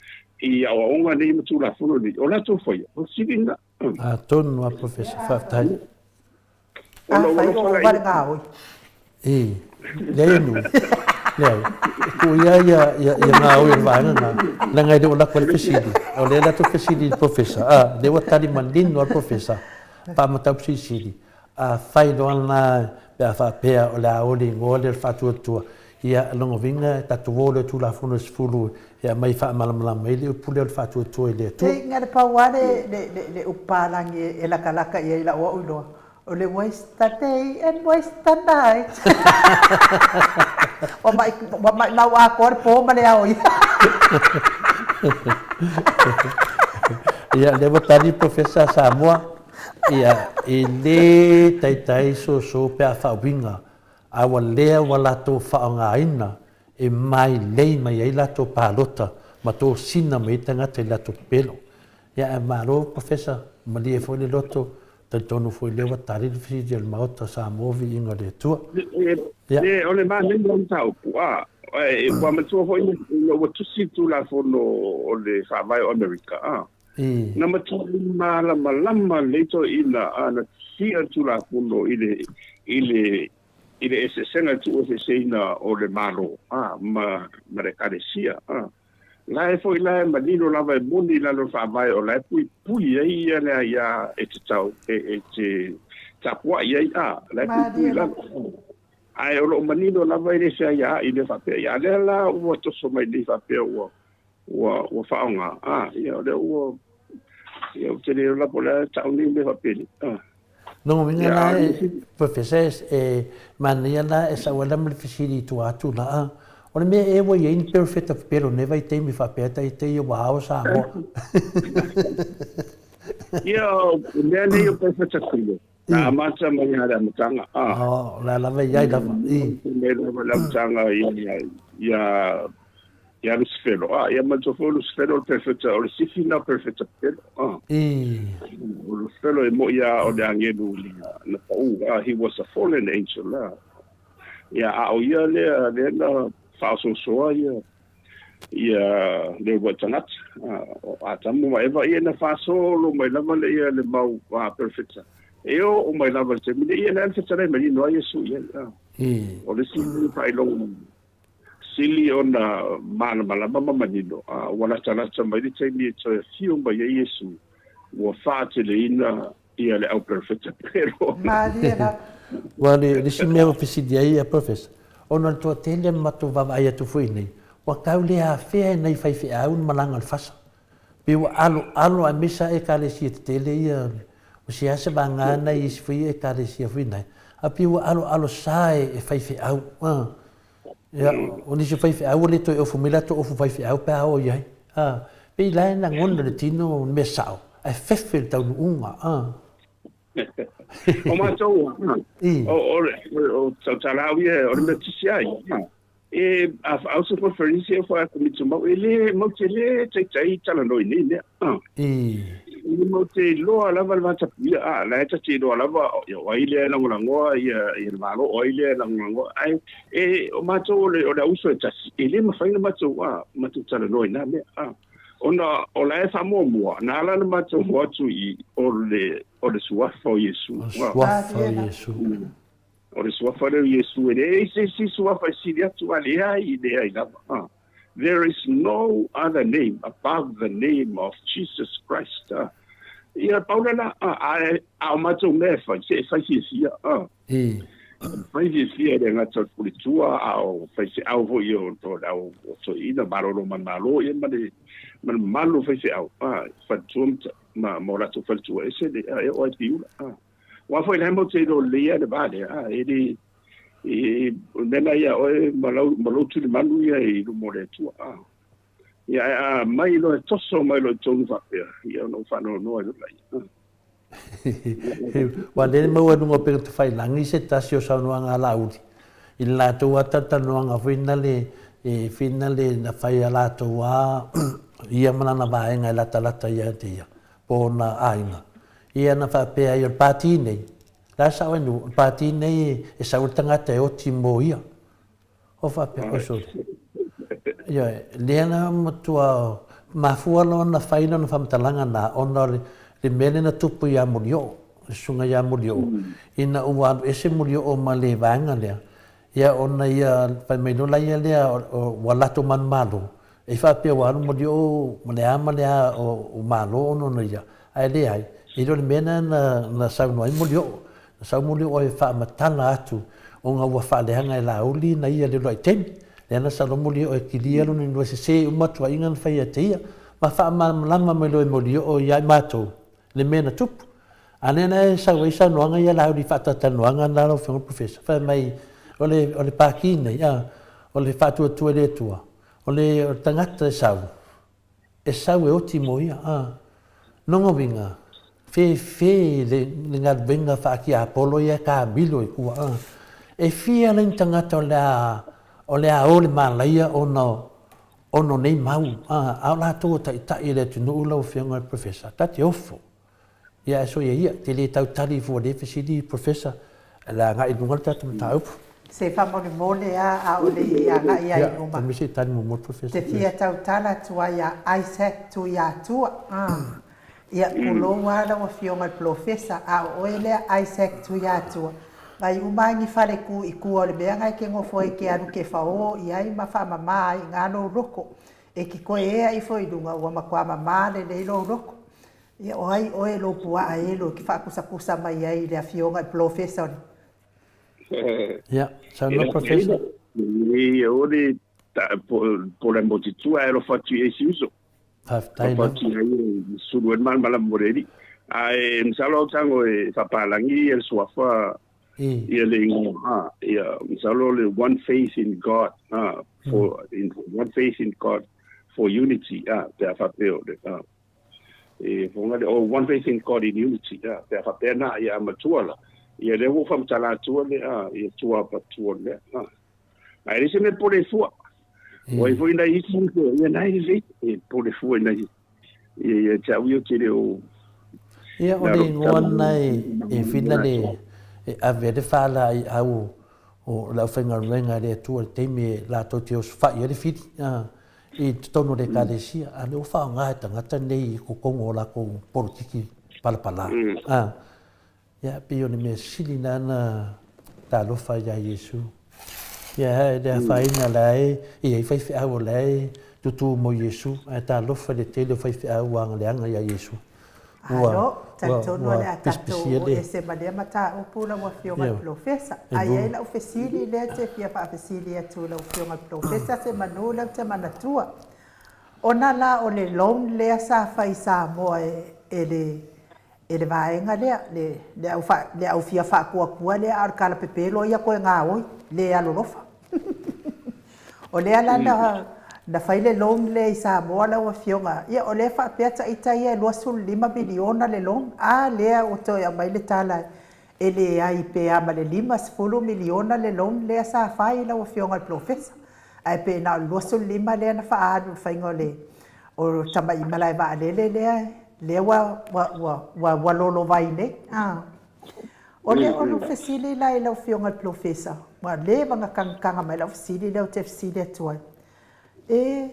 i aoaoga nei ma Tulafono nei, o latou faia, o le fesili lena. Atonu a Professor, faafetai. Afai o ova le gaoi. I, leai e nui. Leai. E tuu ia ia, ia, ia gaoi o le vaega lena. Leaga e le o lako ai le fesili. O lea latou fesili i le Professor. A, lea ua tali manino lava le Professor. Faamataupu silisili. Afai loa la pe a faapea o le a o le igoa lea o le faatuatua, ia, lona uiga e tatou o loa i Tulafono e 10 e aumai e faamalamalama ai le upu lea o le faatuatua i le Atua. Pei na o le pau lava le, le, le, le upu palagi e lakalaka i ai lau au iloa, o le waste the day and waste the night. Ua mai, ua maimau atoa le po ma le ao ia. Ia, lea ua tali le Professor a Samoa, ia, e le taitai soso pe a faauiga, a ua lea ua latou faaaogaina e mailei mai ai latou palota ma tosina mai ai tagata i latou pepelo. Ia ae malo Professor, malie foi le loto, talitonu foi lea ua tali le fesili a le Maota o Samoa viiga o le Atua. Ia. E, o le manaia o le mataupu, a, e, ua matua foi ina ua tusi le Tulafono o le Faavae o Amerika, a, na matua malamalama lelei toeaiina, a, na tusia le Tulafono i le, i le, i le eseesega, le tuueseeseina o le Malo, a, ma, ma le Ekalesia, a. La e foi la e manino lava e moni i lalo o le Faavae o la e puipui ai ia le aia e te tau, e, e te tapuai ai, a, la e puipui i lalo. Ae o lo o manino lava e le se aia i mea faapea. Ia, a lea la ua toso mai nei faapea ua, ua, ua faaaoga, a, ia, o lea ua, ia, ou te le iloa la po o le a tau nei mea faapea, a. Lona uiga la e, Professor, e manaia la e sau ai la ma le fesili i tua atu la, a, o le mea ea ua i ai ni perofeta pepelo i lenei vaitaimi faapea tai ua ao Samoa. Ia, o mea nei o perofeta pepelo, na amata mai lava i le amataga, a. O la lava e i ai lava, i. Mai lava i le amataga ia, ia Lusifelo, a, ia manatua foi o Lusifelo o le perofeta, o le sifi lena o perofeta pepelo, a. O Lusifelo e mo'i lava o le agelu na pau, a, he was a fallen angel, a. Ia, a o ia lea, lea na faaosoosoa ia, ia le uluai tagata, a, o Atamu ma Eva, ia na faasolo mai lava le ia le mau a perofeta, e oo mai lava i le taimi nei, ia lea na fetalai manino ai Iesu i ai, a. O le isi faailoga Sili ona malamalama ma manino, a ua latalata mai le taimi e toe afio mai ai Iesu, ua faateleina ia le au perofeta pepelo. Malie lava. Ua le isi mea ua fesili ai ia Professor, ona o le toatele o le matou vaavaai atu foi nei, ua tau le afea e nai faifeau le malaga a le fasa. Pei ua aloalo aemaise lava Ekalesia tetele ia, o se asa vagana nai isi foi Ekalesia foi nai, a pei ua aloalo sa e faifeau. Ia, o nisi o faifeau ua le toe ofu mai latou ofu faifeau pe a o i ai. A, pei la e lagona le tino le mea sao, ae fefe le taunuuga. A. O matou, o, o, o tautalau ia, o le mea tisi ai. E, a au se conference e whae komiti mau, e le, mau te le taitai talanoa i nei mea. E mau te iloa lava le vatapuia, a, la e ta te iloa lava, ia, o ai lea e lagolagoa ia, ia le Malo, o ai lea e lagolagoa, ae, e, o matou o le, o le auuso e tasi, e le mafai ona matou, a, matou talanoa i na mea, a. Ona o la e faamuamua, na ala ona matou o atu i i, o le, o le Suafa o Iesu. O le Suafa o Iesu. O le Suafa lea o Iesu, e leai se isi Suafa e sili atu, a leai, leai lava. There is no other name above the name of Jesus Christ. Ia, pau le la, a, a o matou mea e fai, se e fai fiafia. Fai fiafia e le gata o le puletua, a o faifeau foi o le au toeaina, malolo manumalo, ia ma le ma le mamalu o faifeau, faletua ma ma o latou faletua ese le, e oo lava i Piula. Aua foi la e matou te iloa lelei lava le va lea, e le, e, o le mea lena ia oe ma lau, ma lou tulimanu ia i luma o le Atua. Ia, ae a mai loa e toso mai loa i totonu faapea, ia ona ou faanoanoa ai loa lea. Aua lea e maua i luga o upega tafailagi se tasi o saunoaga a Laauli i le latou lava talatalanoaga foi nale e foi nale na fai a latou lava ia ma lana vaega e latalata ia te ia po o ona aiga. Ia na faapea ai o le pati nei, la e sao ai nuu, o le pati nei e sau le tagata e oti mo ia. O faapea, oi sole. Ioe, lea na matua mafua loa ona fai lona faamatalaga na, ona o le mea lea na tupu ia Molioo, le susuga ia Molioo, ina ua alu ese Molioo ma le vaega lea, ia ona ia fai mai loa laia lea ua latou manumalo, e faapea ua alu Molioo ma le a ma le a o malo ona ia, ae leai, e le o le mea lena na saunoa ai Molioo. Na sau Molioo e faamatala atu ona ua faaleaga e Laauli na ia le uluai taimi. Lea na sau loa Molioo e kilia lona inoa sese uma tuuaiga na faia e te ia. Ma faamalamalama mai loa e Molioo ia i matou le mea na tupu. A lea na e sau ai saunoaga ia Laauli i faatalatalanoaga na lau Afioga i le Professor, fai mai o le o le Pati nei a, o le faatuatua i le Atua, o le o le tagata e sau, e sau e oti mo ia, a. Lona uiga, fefe le, le galuega faatiapolo ia e taamilo i tua, a. E fia la ni tagata o le a, o le a o le malaia ona, ona o nei mau, a, a o latou o taitai o le atunuu lau Afioga i le Professor, ta te ofo. Ia ae soia ia, te le tau tali fua lea fesili Professor, o le a agai i luga le tatou mataupu. Se faamolemole a a o le i agai ai i luma. Ia, se i tali muamua le Professor. Te fia tautala atu ai ia Isaac Tuiatua. Ia, tulou a lau Afioga i le Polofesa, a o oe lea Isaac Tuiatua, vai uma ai ni fale ku i tua o le mea na e ke nofo ai ke alu ke faoo i ai ma faamama ai i na lou loko. E ki koe ea ifo i luga ua matua mama lelei lou loko. Ia, o ai oe lou puaa e lo e ke faakusakusa mai ai i le Afioga i le Polofesa o le. Ia, saunoa Professor. Ia, o le po le motitua e alofa atu i ai si uso. Faafetai lava. Alofa atu i ai sulu ai le malamalama o le alii. Ae masalo au tago e faapalagi ia le suafa ia le igoa, ha, ia masalo le one faith in God, ha, for in one faith in God for unity, ha, pe a faapea o le, ha. E fonga le, oh, one faith in God in unity, a, pe a faapea na, ia a matua la, ia lea ua ou faamatala atua le, a, ia tua pa tua le, a. Ae le se mea pole fua. Ua ai foi nai isi, ia nai lelei, e pole fua i nai, ia, ia te au ia te le o, Ia, o le igoa lena e whina le, e ave ai le faalaeiau o le aufaigaluega e le Atua i le taimi e latou te osofai ai le fili. A. i totonu o le Ekalesia, a lea ua faaaoga e tagata nei i totonu o latou polokiki palapala. A, ia, pei o le mea sili lena na talofa ia Iesu. Ia, e le afaina la e i ai faifeau o la e tutū mo Iesu, ae talofa i le tele o faifeau ua agaleaga ia Iesu. Ua, Alo, talitonu o le a tatou oo ese ma lea mataupu lau Afioga i le Polofesa. Ae i ai lau fesili lea e te fia faafesili atu i lau Afioga i le Polofesa, semanu lea ou te manatua. Ona la o le loan lea sa fai i Samoa e le e le vaega lea, le le au le au fia faatuatua lea a o le kalapepelo ia toe gaoi, le alolofa. O lea la na, na fai le loan lea i Samoa lau Afioga, ia o lea e faapea taita ia e 25 miliona le loan, a lea ua toe aumai le tala e leai pe a ma le 50 miliona le loan lea sa fai lau Afioga i le Polofesa. Ae pe na o le 25 lea na faaalu i le faiga o le o tamai malae vaalele lea, lea ua, ua, ua, ua, ua lolovai nei. A. O le o lou fesili la i lau Afioga i le Polofesa, ua leva ona tagataga mai lau fesili lea ou te fesili atu ai, e,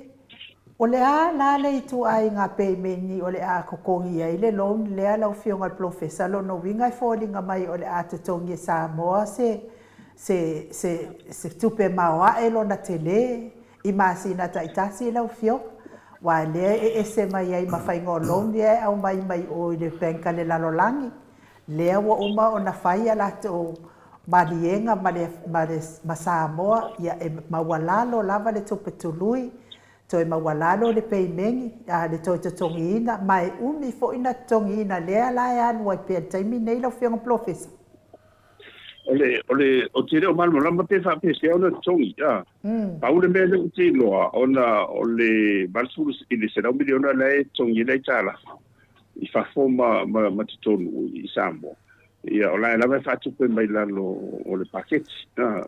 O le a la le ituaiga peimeni o le a totogi ai le loan lea lau Afioga i le Polofesa? Lona uiga e foliga mai o le a totogi e Samoa se se se se tupe maoae lona tele i masina taitasi lau Afioga, aua lea e ese mai ai ma faiga o loan ia e aumai mai o i le bank a le lalolagi, lea ua uma ona fai a latou maliega ma le ma le ma Samoa, ia e maualalo lava le tupe tului, toe maualalo le peimeni, a le toe totogiina, ma e umi foi na totogiina lea la e alu ai pea i le taimi nei lau Afioga Polofesa. O le, o le, ou te le o malamalama pe faapefea ona totogi, a. Pau le mea lea ou te iloa, ona o le 80 i le 100 miliona la e totogi ai le aitalafu i fafo ma, ma, ma totonu i Samoa. Ia, o la e lava e faatupe mai lalo o le paketi. A.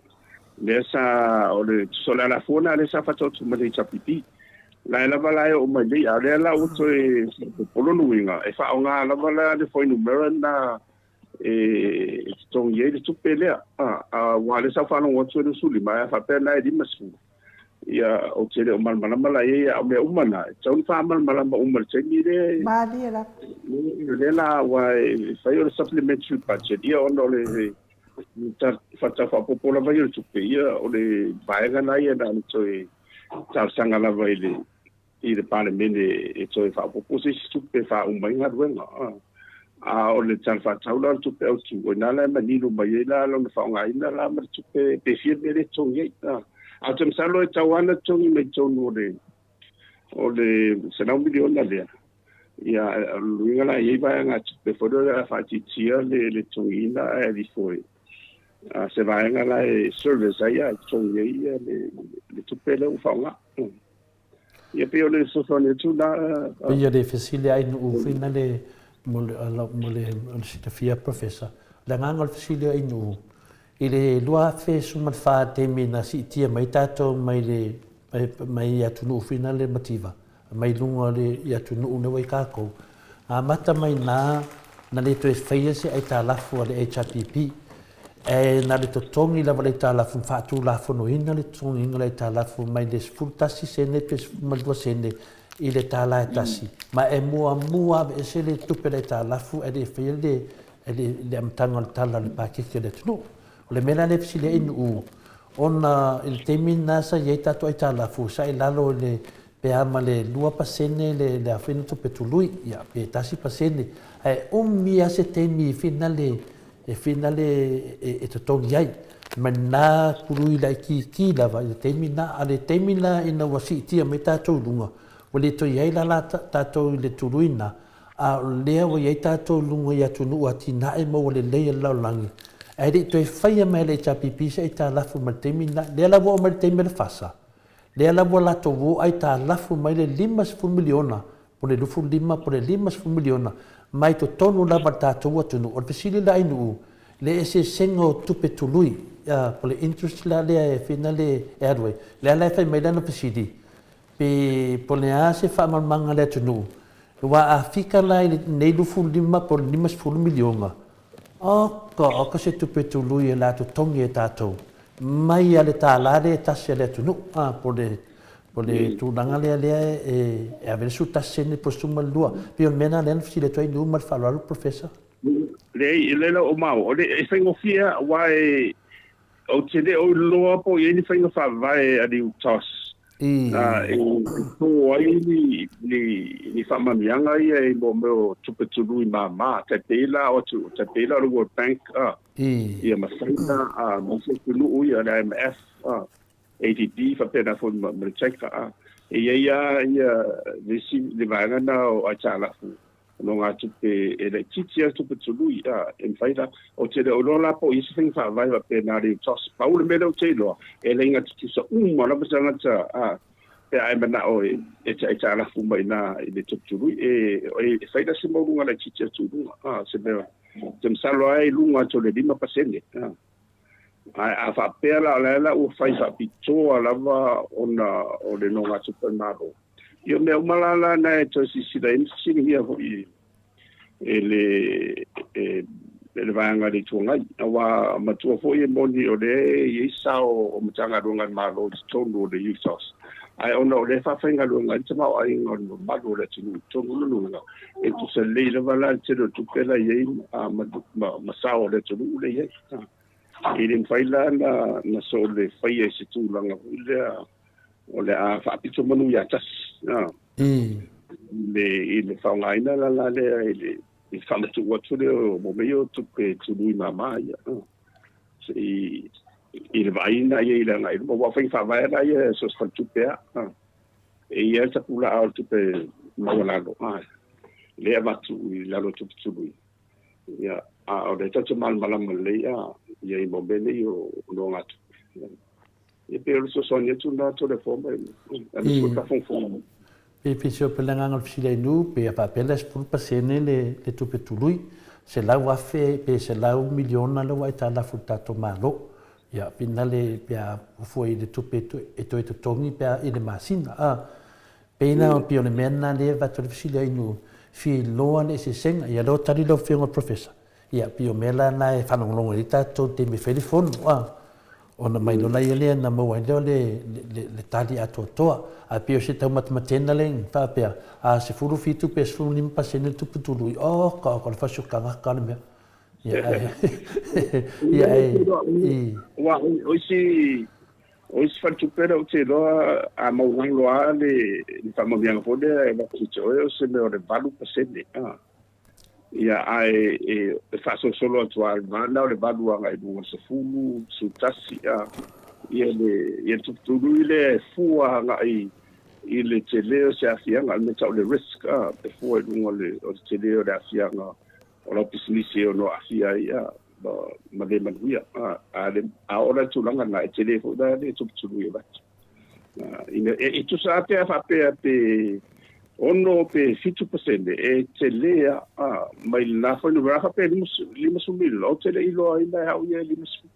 Lea sa, o le, tusa o le alafua lena lea sa faataoto mai le HRPP. La e lava la e oo mai nei, a o lea la ua toe faaopoopo. O lona uiga, e faaaoga lava la le fuainumera lena e totogi ai le tupe lea. Aua o lea sa ou faalogo atu e 25, ae a faapea na e 50, ia, ou te le o malamalama la i ai, a o mea uma na, e tatau ona faamalamalama uma i le taimi lea. Malie lava. Lea la, aua e fai o le supplementary budget, ia, ona o le faatatau faaopoopo lava ia o le tupe, ia, o le vaega lena ia na ona toe talosaga lava i le i le Palemene e toe faaopoopo se isi tupe e faauma ai galuega. A o le Tala Faatatau la o le Tupe Autu, o i ina la e manino mai ai la lona faaaogaina la ma le tupe pe fia mea lea e totogi ai. A ou te masalo e tatau lava ona totogi mai totonu o le o le $100 miliona lea. Ia, o le uiga la e i ai vaegatupe foi lea o le a faaitiitia le le totogiina ae alu ifo e se vaega la e service ai a e totogi ai le le tupe lea ua faaaoga. Ia pei o le fesoasoani atu la. Pei o le fesili a Ainuu foi na le mo le mo le silafia Professor. O le agaga o le fesili a Ainuu i le 2014 taimi na siitia mai tatou mai le mai atunuu foi na le mativa mai luga o le i atunuu nei ua i kākou. Amata mai na na le toe faia se aitalafu a le HRPP. Ae na le totogi lava le aitalafu na faatulafonoina le totogiina o le aitalafu mai le 11 sene pe 12 sene i le tala e tasi. Ma e muamua aveese le tupe o le aitalafu ae le i faia le, le, le amataga o le tala o le paketi a le atunuu. O le mea la lea e fesili ai Nu'u, ona i le taimi lena sa i ai tatou aitalafu sa i lalo i le pe a ma le 2% le le afina tupe tului, ia pe 1%, ae umi lava se taimi e finale e finale e totogi ai. Ma lena tului laitiiti lava i le taimi lena, a o le taimi la ina ua siitia mai tatou i luga, ua le toe i ai la tatou i le tului lena, a o lea ua i ai tatou i luga i atunuu atinae ma ua lelei e le lalolagi, ae le i toe faia mai e le HRPP se aitalafu mai le taimi lena. Lea la ua oo mai le taimi o le FASA, lea la ua latou o aitalafu mai le $50 miliona po o le 25 po o le $50 miliona mai totonu lava o le tatou atunuu. O le fesili la i Nuu, le eseesega o tupe tului, po o le interest la lea e fina le e alu ai, lea la e fai mai lana fesili, pe po o le a se faamalamalamaga a le atunuu, aua a fika la i lenei 25 po o le $50 miliona, oka oka se tupe tului o le a totogi e tatou mai lava le $1 lea e tasi a le atunuu, po o le O le tulaga lea lea e ave le 11 sene po o le 12. Pei o le mea lena lea na fesili atu ai Nuu ma le faaaloalo Professor. Leai, lea la ua maua, o le, e faigofie lava, aua e, ou te le o iloa po o i ai ni faiga faavae a le UTOS e to ai ni, ni, ni faamanuiaga ia i mo mea o tupe tului mama, tai pei la o atu, tai pei la o le World Bank, ia ma Saina, ma isi atunuu ia, le IMF, ADB faapena foi ma le JICA a e i ai lava ia le isi le vaega lena o aitalafu nogatupe e laitiiti lava le tupe tului a e mafai la ou te le o iloa la po o i ai se faiga faavae faapena a le UTOS. Pau le mea lea ou te iloa e laina tutusa uma lava tagata a pe a e manao e aitalafu mai ina i le tupe tului e fai la se maualuga laitiiti atu i luga a se mea ou te masalo lava e i luga atu o le 5% a. Ae a faapea la o la e la ua fai faapitoa lava ona o le nogatupe a le Malo, ia o mea uma la la na e toe silasila i ai ma fesiligia foi e le e le vaega a le Itu Agai. Aua matua foi e moni o lea e i ai sao o Matagaluega a le Malo i totonu o le UTOS, ae ona o lea e faafaigaluega ai le tamaoaiga o le mamalu o le atunuu i totonu o lona uiga, e tusa lelei lava la le tele o tupe la e i ai ma sao o le atunuu lea e i ai. E le mafai la na soona faia i se tulaga foi lea o le a faapito manu ia tasi i le faaaogaina la lea i le faamatuu atu lea o mea ia o tupe tului mama ia i le vaaiga ia i le agai i luma. Aua o faiga faavae la ia e so o se faletupe lava, e i ai le tapulaa o le tupe maualalo lea e avatu i lalo o tupe tului. Ia, a o lea tatou te malamalama lelei ia i mea nei o nogatupe. Ia pei o le fesoasoani atu lena Toleafoa mai aemaise foi le faafogafoga mai. Pe se o le agaga o le fesili ai nu pe a faapea le 10% le tupe tului, 100,000 pe $100 miliona le ua aitalafu i le tatou Malo. Ia finale pe a fua i le tupe e toe totogi pe a i le masina. A pei na pei o le mea lena lea e avatu ai le fesili ai nu fia iloa le eseesega. Ia lea ua tali lau Afioga i le Professor. Ia pei o mea la na e faalogologo i ai tatou i le taimi e fai le fono a. Ona mai loa laia lea na maua ai lea o le tali atoatoa. Ae pei o se taumatematega lea e faapea, a 17 pe 15% le tupe tului, oka oka o le fasiotagaka le mea. Ia ae, ia ae, i. Aua o isi faletupe lea ou te iloa a maualalo lava le faamanuiaga foi lea e avatu ia te oe, o se mea o le 8%. Ia, ae e faasolosolo atu lava i le va lena o le 8 agai i luga o le 10, 11, ia le tupe tului lea e fua agai i le tele o se aafiaga, le mea tau o le risk, e fua i luga o le tele o le aafiaga o lau pisinisi e ono aafia ai ma le manuia. A oo la i le tulaga lena, e tele foi la le tupe tului e avatu. E tusa lava pe a faapea pe 6 pe 7%, e tele lava mai lena fuainumera. A faapea 50,000, ou te le i iloaina e au ia e 50.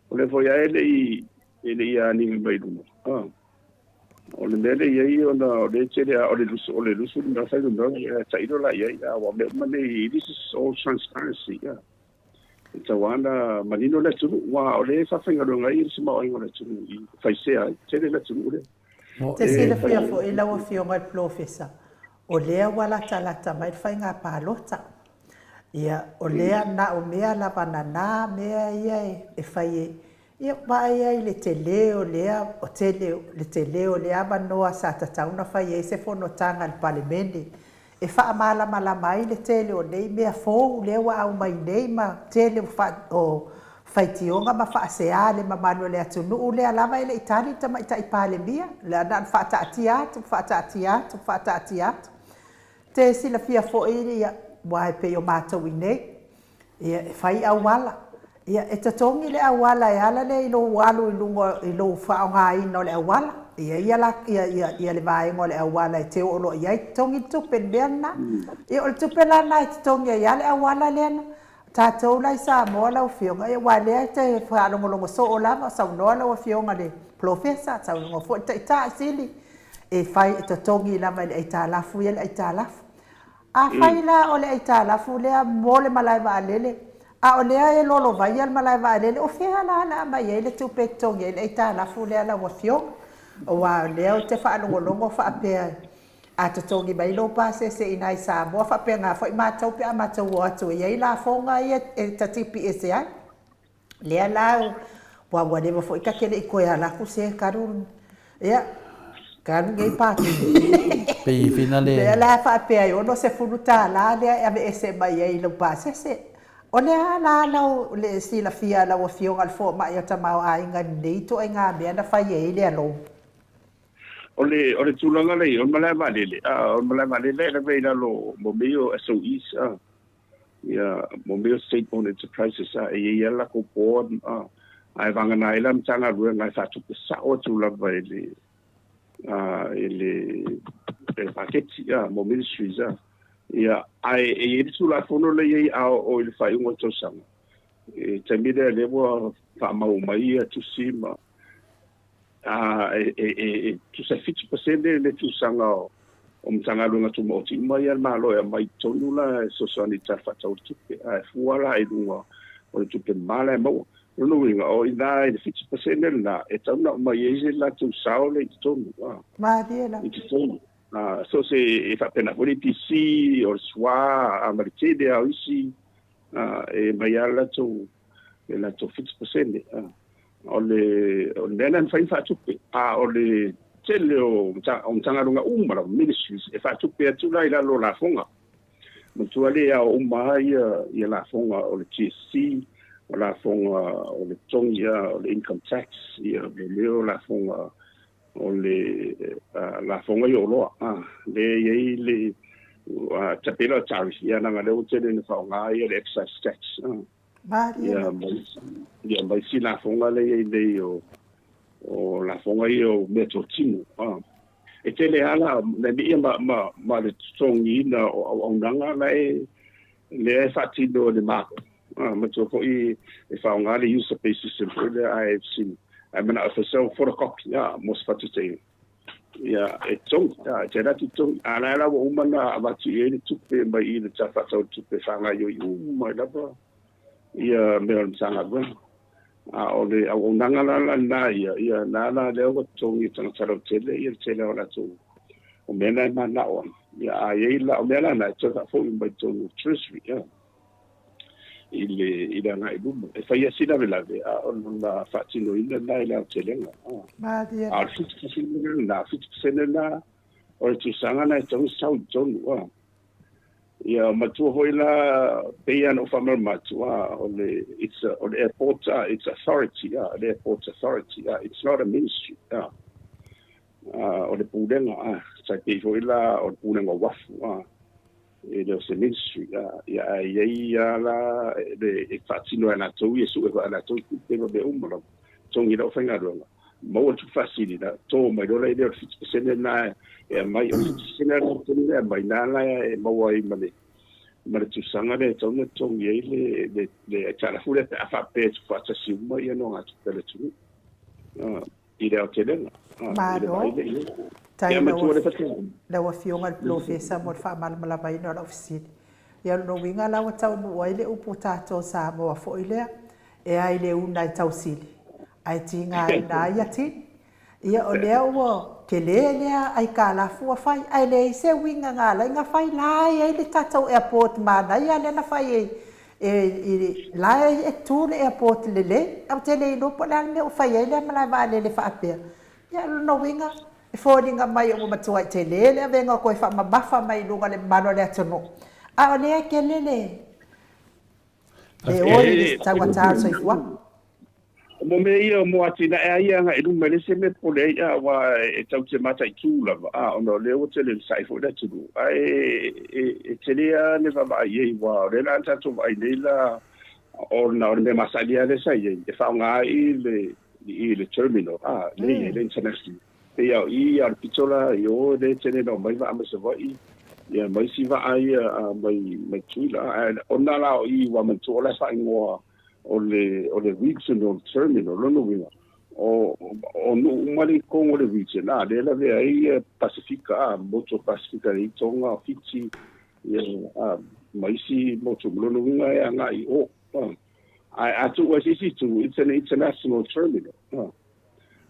O lea foi lava e le i aniga mai luga. O le mea lea e i ai ona o lea e tele lava o le 20 fuainumera e tailo la i ai, aua o mea uma nei, this is all transparency. E tatau lava ona manino le atunuu, aua o lea e faafaigaluega ai le tamaoaiga o le atunuu i faisea ai, tele le atunuu lea. Te silafia foi lau Afioga i le Polofesa, o lea ua latalata mai le faiga palota. Ia, o lea na o mea lava nana mea ia e fai e ia vaai ai le tele o lea o tele le tele o lea avanoa sa tatau ona fai ai se fonotaga a le Palemene e faamalamalama ai le tele o nei mea fou lea ua aumai nei ma tele o faitioga ma faasea le mamalu o le atunuu lea lava e le i tali le Tamaitai Palemia, na ona faataatia atu, faataatia atu, faataatia atu. Te silafia foi ia, aua e pei o matou i nei, ia e fai auala, ia e totogi le auala e ala lea i lou alu i luga i lou faaaogaina o le auala. Ia ia la ia ia ia le vaega o le auala e te oo loa i ai, totogi le tupe i le mea lena. Ia o le tupe la lena e totogi ai lava le auala lea na tatou la i Samoa lau Afioga, ia aua o lea e te faalogologo soo lava, saunoa lau Afioga i le Polofesa, saunoa foi le Taitai Sili, e fai e totogi lava e le aitalafu ia le aitalafu. Afai la o le aitalafu lea mo le malae vaalele, a o lea e lolovaia le malae vaalele, o fea la o le a aumai ai le tupe e totogi ai le aitalafu lea lau Afioga? Aua o lea ou te faalogologo faapea, a totogi mai lou pasese i ina i Samoa, faapena foi matou pe a matou o atu e i ai lafoga ia e tatipi ese ai. Lea la ua leva foi ta te le i toe ala atu se talu, ia, talu nei pati. Pei finale. Lea la faapea e $60 lea e aveese mai ai i lau pasese. O le a la lau le silafia a lau Afioga i le Fomai o Tamaoaiga i lenei ituaiga mea na fai ai le alo? O le tulaga lea, o le malae vaalele, o le malae vaalele e lave i lalo mo mea o SOEs, ia, mo mea o state owned enterprises, e i ai lava latou board, ae vagana ai la Matagaluega e faatupe sao atu lava i le paketi mo ministries. Ia, ae e i ai le Tulafono lea e i ai a oo i le faaiuga o le tausaga, e taimi lea lea ua faamau mai ia tusi ma e tusa e 7% le tusaga o O Matagaluega Tumaoti uma ia a le Malo e aumai i totonu la e fesoasoani i le Tala Faatatau o le Tupe, ae fua la i luga o le tupe mama la e maua. O lona uiga, o i ina i le 7% lena e tatau ona aumai ai se latou sao lea i totonu, a. Malie lava. I totonu. A, so se e faapena foi le EPC, o le SWA, a ma le tele lava o isi, a, e aumai lava le latou, le latou 7%. A. O le, o le mea lena e mafai ona faatupe, a o le tele o, o Matagaluega uma lava, ministries, e faatupe atu la i lalo o lafoga. Matua le ao uma lava ia, ia lafoga o le GST, o lafoga o le totogi, o le income tax, ia mea o lafoga o le lafoga i oloa, lea e i ai le tapela o tariff, ia leaga o lea ua tele ina faaaoga ia le excise tax. Malie. Ia ia ma isi lafoga lea e i ai nei o o lafoga ia o meatotino. E tele lava la mea ia ma ma ma le totogiina o auaunaga la e lea e faatino e le Malo. Manatua foi e faaaoga le user pay system foi lea IFC. Ae manao e fai sau photocopy mo se faataitaiga. Ia, e totogi, e te alu atu totogi. A o la e la ua uma ona avatu i ai le tupe mai i le Tala Faatatau o le Tupe e faagaoioi uma ai lava ia mea o le Matagaluega. A o le auaunaga la lena ia, ia na la lea ua totogi e tagata lautele ia le tele o latou o mea na e mananao ai. Ia a i ai la, o mea la na e toe faafoi mai totonu o le Treasury, ia. I le, i le agai i luma. E fai lava si lavelave, a o lona faatinoina lena i le aotelega. Malie. A o le 7% lena, 7% lena o le tausaga lena e tatau ona sau i totonu. A. Ia, matua foi la, pei lava ona ou faamalamalama atu, a, o le, it's a, o le airport, a, it's authority, a, le airport authority, a, it's not a ministry, a. A, o le pulega, a, tai pei foi la o le pulega o uafu, a. E le o se ministry, ia ae i ai lava la le e faatino e latou ia, sue foi e latou tupe ma mea uma lava, totogi lau faigaluega, maua le tupe faasili la, to mai loa lea o le 7% lena e aumai, o le 7% lena e aumai, lena la e maua ai ma le ma le tausaga lea e tatau ona totogi ai le le le aitalafu lea pe a faapea e tuufaatasi uma ia nogatupe a le atunuu. I le aotelega. Malo. Faafetai lau Afioga i le Polofesa mo le faamalamalamaina o lau fesili. Ia o lona uiga la ua taunuu ai le upu tatou Samoa foi lea, e ai le una e tausili, ae tigaina ai atili. Ia o lea ua tele lea aitalafu ua fai, ae leai se uiga na ala ai ona fai, la e i ai le tatou airport manaia lea na fai e E la e tu le airport lelei, ae ou te le iloa po o le a le mea ua fai ai lea malae vaalele faapea. Ia o lona uiga, e foliga mai ua matuai tele le avega toe faamamafa mai i luga o le mamalu o le atunuu, a o lea e tele le le oi i le taugata o le soifuaga. Mo mea ia, mo atinae lava ia agai i luma, e leai se mea e popole ai, aua e tatou te mataitu lava, ona o lea ua tele ina sai foi le atunuu, ae e tele lava le vaavaai i ai, aua o lea la na tatou vaai nei la, ona o le mea masani lava lea sa i ai, e faaaoga ai le i le terminal, lea e i ai le international. Pei lava o i a o le pito la i o lea e tele ina omai vaa mai Savaii, ia ma isi vaa ia mai mai Tutuila, ae ona la o i ua manatua o la e faaigoa o le, o le regional terminal, lona uiga, o, o nuu uma lea i totonu o le region, a, lea e lavea ai Pasefika, a, motu o Pasefika lea i Tonga, Fiti, ia, a, ma isi motu, lona uiga e agai i o, a. Ae a tuu ai se isi itu, it's an international terminal, a.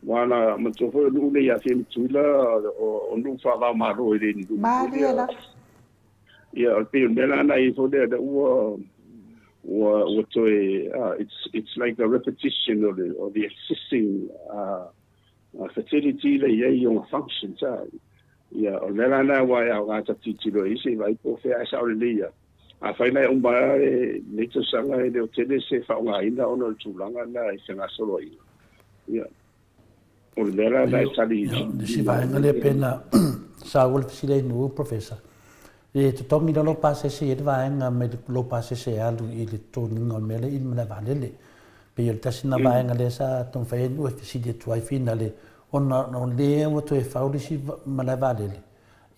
Aua na manatua foi o nuu nei ia Afia ma Tutuila, o, o nuu faava-o-Malo e le ni nuu foi Malie lea. Ia, o pei o le mea la na i ai foi lea, ua, ua, ua toe, it's, it's like a repetition of the, of the existing facility lea i ai i ona functions. Ia, o le mea la na aua e aoga ta tilotilo ai se i vaai po o fea ae sao lelei lava. Afai la e uma lenei tausaga e le o tele se faaaogaina ona o le tulaga lena i fegasoloaiga. Ia, O le mea la na e tali i Le isi vaega lea pei ona saua le fesili ai Nu'u Professor, e totogi la lou pasese i ai le vaega mai lou pasese e alu i le totogiina o le mea lea i le malae vaalele. Pei o le tasi lena vaega lea sa taumafai ai Nu'u e fesili atu ai finale ona o lea ua toe fau le isi malae vaalele,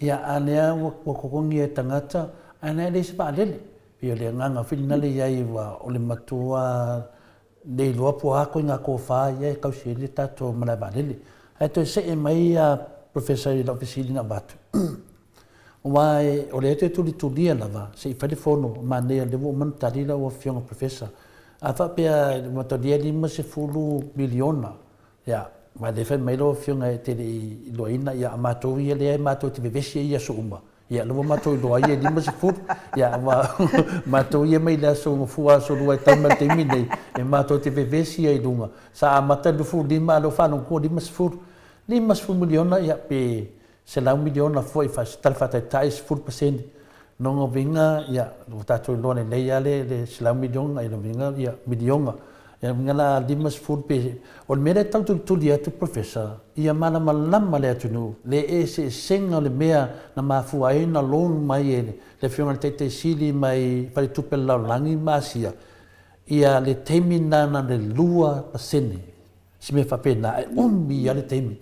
ia a lea ua totogi e tagata ae na e leai se vaalele. Pei o le agaga finale i ai ua o le matua Le iloa po o a koiga tofa ia e tausi ai le tatou malae vaalele. Ae toe see mai ia Professor i lau fesili na avatu. Aua o lea e toe tulitulia lava se i fai le fono, manaia o lea ua uma ona tali lau Afioga Professor. A faapea ua talia le $50 miliona, ia, aua o lea e fai mai lau Afioga e te le i iloaina, ia a matou ia lea matou te vevesi ai i aso uma, ia o lea ua matou iloa ai e 50, ia aua matou ia mai le aso Gafua aso Lua e tau mai i le taimi lenei, e matou te vevesi ai i luga. Sa amata i le 25 a o lea ua faalogo atu ua 50. $50 miliona, ia pe $100 miliona foi se tala faataitai 10%. Lona uiga ia ua tatou iloa lelei lava le $100 miliona, lona uiga ia miliona. Lona uiga la 50 pe, o le mea lea e tau tulituli atu Professor, ia malamalama le atunuu le eseesega o le mea na mafua ai ona loan mai e le Afioga i le Taitai Sili mai Faletupe o le Lalolagi ma Asia ia le taimi lena na o le 2%. Se mea faapena, e umi lava le taimi.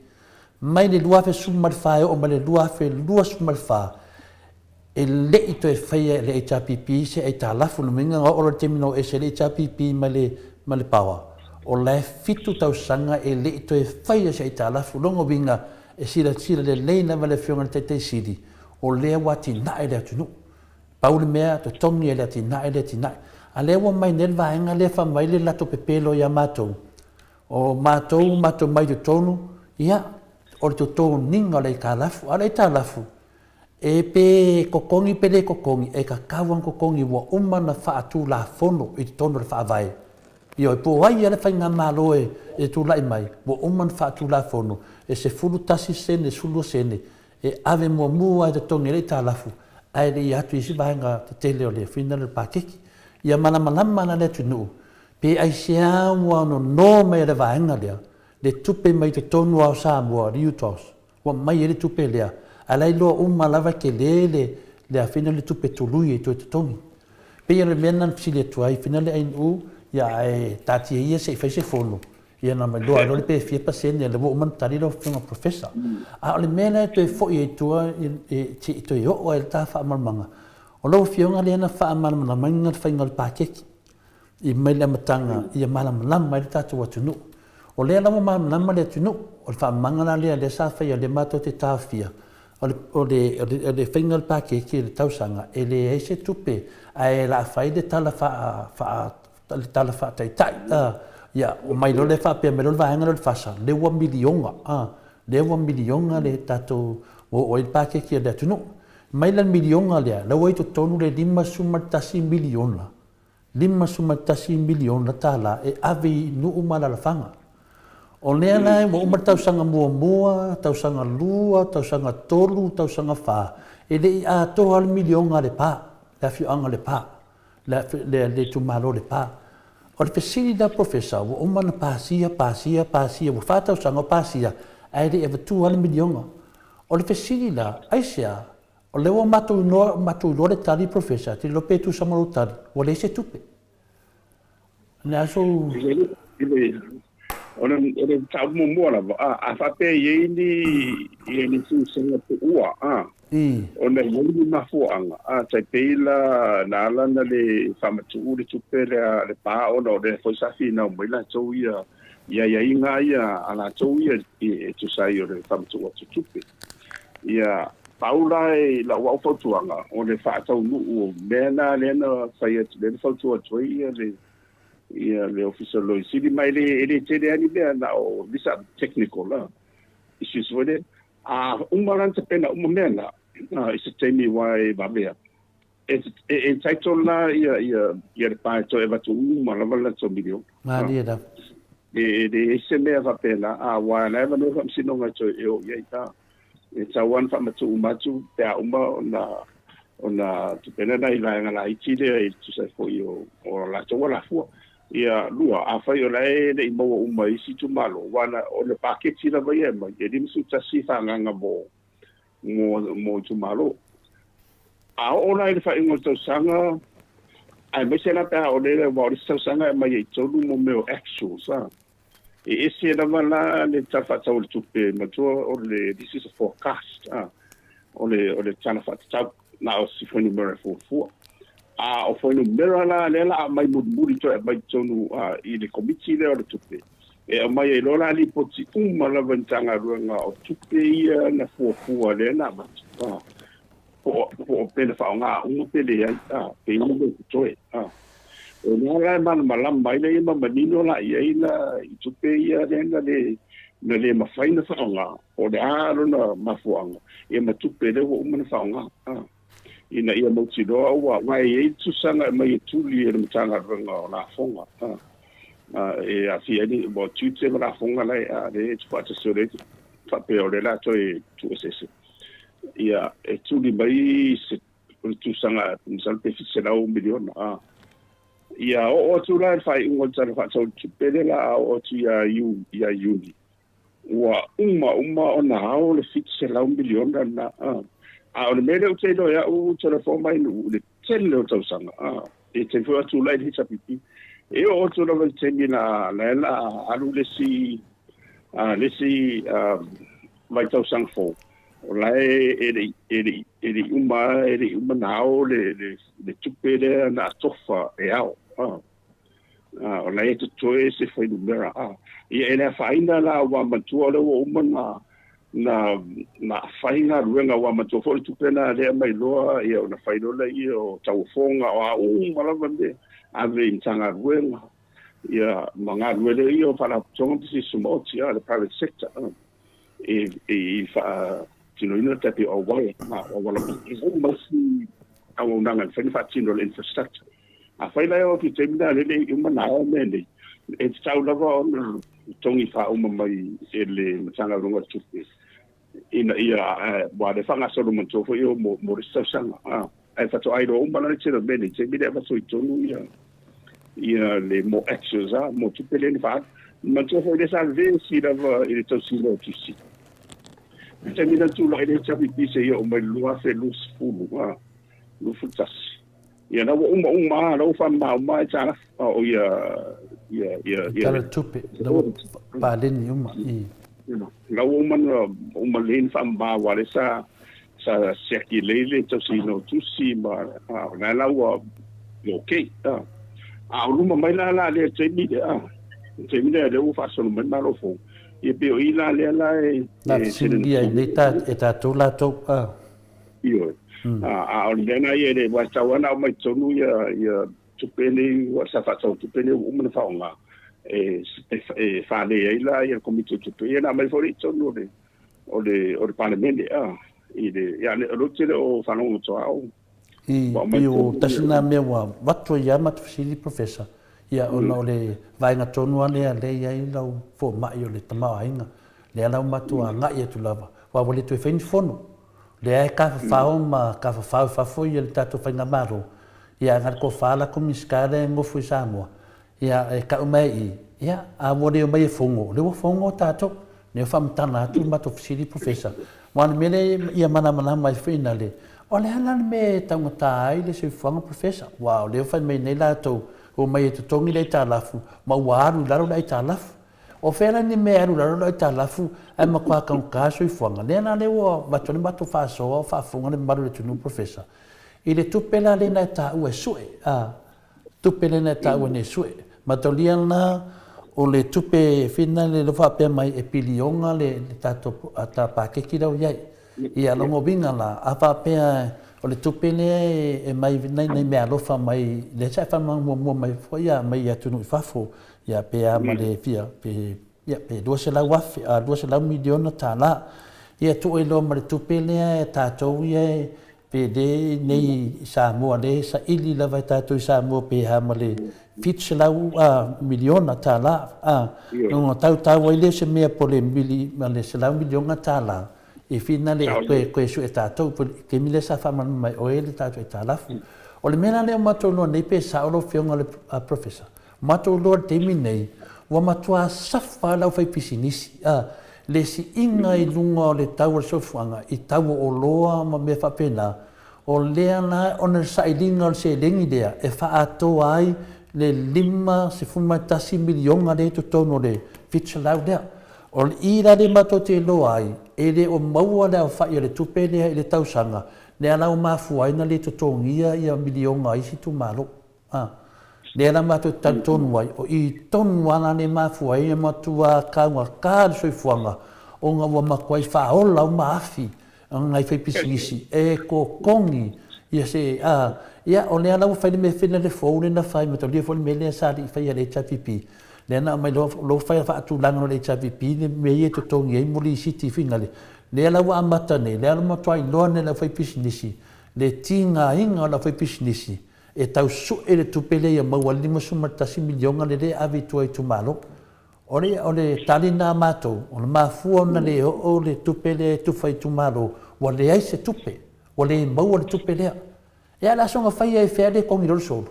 Mai le 2014 e oo mai le 2024, e le i toe faia e le HRPP se aitalafu. O lona uiga na oo loa i le taimi na o ese ai le HRPP mai le, mai le power, o la e fitu tausaga e le i toe faia se aitalafu. O lona uiga, e silasila lelei lava le Afioga i le Taitai Sili, o lea ua atinae le atunuu. Pau le mea, totogi e le atinae le atinae. A lea ua mai nei le vaega lea fai mai le latou pepelo ia matou, o matou matou mai totonu, ia, o le totogiga o le aitalafu. A o le aitalafu, e pe totogi pe le totogi, e tatau lava ona totogi ua uma ona faatulafono i totonu o le Faavae. Ioe, po o ai lava le faigamalo e tulai mai, ua uma ona faatulafono, e 11 sene, 12 sene, e ave muamua lava e totogi ai le aitalafu ae le i atu i isi vaega tetele o le fuina lea o le paketi. Ia malamalama la le atunuu pe aisea ua nono mai e le vaega lea le tupe mai totonu lava o Samoa, le UTOS, ua aumai ai le tupe lea, ae la e iloa uma lava e tele le le afina le tupe tului e toe totogi. Pei o le mea lena na fesili atu ai, fina le ANU, ia ae taatia ia se i fai se fono, Ia na ma iloa ai loa le pe fia pasene, lea ua uma ona tali lau Afioga Professor. A o le mea lea e toe foi ai i tua se i toe oo ai le ta faamalamalamaga, o lau Afioga lea na faamalamalamaina le faiga o le paketi i mai le amataga ia malamalama ai le tatou atunuu. O lea la ua malamalama le atunuu, o le faamalamalamaga la lea lea sa faia lea matou te taofia, o le, o le, o le faiga o le paketi i le tausaga e leai se tupe ae o le a fai le tala faa, faa le tala faataitai a, ia, omai loa lea faapea mai loa le vaega lea o le FASA, lea ua miliona, a, lea ua miliona le tatou, ua oo ai le paketi a le atunuu. Mai la le miliona lea, la ua i totonu le $51 miliona, $51 miliona tala e ave i nuu ma alaalafaga. O lea la ua uma le tausaga muamua, tausaga lua, tausaga tolu, tausaga fa, e le i atoa le miliona a Lepa, le afioaga o Lepa. le itumalo o Lepa. O le fesili la Professor, ua uma ona pasia, pasia, pasia, ua fa tausaga o pasia, ae le i avatua lava le miliona. O le fesili la, aisea, o lea ua matou iloa, matou iloa le tali Professor, te iloa pe tusa ma lou tali, ua leai se tupe. O le a sou... O le mataupu muamua lava, a faapea e i ai ni, i ni susuga tuua, a, ona e i ai ni mafuaaga, a, tai pei la na ala ona le faamatuu le tupe lea a le pa ona o lea foi sa finau mai latou ia i aiaiga ia a latou ia e tusa ai o le faamatuu atu tupe. Ia, pau la i lau au fautuaga, o le faataunuu o mea na lea na fai atu, lea na fautua atu ai ia le ia le Ofisa o le Loia Sili, ma e le, e le tele lava ni mea, na o these are technical la issues foi lea. A uma la ona tapena uma mea na, i se taimi aua e vave lava, e, e entitle la ia, ia, ia le pa e toe avatu uma lava le latou miliona. Malie lava. E, e leai se mea faapena, aua o la e avanoa le Faamasinoga e toe e oo i ai. E tatau lava ona faamatuu uma atu pe a uma ona ona tapena nai vaega laiti lea e tusa ai foi o, o latou alafua. Ia, lua, afai o la e le i maua uma e isi itumalo, aua na, o le paketi lava ia e aumai, e 51 faaagaaga mo, mo, mo itumalo. A oo la i le faaiuga o le tausaga, aemaise la pe a oo lea, aua o le isi tausaga e aumai ai i totonu mo mea o actuals, a. E ese lava la le Tala Faatatau o le Tupe, matua o le, this is a forecast, a, o le, o le Tala Faatatau, na o si fuainumera e fuafua. A o fuainumera la lea la aumai mulimuli toe aumai totonu i le Komiti lea o le Tupe, e aumai ai loa la lipoti uma lava i Matagaluega o tupe ia na fuafua lea na avatu. A. Po o pe na faaaoga uma pe leai, a, pe i ai ni mea o totoe, a. O lea la e malamalama ai lea ma manino la i ai la i tupe ia lea na le na le mafai ona faaaoga, po o le a lona mafuaaga, ia ma tupe lea ua uma ona faaaoga, a, ina ia mautinoa ua, aua e i ai le tusaga e aumai e tuli e le Matagaluega o Lafoga, a, a, e aafia ai le, ua tiute ma lafoga la e, a, lea e tuufaatasi o lea e faapea o lea o le a toe tuueseese. Ia, e tuli mai se o le tusaga masalo pe 700 miliona a. Ia oo atu la i le faaiuga o le Tala Faatatau o le Tupe lea la a oo atu ia ia Iuni, ua uma uma ona ao le 700 miliona lena a. A o le mea lea ou te iloa e au ou telefoni mai i le tele o tausaga a, e taimi foi o tulai le HRPP, e oo atu lava i le taimi la la la alu le isi le isi vaitausaga fou, o la e le i e le i uma e le i uma na ao le le le tupe lea na atofa e ao a o la e totoe se fuainumera a ia e le afaina la ua matua o lea ua uma na na na fai galuega ua matua foi le tupe na lea mai loa ia ona fai loa lea o tauofoga o a uma lava mea ave i Matagaluega ia ma galue lea ia o Faalapotopotoga ma Pisinisi Tumaoti a le private sector a e i faatinoina le tatou auala, ma o auala uma isi auaunaga e mafai ona faatino le infrastructure. Afai la e oo atu i le taimi lena lea e le i uma ona ao mea nei, e tatau lava ona totogi faauma mai e le Matagaluega o Tupe ina ia, aua o lea e faagasolo manatua foi ia mo le isi tausaga. Ae faatoa iloa uma la le tele o mea nei i le taimi lea e avatu i totonu ia le mo actions a mo tupe lea na faaalu. Manatua foi lea sa vevesi lava i le tausiga o tusi. I le taimi na tulai le HRPP seia oo mai i le 2020 a, 21. Ia la ua uma uma a, la ua faamama uma aitalafu a o ia ia ia ia Tala tupe, la ua paleni uma i. La ua uma na uma lelei na faamama aua lea sa sa siaki lelei le tausiga o tusi ma o lena la ua okay. A o luma mai la la lea taimi lea, le taimi lea lea ua faasolo mai le Malo fou, ia pei o i la lea la e Na fesiligia ai nei ta, e tatou latou, a. Ioe. A o le mea lena ia e le, aua e tatau lava ona aumai totonu ia ia tupe nei sa faatatau tupe nei ua uma ona faaaoga e e fale ai la ia le Komiti o Tupe, ia ona aumai foi lea i totonu o le o le o le Palemene a i le ia o lea ou te le o faalogo atu au I pei o tasi lena mea ua avatu ai lava matou fesili Professor, ia ona o le vaega tonu lava lea lea e i ai lau fomai o le tamaoaiga, lea la ua matou agai atu lava, aua ua le toe fai ni fono. Lea e tafafao ma tafafao i fafo ia le tatou faigamalo, ia ae na o le tofa la Minisita lea e nofo i Samoa, Ia, e tau mai i i, ia, a ua le omai e fono, o lea ua fono tatou. Lea ua faamatala atu le matou fesili Professor. Aua o le mea lea ia malamalama ai foi na le, o le a la le mea e taugata ai le soifuaga Professor? Aua o lea ua fai mai nei latou, ua omai e totogi le aitalafu, ma ua alu i lalo le aitalafu. O fea la ni mea e alu i lalo le aitalafu ae matua taugata le soifuaga? Lea la lea ua avatu ai le matou faasoa o faafofoga le mamalu o le atunuu Professor, i le tupe la lea na e taua e sue, a. Tupe lea na taua nei sue. Mataulia lena o le tupe fina le lo faapea mai e piliona le tatou ta paketi la ua iai. Ia lona uiga la a faapea o le tupe lea e mai nai nai meaalofa mai lea sa e faamalamalama muamua mai foi ia mai atunuu i fafo ia pe a ma le fia pe ia pe 200 afe a 200 miliona tala. Ia tuu ai loa ma le tupe lea e tatou ia e Pe le nei i Samoa lea e saili lava e tatou i Samoa pe a ma le 700 miliona tala a ona tautau ai lea o se mea po le mili ma le 100 miliona tala e fina le toe toe sue tatou po le taimi lea sa faamalamalama mai oe le tatou aitalafu. O le mea la lea ua matou iloa nei pe sao lau afioga le Professor, Matou iloa i le taimi nei, ua matua safa le aufaipisinisi, a, le siiga i luga o le tau o le soifuaga i tau o oloa ma mea faapena, o lea la ona le sailiga o le seleni lea e faaatoa ai le $51 miliona lea i totonu o le 700 lea. O le i la lea matou te iloa ai, e le o maua le aofai o le tupe lea i le tausaga, lea la ua mafua ai ona le totogia ia miliona a isi itumalo. A, lea la matou te talitonu ai, o i tonu lava la lea e mafua ai e matua taugata le soifuaga, ona ua matuai faaola uma afi. Nai faipisinisi e totogi ia se a ia o lea la ua fai le mea fena le fou lea na fai mataulia foi le mea lea sa le i faia e le HRPP lea na aumai loa lea ua fai faatulaga loa e le HRPP le mea ia e totogi ai mo lisiti finale lea la ua amata nei lea la ua matua iloa nei e le aufaipisinisi le tigaina o le aufaipisinisi e tau sue le tupe lea ia maua ai le $51 miliona lea e ave i tua i itumalo. O le o le tali lena a matou, o le mafua ona le oo le tupe lea e tufa i itumalo, ua leai se tupe, ua le maua le tupe lea. Ia a o le a soona faia e fea le togi loa le solo?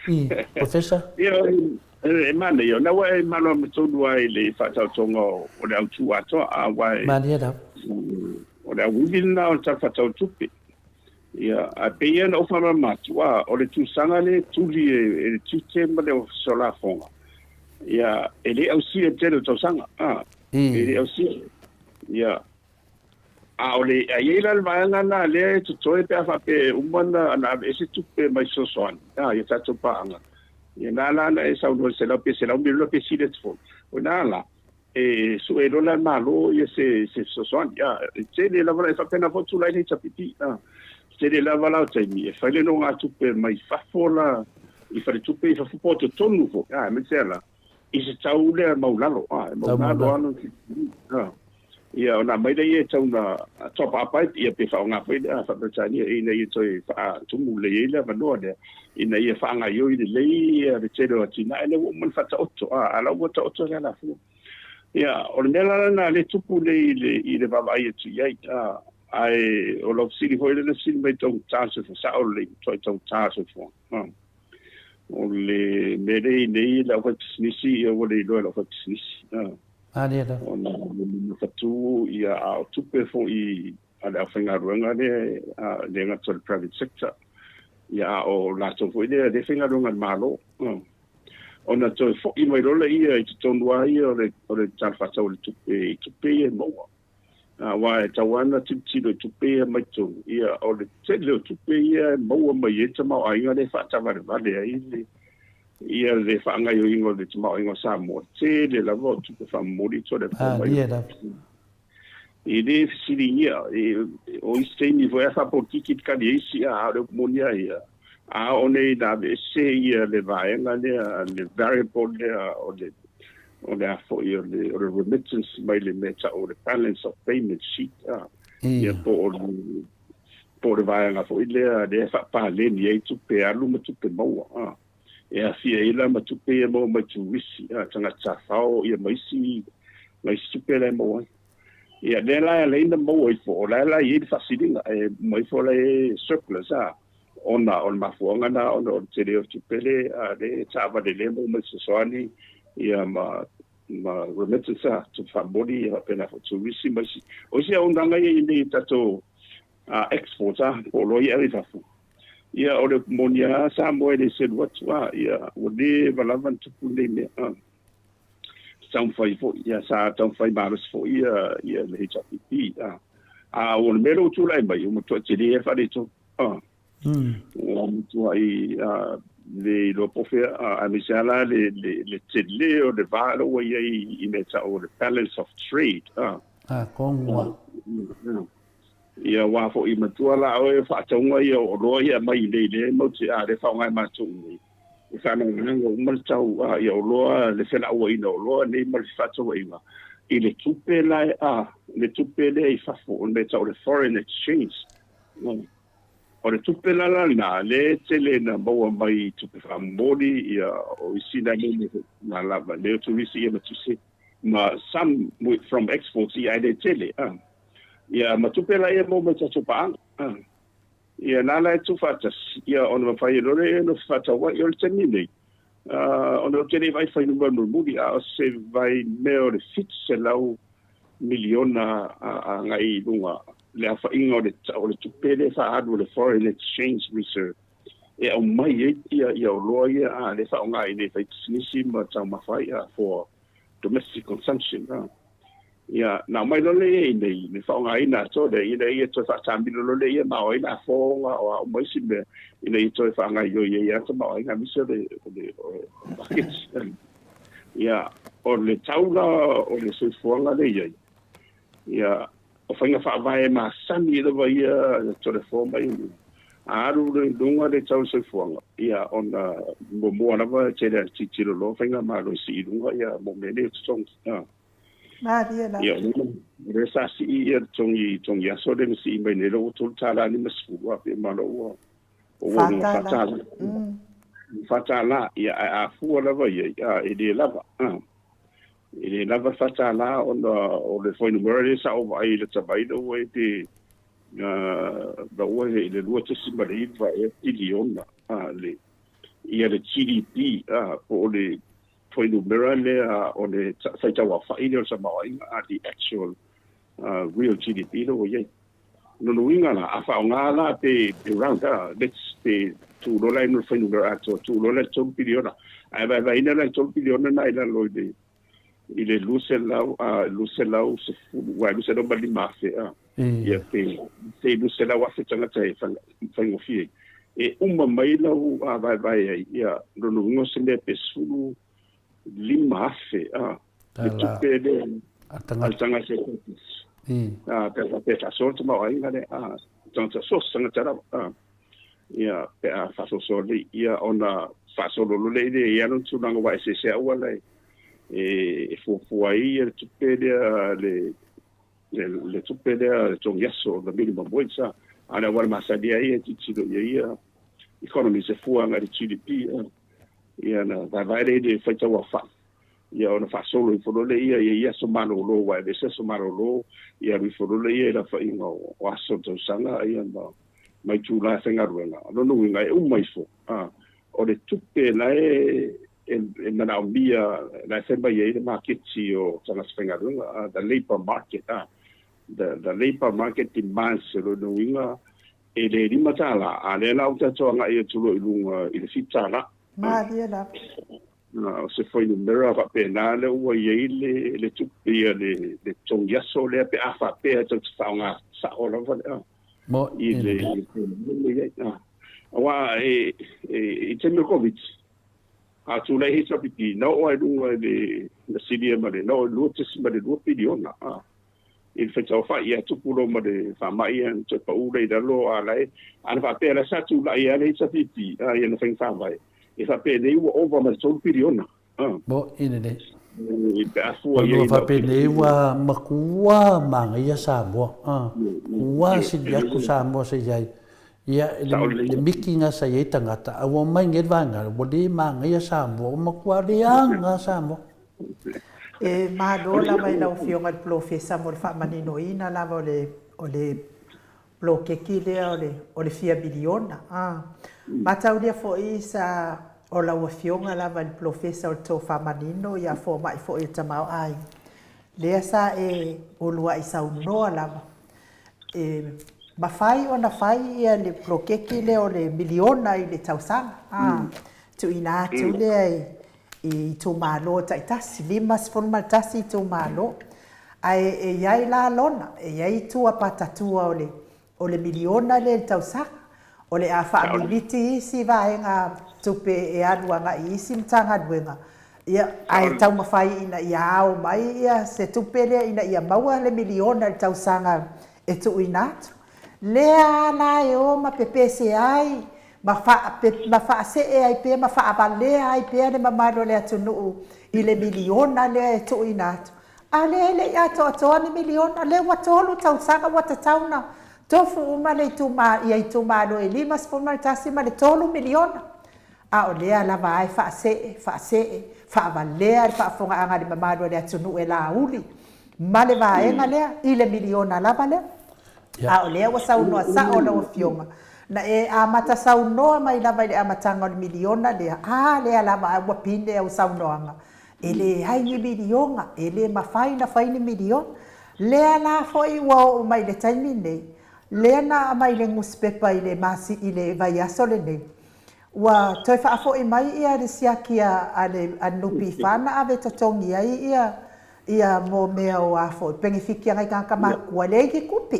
I, Professor? Ia, e manaia, o lena ua e malamalama tonu lava i le faataotoga o le autu atoa, aua e. Malie lava. O le auivi lena o le Tala Faatatau o le Tupe. Ia, ae pei lava ona ou faamalamalama atu, a, o le tusaga lea e tuli e le tiute ma le Ofisa o Lafoga, ia, e le ausia i le tele o tausaga, a, e le ausia. Ia, a o le, a i ai la le vaega lena lea e totoe pe a faapea e uma ona aveese tupe mai fesoasoani, a, i a tatou paaga, ia na la na e saunoa i le 100 pe 100 miliona pe sili atu foi. O i na la, e sue loa la e le Malo ia se se fesoasoani. A, e tele lava la, e faapena foi tulai le HRPP. A, tele lava la o taimi e fai le nogatupe mai fafo la i faletupe i fafo po o totonu foi, a, aemaise a la i se tau lea maulalo, a, e maulalo lava. A, ia ona aumai lea e tau na top up ai ia pe faaaoga foi lea faa-Peretania ina ia toe faatumu lelei ai le avanoa lea ina ia faagaoioi lelei ia le tele o atinae lea ua uma ona faataoto, a, a la ua taoto le alafua. Ia, o le mea la lena lea e tupu nei i le, i le vaavaai atu i ai, a, ae o lau fesili foi lea na fesili mai i taugata le soifua, sao lelei, matuai taugata le soifua. A, o le mea lea i nei le aufaipisinisi, ia ua le iloa e le aufaipisinisi, a, Malie lava. ona o le faatu, ia, a o tupe foi a le aufaigaluega lea, a, le gata o le private sector, ia, a o latou foi lea lea e faigaluega i le Malo. Ona toe foi mai loa lea i totonu lava ia o le, o le Tala Faatatau o le Tupe i tupe ia e maua. Aua e tatau lava ona tilotilo i tupe ia mai totonu, ia, o le tele o tupe ia e maua mai ai le tamaoaiga lea e faatavalevale ai le, ia le faagaoioiga o le tamaoaiga o Samoa. Tele lava o tupe faamomoli i le mai. E le fesiligia, o isi taimi foi a faapolokiki le tali a isi, a o le upu moni lava ia, a oo nei ina aveese ia le vaega lea, le variable lea o le o le a foi o le o le remittance mai le mea e tau o le balance of payment sheet, a, ia po o le po o le vaega foi lea lea e faapaleni ai tupe alu ma tupe maua, a, e aafia ai la ma tupe ia e maua mai turisi, a, tagata tafao ia ma isi ma isi tupe la e maua ai. Ia, lea la e ala ai ona maua ifo, o la e la e i ai le faasiliga, e maua ifo la e i ai surplus, a, ona o le mafuaaga lena ona o le tele o tupe le, a, le taavale lea e maua mai fesoasoani, ia ma, ma remittance, a, tupe faamomoli, ia faapena foi turisi ma isi. O isi auaunaga ia i inei i tatou exports, a, po o oloa ia e ave i fafo. Ia, o le upu moni lava Samoa e le selu atu, a, ia, ua leva lava ona tupu lenei mea, a. Taumafai foi, ia, sa taumafai malosi foi ia, ia le HRPP, a. A o le mea lea ua tulai mai, ua matuai tele lava faaletonu, a. Ua matuai, a, le iloa po o fea, a, aemaise lava la le, le, le tele o le va lea ua i ai i mea e tau o le balance of trade, a. Atonu lava. Ia, aua foi matua la oe o faatauga ia o oloa ia e aumai i inei lea matou te, a, lea e faaaoga e matou i inei. E faalagolago uma le tau a ia oloa le felauaiina o oloa nei ma le fefaatauaiga i le tupe la e a le tupe lea i fafo o le mea e tau o le foreign exchange. O le tupe la la lena lea e tele na maua mai i tupe faamomoli ia o isi nai mea foi na lava lea o turisi ia ma tuse ma some from exports ia ae le tele a ia ma tupe la ia maua mai tatou paaga a. Ia, na la e tuufaatasi, ia, ona mafai ai loa lea ona fefaatauai. O le taimi nei, ona ou te le i vaai fuainumera mulimuli, a o se vaimea o le 700 miliona agai i luga le aofaiga o le, o le tupe lea e faaalu o le foreign exchange reserve e aumai ai ia, ia oloa ia a lea e faaaoga i inei e fai pisinisi ma taumafa ai, a, for domestic consumption. A. Ia, na aumai loa lea i inei, le faaaogaina atu lea, ina ia toe faatamilo loa lea ia ma o ai lafoga, o a uma isi mea, ina ia toe faagaoioi ai lava tamaoaiga aemaise o le, o le, o le maketi. Ia, o le tau la o le soifuaga lea e i ai, ia, O faiga faavae masani lava ia e toe mai i a alu i luga le tau o le soifuaga, ia ona muamua lava e tele ina tilotilo loa faigamalo e sii i luga ia mo mea nei o totogi. Malie lava. Ia, o lea sa sii ia totogi totogi aso lea na sii mai nei lea ua $3.50 a pe ma lea ua ua $4. $4, ia ae a fua lava i ai, e le lava. E le lava le $4 ona o le fuainumera lea sa ou vaai i le tamai lea ua i pe la ua i le 2.9 ea piliona le ia le GDP po o le fuainumera lea o le faitauaofai lea o le tamaoaiga, the actual real GDP lea ua i ai. Lona uiga la, a faaaoga la pe round let's pe tuu loa la i le fuainumera atoa, tuu loa la i le 3 piliona, ae vaevaeina la le 3 piliona lena i lalo i le i le 200 210 aua e 205,000 ia pe se 200,000 tagata e faigofie e uma mai lau vaevae ai, ia lona uiga o se mea pe 15,000 le tupe lea a le tagata e tasi pe a faapea e faasoa le tamaoaiga lea tagata so o se tagata lava ia pe a faasoasoa lelei ia ona faasolo loa lea e i ai lona tulaga ua eseese auala e fuafua ai le tupe lea le tupe lea le totogi aso the minimum wage a o le auala masani ai e tilotilo i ai ia economies e fua agai i le GDP ia ona vaevae lea i le faitauaofai ia ona faasolo ifo loa lea ia i aso malolo aua e aveese aso malolo ia alu ifo loa lea i le aofaiga o aso o le tausaga ia ma itula e faigaluega. O lona uiga e uma ifo o le tupe la e e manaomia la e fai mai ai le maketi o tagata faigaluega, the labour market, the labour market demands. O lona uiga e le $5, a lea la ua tatou agai atu loa i luga i le $7. Malie lava. O se fuainumera faapena lea ua i ai le tupe ia le totogi aso lea pe a faapea e tou te faaaoga sao lava le Mo i le i ai. Aua e i taimi o le Covid, a tulai HRPP, na oo lava i luga i le na silia ma le na oo i le 2.2 piliona i le faitauaofai, ia tupu loa ma le faamai ia na toe pau lea i lalo a la e ana faapea la sa tulai lava le HRPP i ana faiga faavae e faapea nei ua ova ma le 3 piliona. Mo i lenei. Pe a fua i ai. Faapenei ua matua manaia Samoa. Ua sili atu Samoa sa i ai. Ia, le miti na sa i ai tagata, a ua omai nei le vaega, ua le manaia Samoa, ua matua leaga Samoa. E malo lava i lau Afioga i le Polofesa mo le faamaninoina lava o le o le poloketi lea o le o le fia miliona. A mataulia foi sa o lau Afioga lava i le Polofesa o le tofa manino ia fomai foi o le tamaoaiga lea sa e uluai saunoa lava e mafai ona fai ia le poloketi lea o le miliona i le tausaga, a tuuina atu lea i itumalo taitasi, 51 itumalo. Ae e i ai la lona, e i ai tua patatua o le o le miliona lea i le tausaga. O le a faamimiti isi vaega tupe e alu agai i isi Matagaluega, ia, ae taumafai ina ia ao mai ia se tupe lea ina ia maua le miliona i le tausaga e tuuina atu. Lea la e o ma pepese ai, ma ma faasee ai pea, ma faavalea ai pea le mamalu o le atunuu i le miliona lea e tuuina atu. A lea e le i atoatoa ni miliona, lea ua tolu tausaga ua tatau ona tofu uma le ituma, ia itumalo e 51 ma le tolu miliona. A o lea lava a e faasee, faasee, faavalea le faafofogaaga a le mamalu o le atunuu e lauli ma le vaega lea i le miliona lava lea. A o lea ua saunoa sao lau Afioga, na e amata saunoa mai lava i le amataga o le miliona lea, a lea lava a ua pine au saunoaga, e leai ni miliona, e le mafai ona fai ni miliona. Lea la foi ua oo mai i le taimi nei, lea na aumai i le nusipepa i le masi, i le vaiaso lenei, Ua toe faafoi mai ia le siaki a le NPF na ave totogi ai ia ia mo mea o a foi penefiti a nai tagata matutua, e leai ni tupe.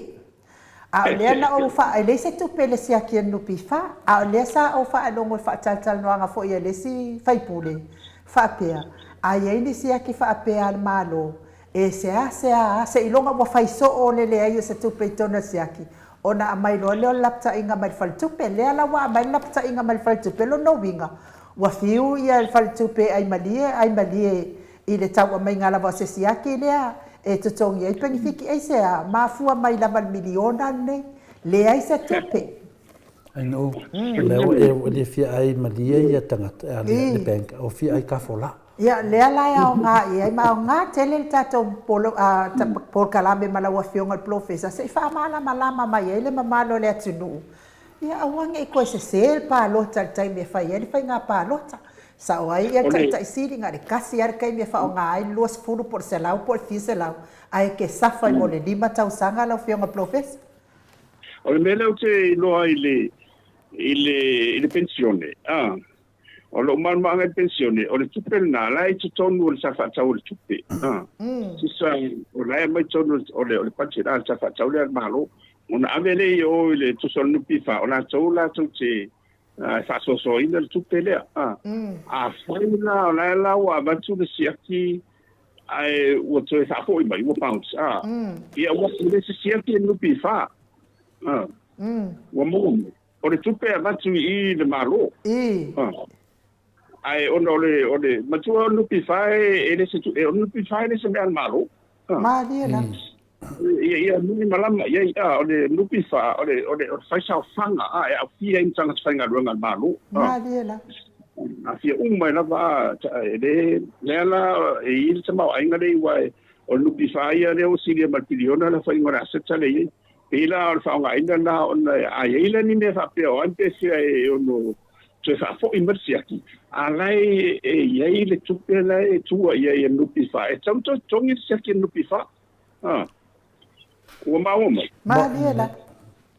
A o lea na ou faa, e leai se tupe i le siaki a le NPF, a o lea sa ou faalogo i le faatalatalanoaga foi a le isi sui usufono faapea, a i ai ni siaki faapea a le Malo. E seasea a, seiloga ua fai soo le leai o se tupe i totonu o le siaki, ona aumai loa lea o le lapataiga mai le faletupe. Lea la ua aumai le lapataiga mai le faletupe, lona uiga, ua fiu ia le faletupe e ai malie, ai malie i le tau aumaiga lava o se siaki lea e totogi ai penefiti. Aisea? Mafua mai lava i le miliona lenei, leai se tupe. I know. O lea ua e ua le fia ai malie ia tagata, le bank, o fia ai kafola. Ia, lea la e aoga i ai, ma aoga tele le tatou polokalame ma lau Afioga i le Polofesa se i faamalamalama mai ai le mamalu o le atunuu, ia aua ne i toe sese le palota i le taimi e fai ai le faiga palota. Sao ai ia le Taitai Sili, na o le tasi lava le taimi e faaaoga ai le 20 po o le 100 po o le fia selau, ae e te safa ai mo le 5 tausaga lau Afioga i le Polofesa. O le mea lea ou te iloa i le, i le, i le penisione, a, O lou malamalamaaga i le penisione, o le tupe lena, la e i totonu o le Tala Faatatau o le Tupe. Sisa, o la e aumai totonu o le, o le budget a le Tala Faatatau lea a le Malo. Ona ave lea i o i le tusa o le NPF, o latou latou te faasoasoaina le tupe lea. Afai la o la e la ua avatu le siaki ae ua toe faafoi mai, ua bounce, ia ua le se siaki e le NPF. Ua maua mai. O le tupe e avatu i i le Malo. I. Ae ona o le, o le, matua o le NPF e le se, o le NPF e le se mea a le Malo. Malie lava. Ia, ia moni malama i ai, o le NPF, o le, o le, o le faisaofaga, a, e aofia ai ma tagata faigaluega a le Malo. Malie lava. Aafia uma ai lava, a, e le, lea la, e i ai le tamaoaiga lea aua o le NPF ia lea ua silia ma le piliona le aofaiga o le aseta lea e i ai. Pei la o le faaaogaina lena ona a i ai la ni mea faapea o ai pe fea e ono toe faafoi mai le siaki, a la e i ai le tupe la e tua i ai e NPF, e tatau ona toe totogi le siaki e le NPF. A, ua maua mai? Malie la.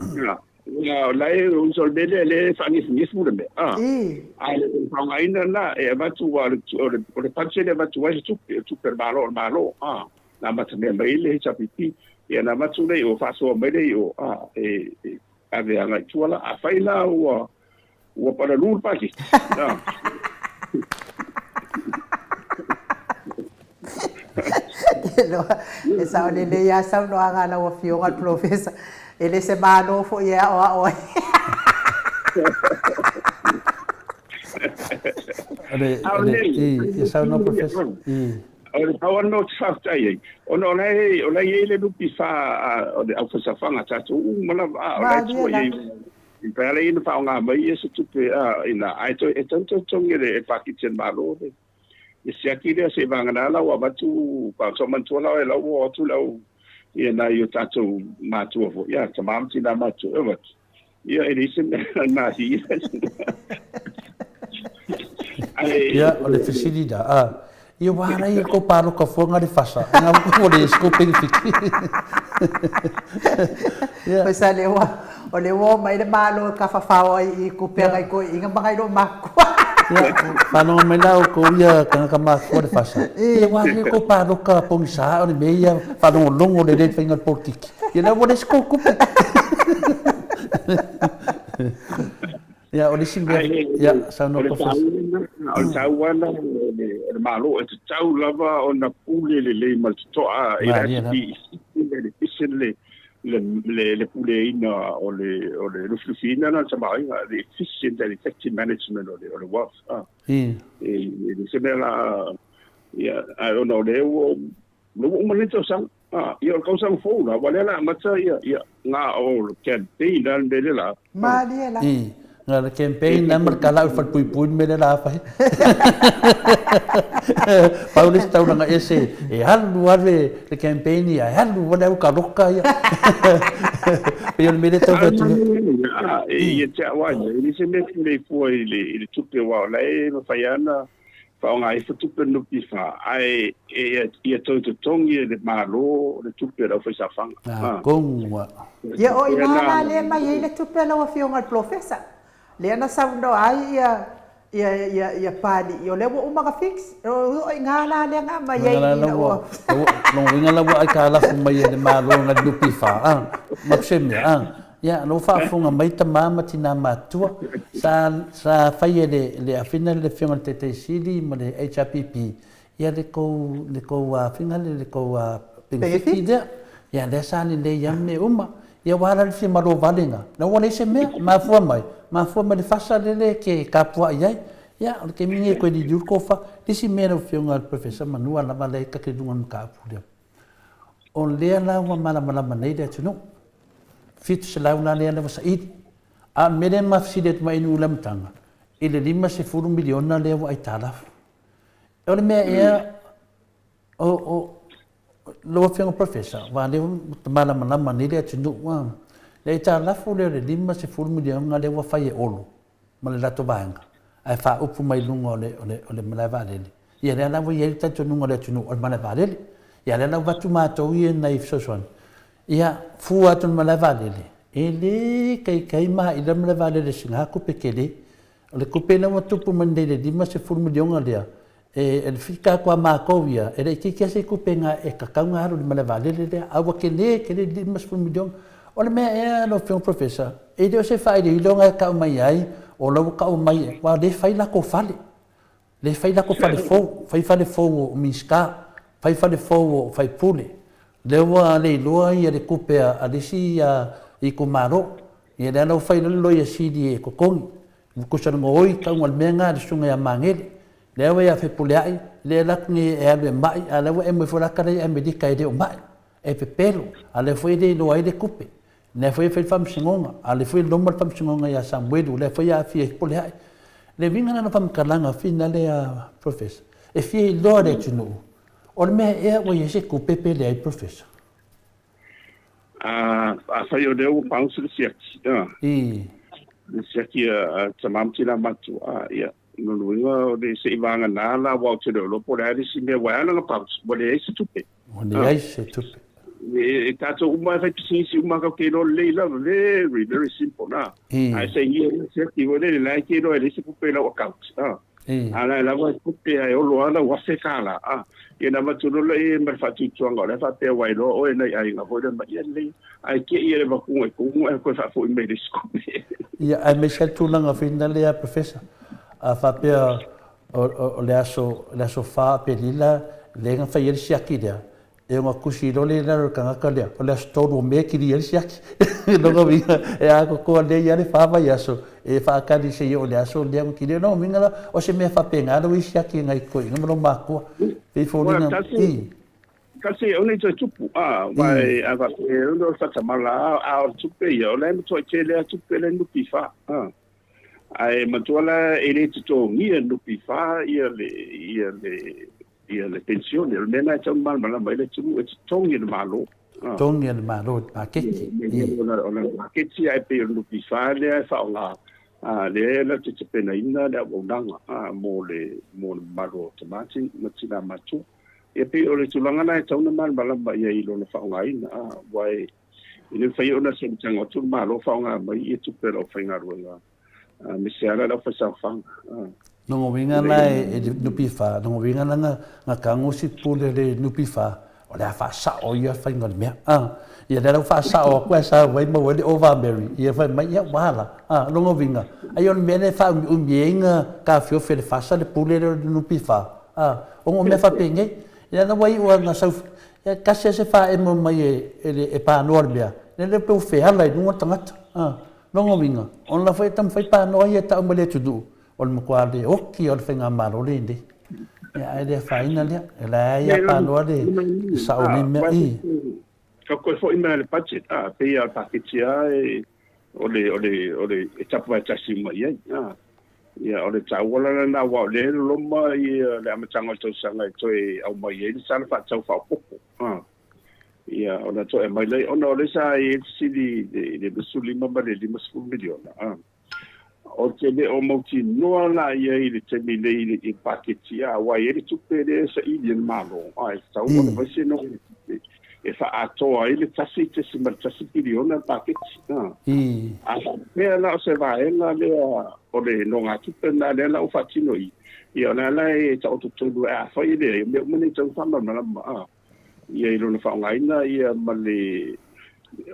A, o la e, o le mea lea lea e faanefunefu le mea. A, a o le faaaogaina lena e avatu, aua o le budget e avatu ai le tupe, o le tupe a le Malo, o le Malo. A. Na amata mea mai le HRPP, ia na avatu lea i o, faasoa mai lea i o, a, e, e ave agai i tua la. Afai la ua, ua palalu le paketi, a. Loa, e sao lelei lava saunoaga a lau Afioga i le Polofesa, e le se Malo foi e aoao ai. Ale, ale, i, e saunoa Polofesa, i. O le pau lava le mea ou te faafetai ai, ona o la e, o la e i ai le NPF a o le aufaisaofaga a tatou uma lava, a o la e tua i ai, e mafai lava ona faaaoga mai ia se tupe a ina, ae toe, e tatau ona toe totogi e le paketi a le Malo le, le siaki lea seiavagana la ua avatu, sa ou manatua la oe la ua o atu le au, ia nai o tatou matua foi, ia tama ma tina matutua e avatu. Ia, e leai se mea nahi. Ia, o le fesili la, a, ia ua ala ia kou paloka fuaga le fasa, nga ua le ese kou penefiti. Ia. Pois a le ua, o le ua o mai le Malo e kafafao ai i tupe a nai toeaiina ma nai loomatua. Ia, faalogo mai la outou ia tagata matutua le fasa, ia ua ala ia kou paloka pogisa o le mea ia faalogologo lelei i le faiga o le polokiki. Ia la ua leai se kou tupe. Ia, o le isi mea, ia, saunoa O le taua lena o le Malo, e tatau lava ona pule lelei ma le totoa i le efficient le puleaina o le lufilufiina lena o le tamaoaiga, the efficient and effective management o le wealth. E le se mea la, ia, ae ona o lea ua uma lenei tausaga. Ah, ia o le tausaga fou la, ua lea la amata ia, ia, ngā o le campaign la le mea lea la. Malie la. I, ngā le campaign la ma le kala au whalepuipui le mea lea la whai. Pau le isi taulaga ese, e alu alu le campaign ia, e alu wale au ka roka ia. Pei o le mea lea tau whai atu. Ah, e ia te au ai, e le se mea pule fua i le, i le tupe wa o la e mawhai ana, Faaaoga ai se tupe NPF, ae ia toe totogi e le Malo le tupe a le aufaisaofaga. A kongua. Ia o ina la lea mai ai le tupe a lau Afioga i le Polofesa, lea na saunoa ai ia ia ia ia Papalii, o lea ua uma ona fix, o ina la lea na aumai ai ina ua. Lona uiga la ua aitalafu mai e le Malo nai le NPF, a, ma se mea, a. Ia, o lo o faafofoga mai tama ma tina matutua, sa, sa fai e le, le Afina le Afioga i le Taitaisili ma le HRPP, Ia le kou, le kou faiga lea, le kou penefiti lea. Ia lea sa lelei lava mea uma. Ia ua ala le fia malo vale na, na ua leai se mea, mafua mai, mafua mai le fasa lele e te tapuai ai. Ia o le taimi lenei e toe liliu le tofa. Le isi mea lau Afioga i le Professor manu a lava lea e ta te luga o le mataupu lea. O lea la ua malamalama nei le atunuu, 700 la lea ua saili. A o le mea lea na ma fesili atu mai i le amataga, i le $50 miliona lea ua aitalafu. O le mea ea, o, o, lau Afioga Professor, aua o lea ua malamalama nei le atunuu, a, le aitalafu lea o le $50 miliona lea ua fai e Olo ma le latou vaega, ae faaupu mai luga o le, o le, o le malae vaalele. Ia lea la ua i ai le talitonuga o le atunuu o le malae vaalele. Ia lea la ua avatu matou ia nai fesoasoani. Ia, fua atu i le malae vaalele, e le taitai maila le malae vaalele i sina tupe tele. O le tupe lea ua tupu mai nei le $50 miliona lea, e le fika atu a matou ia, e le itiiti lava se tupe na e tatau ona alu i le malae vaalele lea, a ua tele tele le $50 miliona. O le mea ea lau Afioga Professor, e le o se faailoiloga e tau mai ai, o la ua tau mai, aua o lea e fai latou fale, lea e fai latou fale fou, fai fale fou o Minisita, fai fale fou o faipule, lea ua leiloa le tupe a le isi itumalo, Ia lea la ua fai loa le loia sili e totogi, ua tusa le gaoi tauga o le mea lena a le susuga ia Magele. Lea ua ia Fepuleai, lea e alu atu nei e alu e mai, a o lea ua emo ifo la tala i Amerika e le o mai, e pepelo, a o lea foi e le iloa ai le tupe. Lea foi e fai le faamasinoga, a o lea foi e loma le faamasinoga ia Samuelu, lea foi e aafia ai Fepuleai. Le uiga lena o faamatalaga finale a Professor, e fia iloa le atunuu, o le mea ea ua i ai se tupe pe leai Professor? Afai o lea ua bounce le siaki, le siaki a tama ma tina matua, ia, lona uiga o le seivagana la aua ou te le o iloa po o le a le isi mea ua ala ona bounce, ua leai se tupe. Ua leai se tupe. E tatou uma e fai pisinisi uma tatou te iloa lelei lava, very, very simple na. Ae sainia le siaki foi lele, la e te iloa e leai se tupe i lau account. A la e lava e tupe ae olo lava lau $1,000, a. Ia ona avatu loa lea ma le faatuatuaga o la e faapea ua iloa oe nai aiga foi lea ma ia lelei. Ae te i e le avatuga i totonu ae toe faafoi mai le isi tupe. Ia, aemaise lava le tulaga foi lea a Professor, a faapea o le aso, le aso 4 Aperila lea na fai ai le siaki lea, E ona tusi loa lea i lalo o le tagata lea, o le aso 3 o Me kili ai le siaki. Lona uiga, e atoatoa lelei lava le fa vaiaso e faatali seia oo i le aso lea ona kili ai. Lona uiga la, o se mea faapena lea ua i siaki e nai toeaiina ma lou matua. Pei e foliga, i. Kasi e ona i toe tupu, a, wai, a faapea e ona o le faatamala, a o le tupe ia, o la e matuai tele lava tupe la e NPF, a. Ae matua la e le totogia e le NPF ia le, ia le, ia le penisione. O le mea lena e tatau ona malamalama ai le atunuu, e totogi e le Malo. Totogi e le Malo i le paketi. O le paketi ae pei o le NPF lea e faaaoga, lea latou te tapenaina le auaunaga mo le mamalu o tama ma tina matutua. Ia pei o le tulaga lena e tatau ona malamalama i ai i lona faaaogaina, aua e le mafai ona solitaga atu le Malo faaaoga mai ia tupe a le aufaigaluega aemaise lava le aufaisaofaga. Lona uiga la e le NPF, lona uiga la na tago si pule le NPF, o le a faasao ia faiga o le mea. A, ia lea la ua faasao atu ae sau ai maua ai le ova a Mary, ia fai mai, ia ua ala. A, lona uiga, ai o le mea lea e faaumiumi ai na taofiofi e le FASA le pule lea o le NPF, a, ona o mea faapenei. Ia la ua iu lava na sau, ia tasi lava se faaemo mai e panoa le mea, ia lea pei ua feala i luga le tagata. A. Lona uiga, o la foi e taumafai panoa ia e tau mai le atunuu, o le matua le oti o le faigamalo lenei. Ia, ae le afaina lea, e leai lava panoa le sao o nei mea. I. Ka toe foi mai le budget, a, pei lava o le paketi lava e, o le, o le, o le, e tapuai tasi uma i ai. A, ia, o le taua la lena, aua o lea e loloma ia le amataga o le tausaga e toe aumai ai le sala faatatau faaopoopo. A. Ia, ona toe aumai lea, ona o lea sa i ai le fesili i le 25 ma le 50 miliona, a. Ou te le o mautinoa la i ai i le taimi nei i le paketi, a, aua e i ai le tupe lea e saili e le Malo, a, e tatau ona fai se nogatupe e faaatoa ai le 1.1 piliona le paketi, a. A faapea la o se vaega lea o le nogatupe lena lea la ua faatino i i, ia o lea la e taoto tonu ai, afai e leai, o mea uma nei e tatau ona faamalamalama, a. ia i lona faaaogaina ia ma le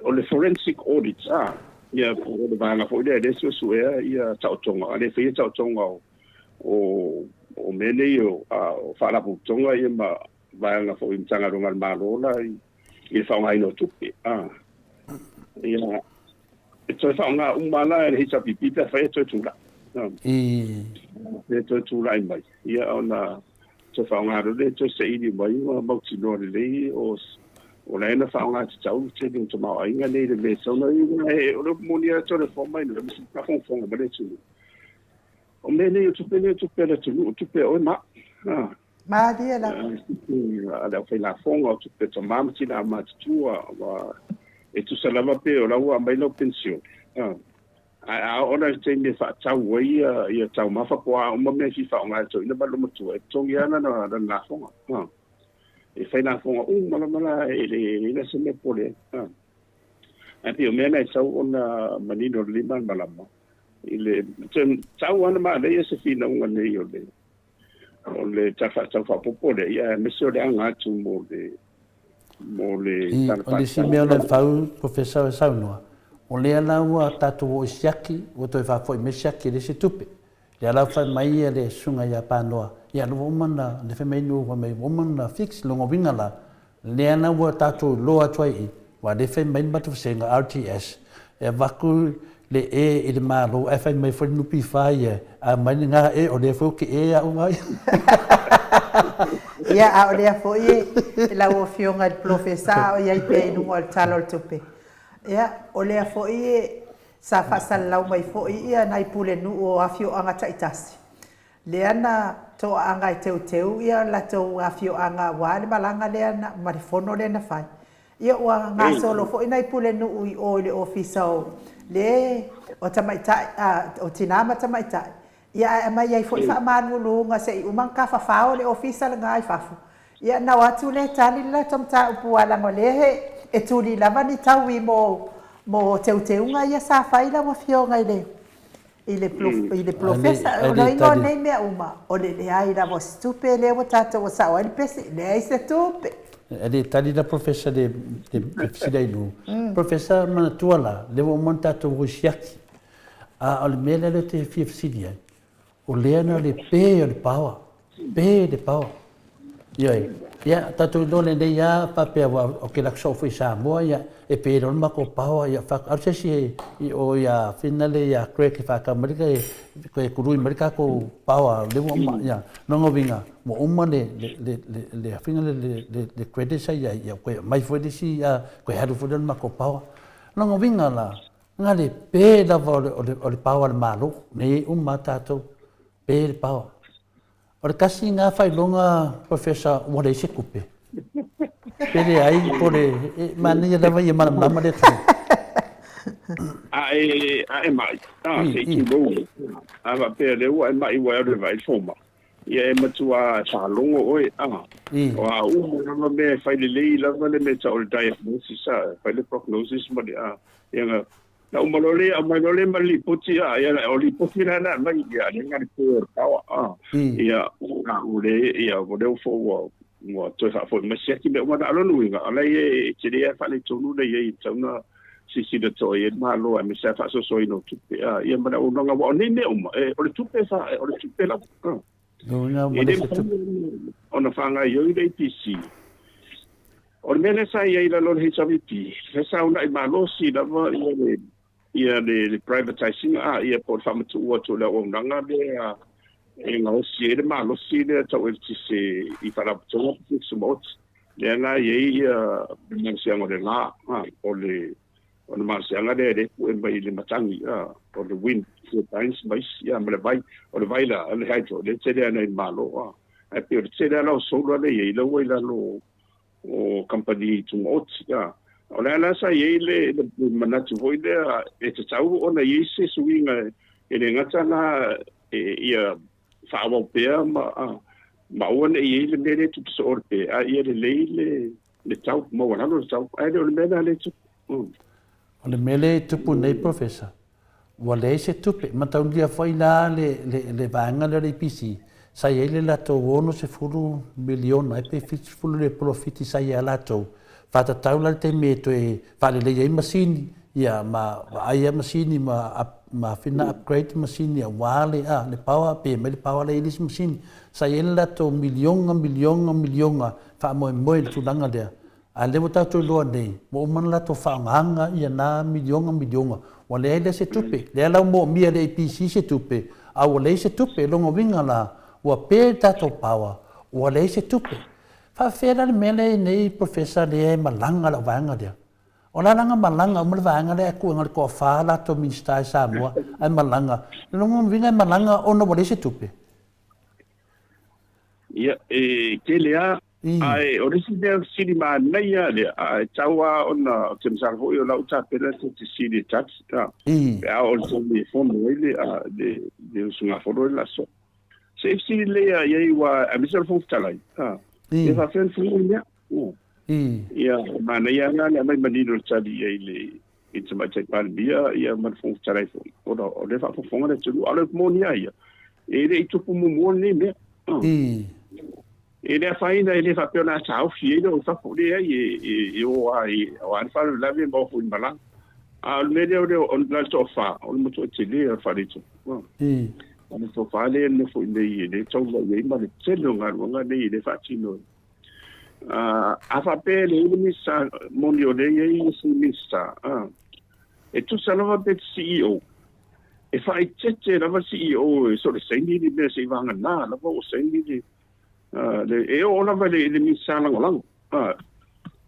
o le forensic audit a ia po o le vaega foi lea lea e suesuea ia taotoga a le faia taotoga o o O mea nei o faalapotopotoga ia ma vaega foi o Matagaluega a le Malo la i le faaaogaina o tupe. Ia, e toe faaaoga uma la e le HRPP pe afai e toe tulai. E toe tulai mai, ia ona toe faaaoga loa lea e toe saili mai ma mautinoa lelei o o la e na faaaoga tatau le tele o tamaoaiga nei i le mea e tatau ona i ai. O le upu moni lava e toe faafofoga mai, faafogafoga mai le atunuu. O mea nei o tupe nei o tupe a le atunuu, o tupe a oe ma au. Malie lava. O tupe a le aufailafoga, o tupe a tama ma tina matutua, ua e tusa lava pe o la ua aumai lau penisione. Ae a oo la i le taimi e faatau ai ia taumafa po o a uma mea e fia faaaoga e le toeaina ma le matua, e totogi lava lana lafoga. E fai lafoga uma lava la, e leai la se mea e popole ai. Ae pei o mea na e tatau ona manino lelei malamalama i le tau lava na manaia se finauga nei o le o le Tala Faatatau Faaopoopo lea, ia aemaise o le aga atu mo le mo le Tala Faatatau. O le isi mea o le fau, Professor e saunoa, o lea la ua tatou oo i siaki, ua toe faafoi mai siaki e leai se tupe. Lea la ua fai mai le susuga ia Panoa, ia lea ua uma ona, lea fai mai nu fai mai ua uma ona fix, lona uiga la, lea la ua tatou iloa atu ai i i, aua lea fai mai le matou vasega RTS, e avatu le e i le Malo ae fai mai foi le NPF ia, a aumai lena e, o lea foi ou te e au lava ia. Ia, a o lea foi e lau Afioga i le Polofesa a o i ai pea i luga o le Tala o le Tupe, ia, o lea foi e Sa faasalalau mai foi ia nai pulenuu o afioaga taitasi, lea na toaaga e teuteu ia latou afioaga aua le malaga lea na, ma le fono lea na fai. Ia ua gasolo foi nai pulenuu i o i le ofisa o le o tamaitai, a, o tina ma tamaitai, Ia ae aumai ai foi faamaluluga se i uma ona tafafao le ofisa lena i fafo, ia ona o atu lea e tali le latou mataupu aua leaga o lea e tuli lava ni taui mo mo teuteuga ia sa fai lau Afioga i le i le i le polofesa. O le uiga o nei mea uma, o le leai lava o se tupe lea ua tatou ua sao ai le pese, leai se tupe. E le tali la polofesa i le fesili a Inu. Polofesa, manatua la, lea ua uma ona tatou o i siaki. A o le mea lea ou te fia fesili ai, o lea na o le pe o le paoa, pe le paoa. Ioe, ia tatou iloa lenei lava faapea aua ou te alu atu soo foi i Samoa, ia e pe loa le matou paoa, ia fai atu, alu se isi i o ia finale ia Craig e faatau mai le toe tului mai le tatou paoa lea ua uma. Ia, lona uiga, ua uma le le le le faiga lea le credit sa i ai, ia toe aumai foi le isi, toe alu foi lea o le matou paoa. Lona uiga la, Na le pe lava o le paoa a le Malo, nei uma lava tatou, pe le paoa. O le tasi lena faailoga Professor ua leai se tupe. Pe leai po o le, e manaia lava ia malamalama le atunuu. A e, a e ma'i, a, se i tulou, a faapea lea ua e ma'i ua e alu e vaai le fomai, Ia e matua faalogo oe, a, o a uma lava mea e fai lelei lava le mea e tau o le diagnosis, a, e fai le prognosis ma le, a, ia na, na uma loa lea, aumai loa lea ma le lipoti, a, ia, o lipoti la na aumai, ia, lea na le pe o le paoa, a, ia, a, ua le, ia, ua lea foi ua, ua toe faafoi mai siaki mea uma, na o lona uiga, o la e tele lava faaletonu lea e i ai, e tatau ona silasila totoa i ai le Malo aemaise lava faasoasoaina o tupe, a, ia ma le auaunaga, aua o nei mea uma, e, o le tupe e fa, o le tupe lava. A. Lona E ua le le se mafai tupe. ona faagaoioi le APC. O le mea lea sa i ai i lalo o le HRPP, lea sa uunai malosi lava ia le, ia le, le privatizing, a, ia po o le faamatuu atu o le auaunaga lea e gaosi ai le malosi lea tau eletise i Faalapotopotoga po o Tumaoti. Lea la e i ai ia le malosiaga o le la, o le o le malosiaga lea e pue mai i le matagi, o le wind turbines ma isi, ma le vai. O le vai la, o le hydro, lea e tele ana i le Malo. Ae pei o le tele lava o solar lea e i ai, la ua i lalo o kamupani tumaoti. O le a la sa i ai le manatu foi lea e tatau ona i ai se suiga e le gata la ia faaauau pea ma ma aua ne i i ai le mea lea e tupu soo le pe, a ia lelei le le tau, maualalo le tau, ae le o le mea lena lea e tupu. O le mea lea e tupu nei Professor, ua leai se tupe, mataulia foi la le le le vaega lea o le EPC, sa i ai le latou 60 miliona ai pe 70 le polofiti sa ia latou, faatatau la le taimi e toe faaleleia ai masini. Ia, ma vaai a masini ma ma fina upgrade masini aua le a le power pe mai le power lea i le isi masini. Sa i ai le latou milionga milionga milionga faamoemoe i le tulaga lea. A o lea ua tatou iloa nei, ua uma ona latou faaaogaina ia na milionga milionga, ua leai la se tupe. Lea la ua moomia e le EPC se tupe, a ua leai se tupe. O lona uiga la, ua pe le tatou power, ua leai se tupe. Faafefea la le mea lea i nei Professor lea e malaga lau vaega lea? O la la na malaga uma le vaega lea ae kuega le toafa latou Minisita i Samoa ae malaga. O lona uiga e malaga ona ua leai se tupe. Ia, e tele lava. Ae o le isi mea sili manaia lea, ae tau lava ona, ou te masalo foi o la ua tapena se fesili e tali, pe a oo i le taimi e fono ai le, le, le usugafono le aso. Se i fesili lelei lava i ai, aua aemaise o le Fofoga Fetalai, e faapefea ona fua le mea. Ia, manaia lava le aumai manino le tali i ai i le i le Tamaitai Palemia ia ma le Fofoga Fetalai foi, ona o lea e faafofoga le atunuu. A o le moni lava ia, e le i tupu muamua lenei mea. E le afaina, e le faapea o le a taofi ai le o i fafo, leai, e o lava i, o a le faalavelave ma o foi i malaga. A o le mea lea o le, o le toafa, o le matuai tele o le faaletonu. O le toafa lea e nofo i inei e le taula i ai ma le tele o galuega nei e le faatino ai. A faapea e leai le Minisita moni o lea e i ai isi Minisita, e tusa lava pe CEO, e faaeteete lava le CEO e sole saini le mea seivagana lava ua saini le, e oo lava i le Minisita Lagolago.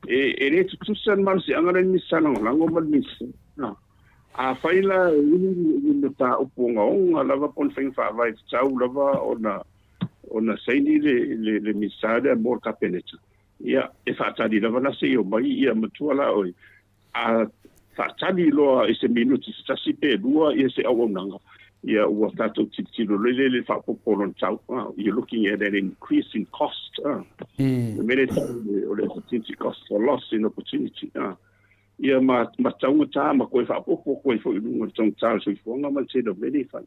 E le tutusa le malosiaga lea i le Minisita Lagolago ma le Minisita. Afai la e uli ni mataupu ogaoga lava po o ni faiga faavae tatau lava ona ona saini le, le, le Minisita lea mo le Kapeneta, ia, e faatali lava la seia omai, ia matua la oe, a faatali loa i se minuti se tasi pe lua ia se auaunaga, ia ua tatou tilotilo loa lea i le faaopoopo o lona tau, you're looking at an increase in cost, le mea lea e tau o le opportunity cost for loss in opportunity, ia ma, ma taugata ma toe faaopoopo atu ai foi i luga o le taugata o le soifuaga ma le tele o mea nei e fai.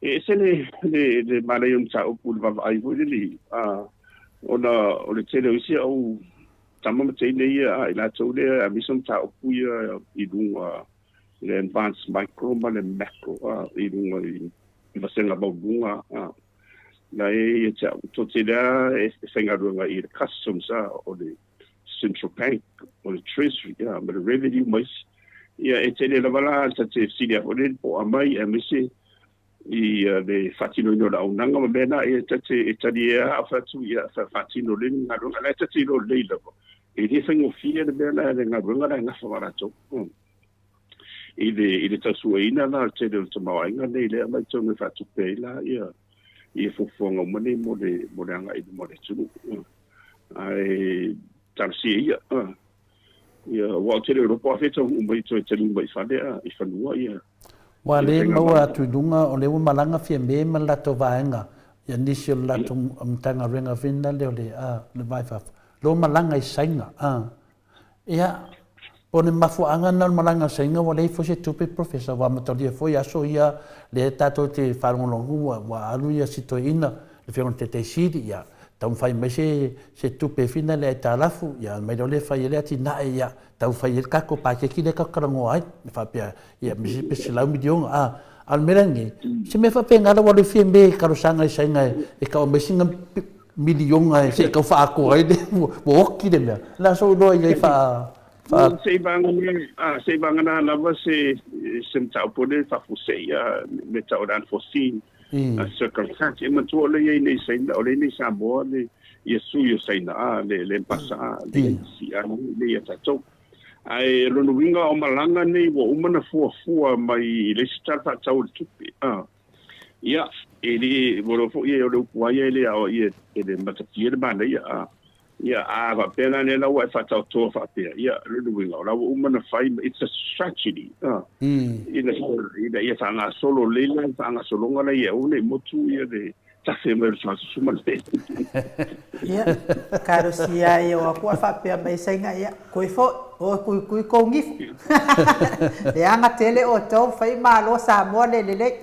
E ese le, le, le manaia o mataupu i le vaavaai foi lele, a, ona o le tele o isi au tama ma teine ia, a i latou lea, aemaise o mataupu ia i luga i le advanced micro ma le macro, a, i luga i vasega maualuga, a, na e ia te au, to tele lava e faigaluega i le customs, a, o le Central Bank, o le Treasury, a, ma le Revenue ma isi. Ia, e tele lava la ta te fesili atu ai po o aumai aemaise i le faatinoina o le auaunaga ma mea na, ia ta te e talie lava au fai atu, ia faatino lelei le galuega. La e ta te iloa lelei lava, e le faigofie le mea la, le galuega la e gafa ma latou. I le, i le tausuaina la o le tele o le tamaoaiga nei lea e aumai totonu e faatupe ai la ia, ia fuafuaga uma nei mo le, mo le agai i luma o le atunuu. Ae talosia ia. Ia, aua ou te le iloa po o afea e taunuu mai toe taliu mai i fale a, i fanua ia. Ua le maua atu i luga o lea ua malaga Fiame ma le latou vaega ia nisi o le latou Matagaluega foi lea o le a le va i fafo. Lea ua malaga i Saina a. Ia, o le mafuaaga lena o le malaga i Saina ua leai foi se tupe Professor ua amatalia foi aso ia lea tatou te faalogologo ua ua alu ia si toeaina le Afioga i le Taitai Sili ia taumafai mai se se tupe fina le aitalafu ia aumai loa lea e fai ai le atinae ia tau fai ai le tatou paketi lea tatou talanoa ai e faapea ia me pe $100 miliona a a o le mea lenei se mea faapena la ua alu fia me talosaga i Saina e tau aumai sina miliona e se i tau faaatoa ai le ua oti le mea la sou iloa i ai faa faa Seivagana lava se se mataupu lea faafuasei me tau o le unforeseen circumstance. E manatua o lea e i ai nei Saina, o lea e i nei Samoa le ia sui o Saina a le le mpasa a le NC a le ia tatou. Ae o lona uiga o malaga nei ua uma ona fuafua mai i le isi tala faatatau o le tupe a. Ia, e le, ua iloa foi o le upu lava ia e le aoaia e le matapia le manaia a. Ia, a faapea la lea la ua e faataotoa faapea, ia, o lona uiga, o la ua uma ona fai, it's a strategy, ina, ina ia faagasolo lelei la le faagasologa la ia aua ne i motu ia le tafe mai o le suasusu ma le Ia, talosia ai o aku a faapea mai saiga, ia, koe foi, o kuikui kou gifu. Leaga tele outou, fai malo Samoa le lelei.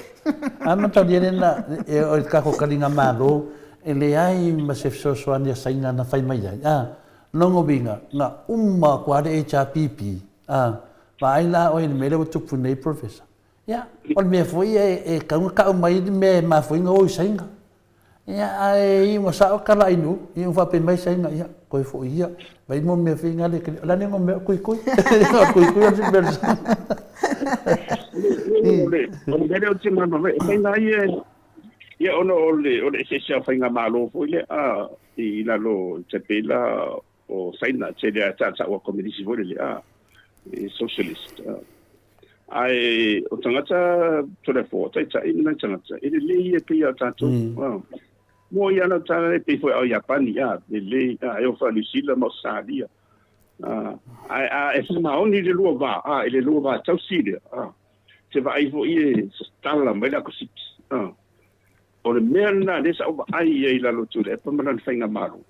A matalia lena, e o le tatou taliga malo, E leai ma se fesoasoani a Saina na fai mai ai, a, lona uiga, na uma atu lava le HRPP, a, Vaai la oe i le mea lea ua tupu nei Professor. Ia, o le mea foi e tatau ona tau mai le mea e mafua ai ona o i Saina. Ia, ae iu ina sao tala a Inu, iu ina faapea mai Saina, ia, toe foi ia, vai mo mea foi na le, o le a le igoa o mea, o Tuitui. O Tuitui o le mea o le Saina. O le mea lea ou te malamalama ai, e fai na ia, ia ona o le o le eseese o faigamalo foi lea i lalo i tai pei la o Saina, tele lava e tautau a komenisi foi lele, a, e socialist. A. Ae o tagata Toleafoa, taitai ma nai tagata, e lelei ia pei a tatou. Mm. A. Mo ia ana tala e pei foi au Iapani, a, lelei, a, e o fa New Zealand ma Australia. A, ae a e whamaoni le lua vā, a, i le lua vā tausi lea, a, te vaai foi e tala mai le akosipi, a. O le mea lena lea sa ou vaai ai i lalo o Tuilaepa ma lana faigamalo.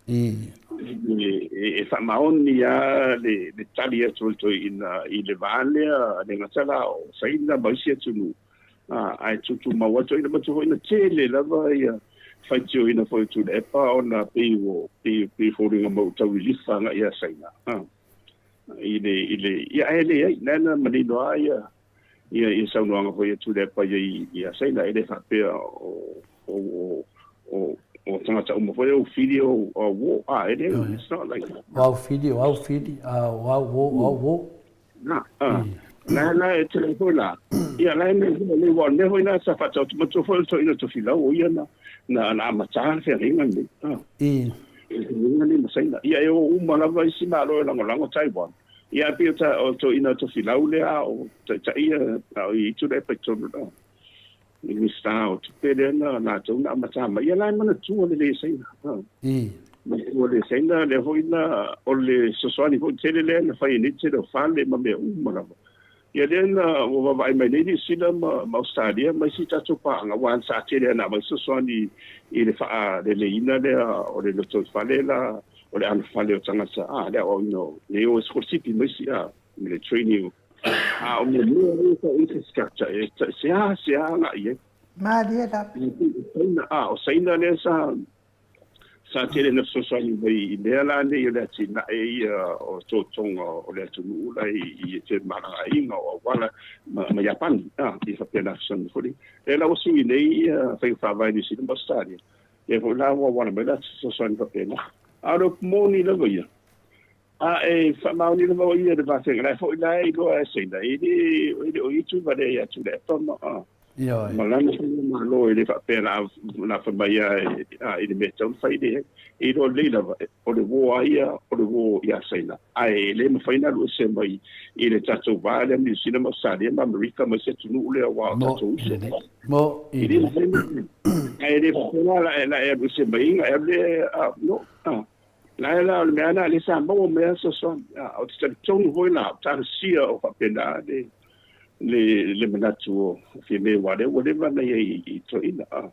E faamaoni lava le tali atu o le toeaina i le va lea, le gata la o Saina ma isi atunuu, ae tutumau atu ai. Manatua foi na tele lava ia faitioina foi o Tuilaepa ona pei ua pei e foliga mai ua tau lilifa agai ia Saina. I le, i le, ia ae leai, lea na manino lava ia ia ia saunoaga foi a Tuilaepa ia i a Saina e le faapea o o o o o tagata uma foi au fili o au wo a e le it's not like that. O au fili o au fili a o au wo o au wo. Na a la la e tele foi la ia la me le wa ne foi na sa fa tau matua foi to ina to filau o ia na na na amata le feagaiga lenei a i feagaiga lenei ma Saina ia e o uma lava isi malo e lagolago Taiwan. Ia pei o ta o toeaina Tofilau lea a o taitai ia a o i Tuilaepa i totonu la. Minista o tupe lea na latou na amata mai. Ia la e manatua lelei e Saina. I. Manatua lelei e Saina lea foi na o le fesoasoani foi tele lea na fai ai nei tele o fale ma mea uma lava. Ia lea na ua vaavaai mai nei Niu Sila ma ma Ausetalia ma isi tatou paaga aua sa tele lava na aumai fesoasoani i le faaleleiina lea o le lotoifale la o le anofale o tagata a le aoaoina o nei o sikolasipi ma isi a ma le training a o mea mea ia tau infrastructure e seā seā agai i ai. Malie lava. Saina a o Saina lea sa sa tele na fesoasoani mai i mea la nei o le atinae ia o totoga o le atunuu la i femalagaaiga o auala ma, ma Iapani a i faapena fesoasoani foi lea la ua sui nei ia faiga faavae Niu Sila ma Australia lea foi la ua auala mai la fesoasoani faapena a o le upu moni lava ia a e faamaoni lava o ia le vafeaga la foi la e iloa e Saina e le e le o itu vale ia Tuilaepa ma a Ioe. Ma lana faigamalo e le faapea la la fai mai a i le mea tatau ona fai leai. E iloa lelei lava o le uo a ia o le uo ia Saina ae e le mafai ona alu ese mai i le tatou va lea ma Niu Sila ma Ausetalia ma Amerika ma isi atunuu lea aua o tatou uso. Mo i le mafai ae le faapea la la e alu ese mai ona e alu lea no la la o le mea lena lea sa maua mai a fesoasoani. Ou te talitonu foi la o talosia o faapena le le le manatu o Fiame aua lea ua leva ona ia i toeaina a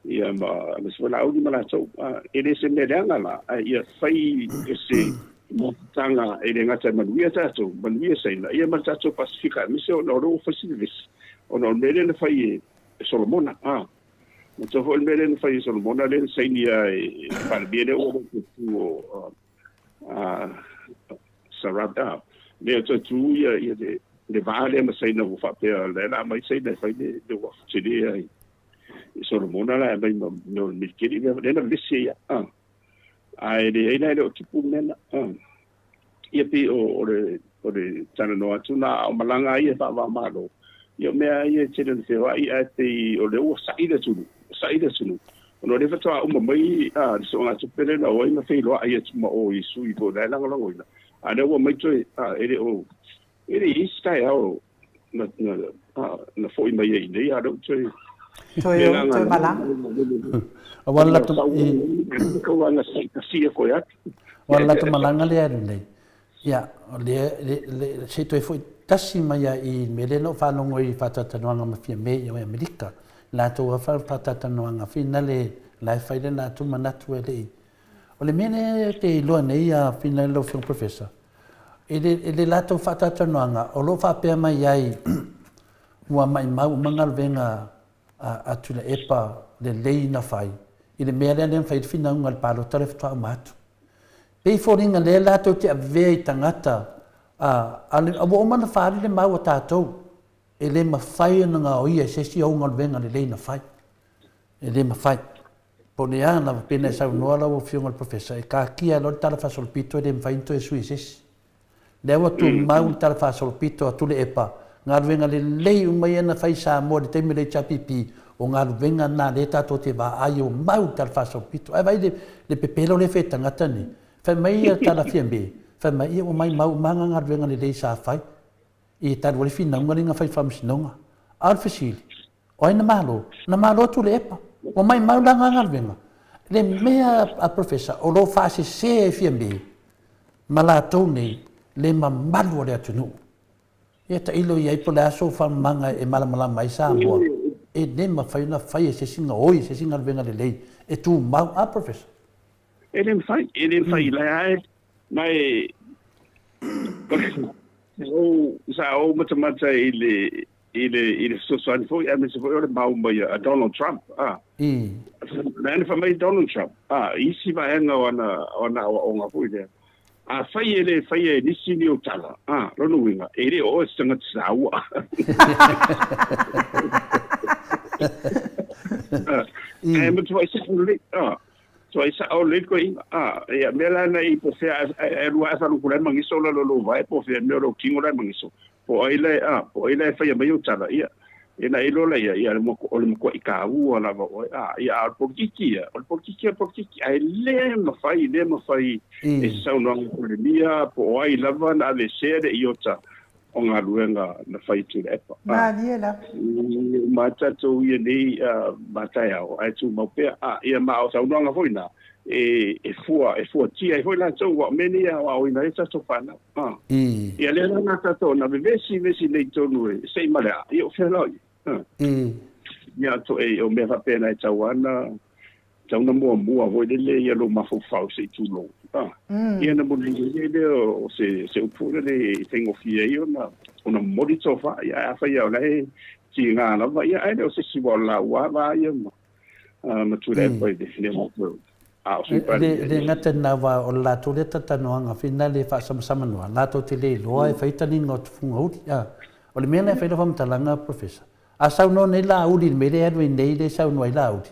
ia ma aemaise foi Laauli ma latou a e le se mea leaga la ae ia fai e se mafutaga e le gata e manuia tatou manuia Saina ia ma le tatou Pasifika aemaise ona o lea ua fai si vevesi ona o le mea lea na fai e Solomona a manatua foi le mea lea na fai e Solomona lea na sainia e le Palemia lea ua le tu o Sarab a lea toe tu ia ia le le va lea ma Saina ua faapea lea la mai Saina e fai le le uafu tele ai i Solomona la e mai ma mea o le militeri lea lea na vevesi ia a ae leai la e le o tupu mea na a ia pei o o le o le talanoa atu na a o malaga ia faava-o-Malo ia o mea ia e tele ona feoai ae pei o lea ua sa'i le atunuu sa'i le atunuu Ona o lea faatoa uma mai le soogatupe lea na o ai ma feiloai atu ma o i sui foi la e lagolagoina, a o lea ua omai toe, e le o, e le i i ai se taeao na, na, na foi mai ai i inei, a o lea ua toe, Toe o, toe malaga. Aua le latou, i. Aua le latou malaga lea e alu nei, ia, o lea, le, le, se i toe foi tasi mai lava i le mea lea na ou faalogo i faatalatalanoaga ma Fiame i Amerika, latou lava faatalatalanoaga finale la e fai le latou manatu e le i. O le mea lea e te iloa nei a finale lau Afioga Professor, i le, i le latou faatalatalanoaga o lo o faapea mai ai ua maimau uma galuega a, a Tuilaepa lelei na fai i le mea lea lea na fai ai le finauga i le palota lea faatoa uma atu. Pei foliga lea latou te avea i tagata A, a ua uma ona faaali le mau a tatou, e le mafai ona gaoia e se isi ou galuega lelei na fai. E le mafai. Po o le a lava, pei ona e saunoa lau Afioga i le Professor, e kakia loa le tala faasolopito e le mafai ona toe sui e se isi. Lea ua tumau le tala faasolopito a Tuilaepa, galuega lelei uma ia na fai i Samoa i le taimi o le HRPP, o galuega na lea tatou te vaai ua mau le tala faasolopito. Ae vaai le, le pepelo lea e fai e tagata nei. Fai mai ia tala Fiame, fai mai ia ua maimau uma lava galuega lelei sa fai i talu ai le finauga lea na fai i le faamasinoga. A o le fesili, O ai na malo? Na malo Tuilaepa. Ua maimau la nga galuega. Le mea a Professor o lo o faasese ai Fiame ma latou nei le mamalu o le atunuu. Ia tailo i ai po o le a sou faamamaga e malamalama ai Samoa. E le mafai ona fai e se isi gaoi e se isi galuega lelei e tumau. A Professor? E le mafai, e le mafai la e ma e sa ou matamata i le i le i le fesoasoani foi aemaise foi o le mau mai a Donald Trump a. Na ana fai mai Donald Trump a i isi vaega o ana o ana aoaoga foi lea. Afai e le faia e nisi ni ou tala, a, lona uiga, e le o oe se tagata saua. Ae matuai sao lelei, a, matuai sao lelei le toeaina, a, ia, mea la na i po o fea, e alu lava ae faluku la e magiso lalo lou vae po o fea mea o lou tino la e magiso. Po o ai la e, a, po o ai la e faia mai ou tala, ia, ia na iloa laia, ia, o le matuai taua lava o oe, a, ia, a o le polokiki ia, o le polokiki o le polokiki, ae le mafai, le mafai e se saunoaga Palemia po o ai lava na aveesea le iota o galuega na fai e Tuilaepa. A, Malie lava. Uma atu tatou ia nei ma taeao, ae tumau pea, a, ia, ma o saunoaga foi na, e fua, e fuatia ai foi latou, aua o mea nei e aoaoina ai tatou fanau. Ah. Ia lea la na tatou na vevesi vesi nei tonu e se i ma le a. Ia o fea la ia. Ah. Ia to e o mea faapena e tau ana tau na muamua foi lele ia lou mafaufau se i tulou. Ah. Ia na moli le le o se se upu le e faigofie ai ona ona momoli tofa. Ia ae afai ia o la e tiga lava ia ae le o se isi ua o le laua va ia ma ma Tuilaepa i le matou a o Sui Palemia. E le gata i lena aua o le latou lea talatalanoaga finale e faasamsamanoa, latou te le iloa e fai taliga o Tufugauli. A, o le mea lena e fai lau faamatalaga Professor, a saunoa nei Laauli i le mea lea e alu ai nei lea e saunoa ai Laauli,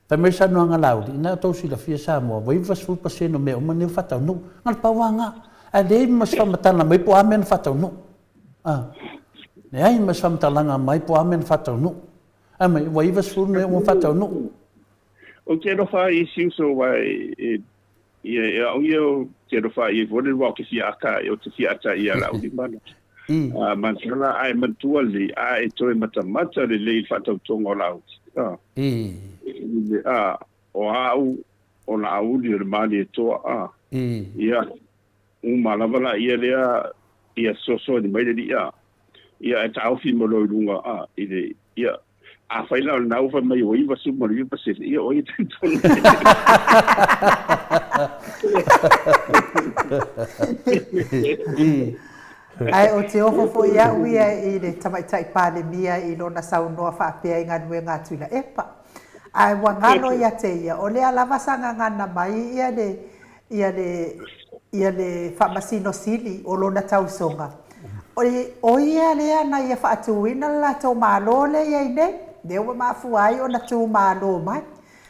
fai mai le saunoaga a Laauli, ina outou silafia Samoa, ua 90% o mea uma nei ua faataunuu. Na o le pau lava lena. Ae leai ma se faamatala mai po o a mea na faataunuu. A, leai ma se faamatalaga mai po o a mea na faataunuu. Ae mai, ua 90 mea ua faataunuu. Ou te alofa ai i isi uso aua e, ia, e au ia ou te alofa ai foi le aua ou te fia ata, ou te fia ata ia lau lima na. A manatua ae manatua lelei, a e toe matamata lelei i le faatautoga o lau. A. A, o au, o Laauli o le Malietoa, a. Ia, uma lava la ia lea, ia fesoasoani mai le alii, a. Ia, ae taofi ma loa i luga, a, i le, ia, afai la o lena ua fai mai ua 99%, ia o ai e talitonu? Ae ou te ofo foi au ia i le Tamaitai Palemia i lona saunoa faapea i galuega a Tuilaepa. Ae ua galo ia te ia, o lea lava sa gagana mai ia le ia le ia le Faamasino Sili o lona tausoga. O ia lea na ia faatuina le latou Malo lea i ai nei, lea ua mafua ai ona tu malo mai.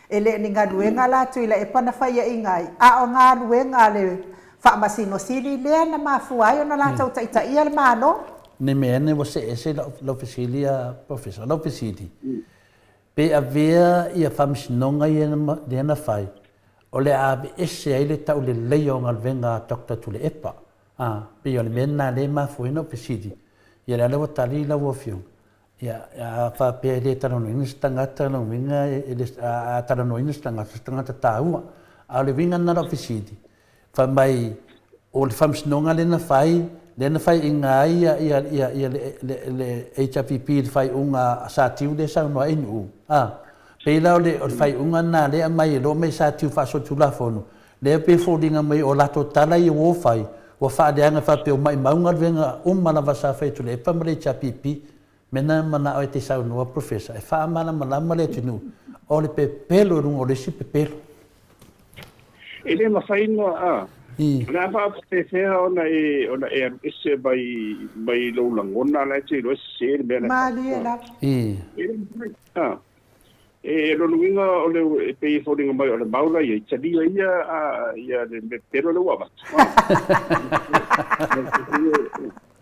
E le o ni galuega la a Tuilaepa na faiaina ai, a o galuega a le Faamasino Sili lea na mafua ai ona latou taitaia le Malo. Ne mea ane ua see ese lau fesili a Professor. O lau fesili, Pe avea ia faamasinoga ia lea na fai, o le a aveese ai le tauleleia o galuega a Doctor Tuilaepa. A, pei o le mea lena lea e mafua ai ona ou fesili, ia le ala ua tali lau Afioga, ia, a faapea e le talanoaina se tagata, lona uiga e le, a talanoaina se tagata, o se tagata taua. A o le uiga lena o lau fesili, Fai mai, o le faamasinoga lea na fai, lea na faiaina ai ia, ia, ia, ia le, le, le HRPP i le faaiuga a Satiu lea e saunoa ai Nu'u. A, pei la o le, o le faaiuga lena lea e aumai e lo mai Satiu faasolitulafono, lea pei e foliga mai o latou tala ia ua fai, ua faaleaga faapea ua maimau galuega uma lava sa fai e Tuilaepa ma le HRPP. Mea na manao e te saunoa Professor e faamalamalama le atunuu o le pepelo i luga o le isi pepelo. E le mafai ona a, I. O le a faapefea ona e, ona e alu ese mai, mai lou lagona la e te iloa e sese le mea la e fai. Malie lava. I. E le mafai. A. E lona uiga o le, e pei e foliga mai o le mau la ia i talia ia, a, ia le mea pelo lea ua avatu. A.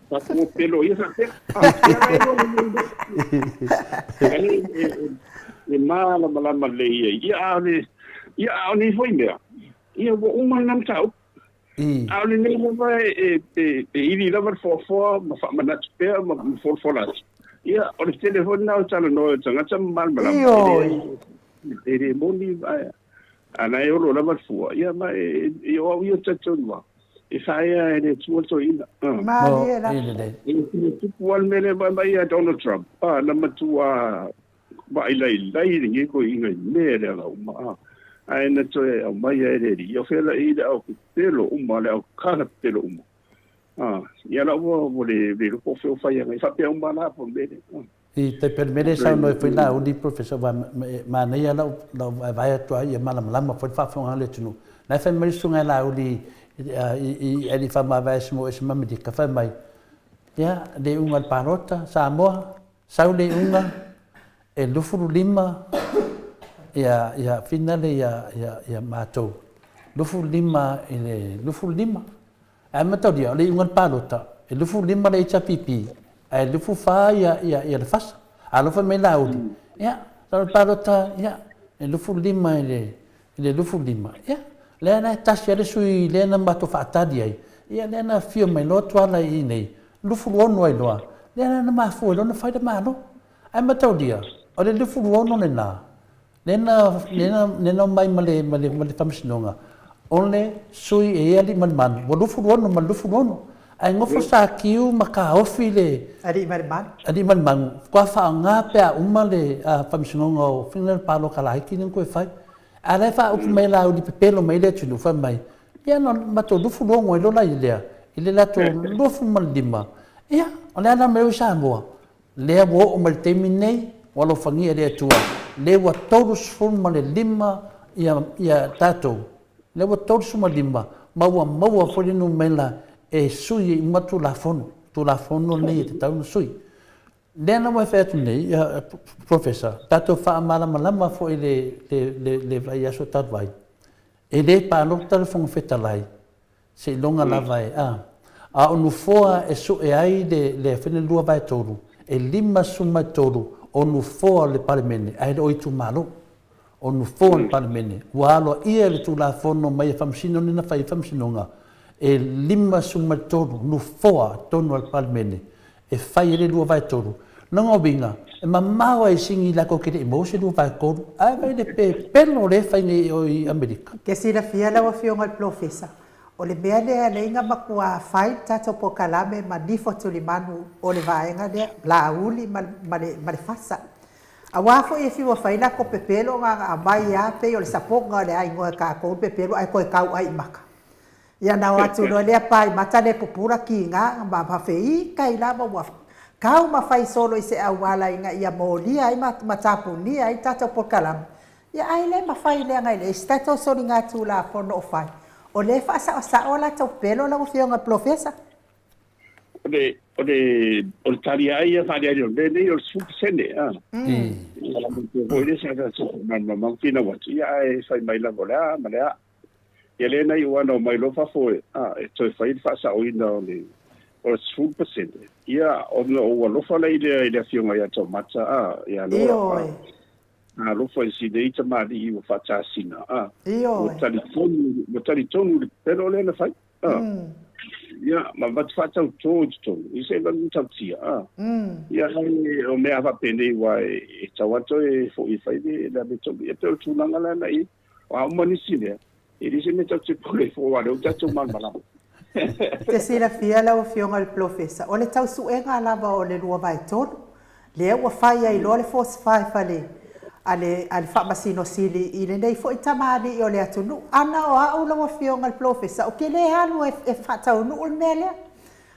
Tatou pelo ia faapea. A, ia la e lona uiga. E, e, e malamalama lelei ia, ia a o le, ia a o nei foi mea, Ia, ua uma lena mataupu. A o lenei lava e ili lava le foafoa ma faamanatu pea ma folafola atu. Ia, o le tele foi lena o talanoa o tagata ma malamalama. E le moni, a na e olo lava le fua. Ia, ma e, o au ia talitonu lava, e faaea e le Atua le toeaina. Malie lava. E tupu lava le mea lea, vaai mai ia Donald Trump, na matua Vaailailai lenei toeaina i mea leaga uma a, ae na toe aumai ai le Alii. O fea la i le ao pepelo uma, le ao kala pepelo uma. A, ia la ua ua le le iloa po o fea o fai ana i faapea uma la po o le mea lea. A. I tai pea le mea lea e saunoa ai foi Laauli, Professor, aua e manaia lau lau vaevae atu lava ia malamalama foi le faafofoga a le atunuu. La e fai mai le susuga ia Laauli i i alii faamavae a Samoa ese ma Amerika, fai mai, ia, le iuga o le palota, Samoa, Sau le iuga e 25 ia ia finale ia ia ia matou 25 i le 25. Ae mataulia o le iuga o le palota e 25 le HRPP ae 24 ia ia ia le FASA. Alofa mai Laauli, ia sau le palota ia e 25 i le i le 25, ia, lea la e tasi lava le sui lea na matou faatali ai, ia lea na afio mai loa Tuala i inei, 26 ai loa, lea la na mafua ai loa ona fai le Malo. Ae mataulia, o le 26 lena, lea na, lea na, lea na omai ma le, ma le, ma le Faamasinoga, o le sui e i ai Aliimalemanu, ua 26 ma le 26, ae nofo sakiu ma taofi le Aliimalemanu. Aliimalemanu, faatoa faaaoga pe a uma le Faamasinoga o Fina le Paloka Laiti lea na toe fai. A la e faaupu mai e Laauli pepelo mai le atunuu fai mai, ia na matou lufu logo ai loa la i lea, i le latou 25, ia, o le a la mea o i Samoa? Lea ua oo mai le taimi lenei, ua alofagia e le Atua, lea ua 35 ia, ia tatou, lea ua 35, ma ua maua foi le numera e sui ai uma Tulafono, Tulafono nei e tatau ona sui. Lea na ua fai atu nei, Professor, tatou faamalamalama foi le, le, le, le vaiaso talu ai, e le palota le Fofoga Fetalai, seiloga lava e, a, a o nofoa e sue ai le, le fai le 2/3, e 53 o nofoa o le Palemene, ae le o itumalo. O nofoa o le Palemene, ua aloaia e le Tulafono mai e Faamasino lea na fai ai Faamasinoga, e 53 nofoa i totonu o le Palemene e fai ai le 2/3. Lona uiga, e mamao ai sini latou te le i maua se 2/3, ae vaai le pepelo lea e fai nei i Amerika. Ke silafia lau Afioga i le Polofesa, o le mea lea e alai na matua fai le tatou polokalame ma nifo tulimanu o le vaega lea, Laauli ma le ma le Fasa. Aua foi e fiu e fai latou pepelo na ona aumai lava pei o le sapoga o le a igoa e tatou le pepelo ae toe tau ai i maka. Ia na o atu loa lea pa i mata le pupula kiga ma feita lava ua tau ma fai solo i se auala ina ia molia ai ma tapunia ai tatou polokalame. Ia ae le mafai leaga e leai se tatou soligatulafono o fai o lea e faasaosao a latou pepelo lau Afioga i le Polofesa. O le, o le, o le tali ai ia faaleali o le mea nei o le 10%, a. Ia la foi le sa sa ma finau atu, ia ae fai mai lava o le a ma le a. Ia lea na iu ana omai loa fafo e, a, e toe fai le faasaoina o le, o le 10%. Ia, ona ou alofa la i le, i le afioga ia Toomata, a, ia Laura, a. Alofa i si nei tamalii ua faatasina, a. Ua talitonu, ua talitonu i le pepelo lea na fai, a. Ia, ma avatu faatautō i totonu, ia se i vave matautia, a. Ia, ae o mea faapenei aua e tatau lava toe foi e fai le amiotonu. Ia pei o le tulaga la na i ai. O a uma nisi mea, e le o se mea tatou te pule ai fua aua o lea ua tatou malamalama. E te silafia lau Afioga i le Polofesa, o le tau suega lava o le 2/3, lea ua fai ai loa le force five a le, a le, a le Faamasino Sili i lenei foi tamalii o le atunuu. Ana o au lau Afioga i le Polofesa, ou te le alu e, e faataunuu le mea lea.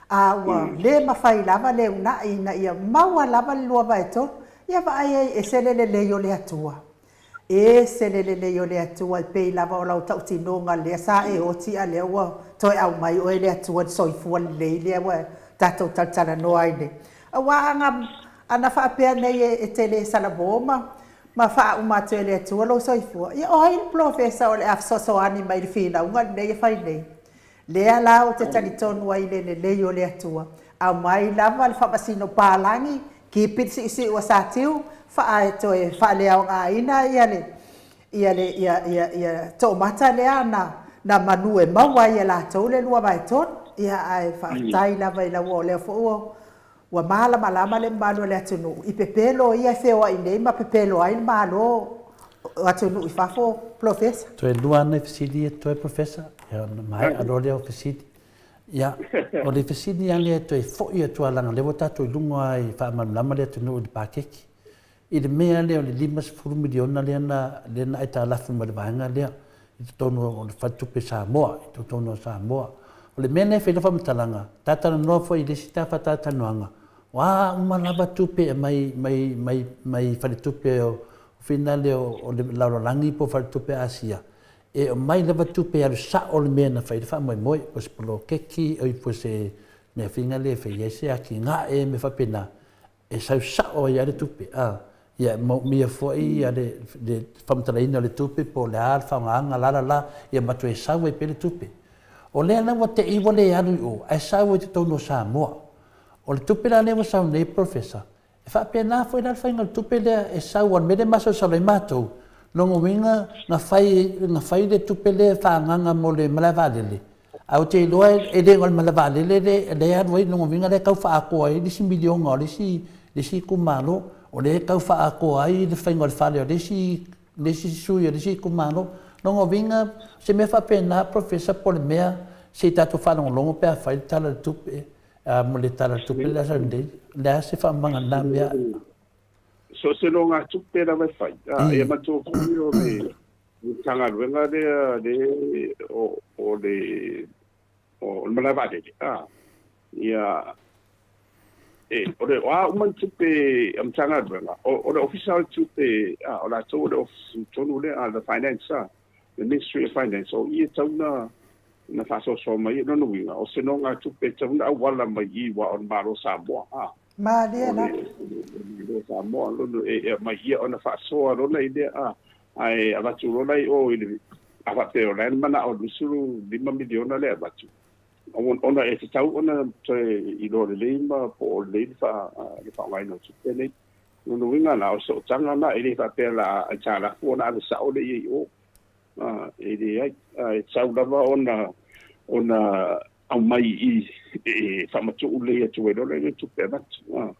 A ua le mafai lava le uunai ina ia maua lava le 2/3, ia vaai ai e ese le lelei o le Atua. Ese le lelei o le Atua e pei lava o lau tautinoga lea sa e oti a lea ua toe aumai oe e le Atua i le soifua lelei lea ua tatou talatalanoa ai nei. Aua ana ana faapea nei e te le salamo ma ma faauma atu e le Atua lou soifua, ia o ai le polofesa o le a fesoasoani mai i le finauga lenei e fai nei? Lea la ou te talitonu ai i le lelei o le Atua. Aumai lava le faamasino palagi, keep it siusiu a Satiu, faa toe faaleaogaina ia le ia le ia ia ia toomata lea na na manu e maua ai e latou le 2/3. Ia ae faafetai lava i lau o lea foi ua ua malamalama le mamalu o le atunuu i pepelo ia e feoai nei ma pepelo ai le Malo o atunuu i fafo, Polofesa. Toe lua ana fesili ia totoe Professor, ia ona maea loa lea o fesili. Ia, o le fesili lava lea e toe foi atu lava leaga o lea ua tatou i luga lava i faamalamalama le atunuu i le paketi. I le mea lea o le $50 miliona lea na, lea na aitalafu mai le vaega lea i totonu o le Faletupe Samoa, i totonu o Samoa. O le mea lea e fai ai lau faamatalaga, ta talanoa foi i le isi ta faatalatalanoaga, o a uma lava tupe e aumai mai, mai, mai faletupe o finale o le lalolagi po o faletupe Asia, e aumai lava tupe e alu sao le mea na fai ai le faamoemoe, po o se poloketi, oi po o se mea finale e fai ai se atinae, mea faapena, e sau sao ai lava le tupe, a. Ia, e manaomia foi le faamatalaina o le tupe po o le a le faaaogaina la la la, ia ma toe sau ai pea le tupe. O lea la ua te i ua le alu i o, ae sau ai i totonu o Samoa. O le tupe la lea ua sau nei Professor, e faapena foi la le faiga o le tupe lea e sau, aua o le mea lea e masalosalo ai matou, lona uiga na fai, na fai le tupe lea e faaagaaga mo le malae vaalele, Ae ou te iloa e le o le malae vaalele lea e alu ai, lona uiga lea e tau faaatoa ai le isi miliona o le isi, le isi itumalo. O lea e tau faaatoa ai le faiga o le fale o le isi, le isi sui o le isi itumalo. Lona uiga, o se mea faapena Professor po o le mea se i tatou faalogologo pe a fai le Tala o le Tupe, mo le Tala o le Tupe lea sa nei, o le a se faamalamalamaga o lena mea? So o se nogatupe lava e fai, ia matou foi o le Matagaluega lea le o o le o le malae vaalele a ia e o le o a uma ni tupe a Matagaluega o o le Ofisa o le Tupe a o latou o le ofisa tonu lea a the finance a the Ministry of Finance o i e tatau na na faasoasoa mai ai. Lona uiga o se nogatupe e tatau na auala mai i aua o le Malo o Samoa a Malie o la. Le Malo o Samoa lona e e aumai ia ona faasoa lona i lea a Ae avatu loa la i o i le, a faapea o la e manao i le 25 miliona lea e avatu, ona e tatau ona toe iloa lelei ma po o lelei le faaaogaina o tupe nei. O lona uiga la, o le sootaga lena, e le faapea o le a aitalafu ona ave sao lea i o. E leai, e tatau lava ona ona aumai i e faamatuu lelei atu ai loa lea i le tupe avatu.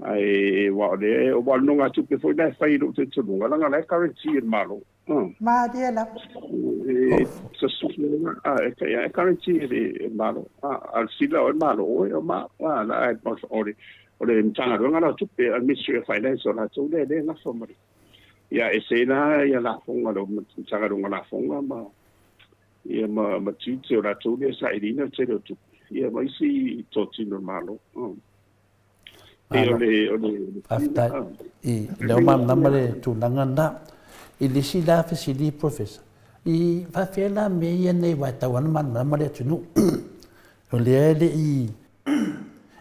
Ae aua o lea, aua o le nogatupe foi la e fai i lou talitonuga, leaga o la e guarantee e le Malo. Malie lava. E e guarantee e le Malo. A o le sila o le Malo oe o ma, la o le o le Matagaluega la o Tupe, a le Ministry of Finance o latou lea lea e nafa ma le. Ia e ese la ia lafoga le Matagaluega o Lafoga ma ia ma ma tiute o latou lea e sailiina le tele o tupe, ia ma isi totino o le Malo. Pei o le o le Faafetai. I lea ua malamalama le tulaga lena. I le isi la fesili Professor, i faafefea la mea ia nei aua e tatau lava ona malamalama le atunuu. O lea e le i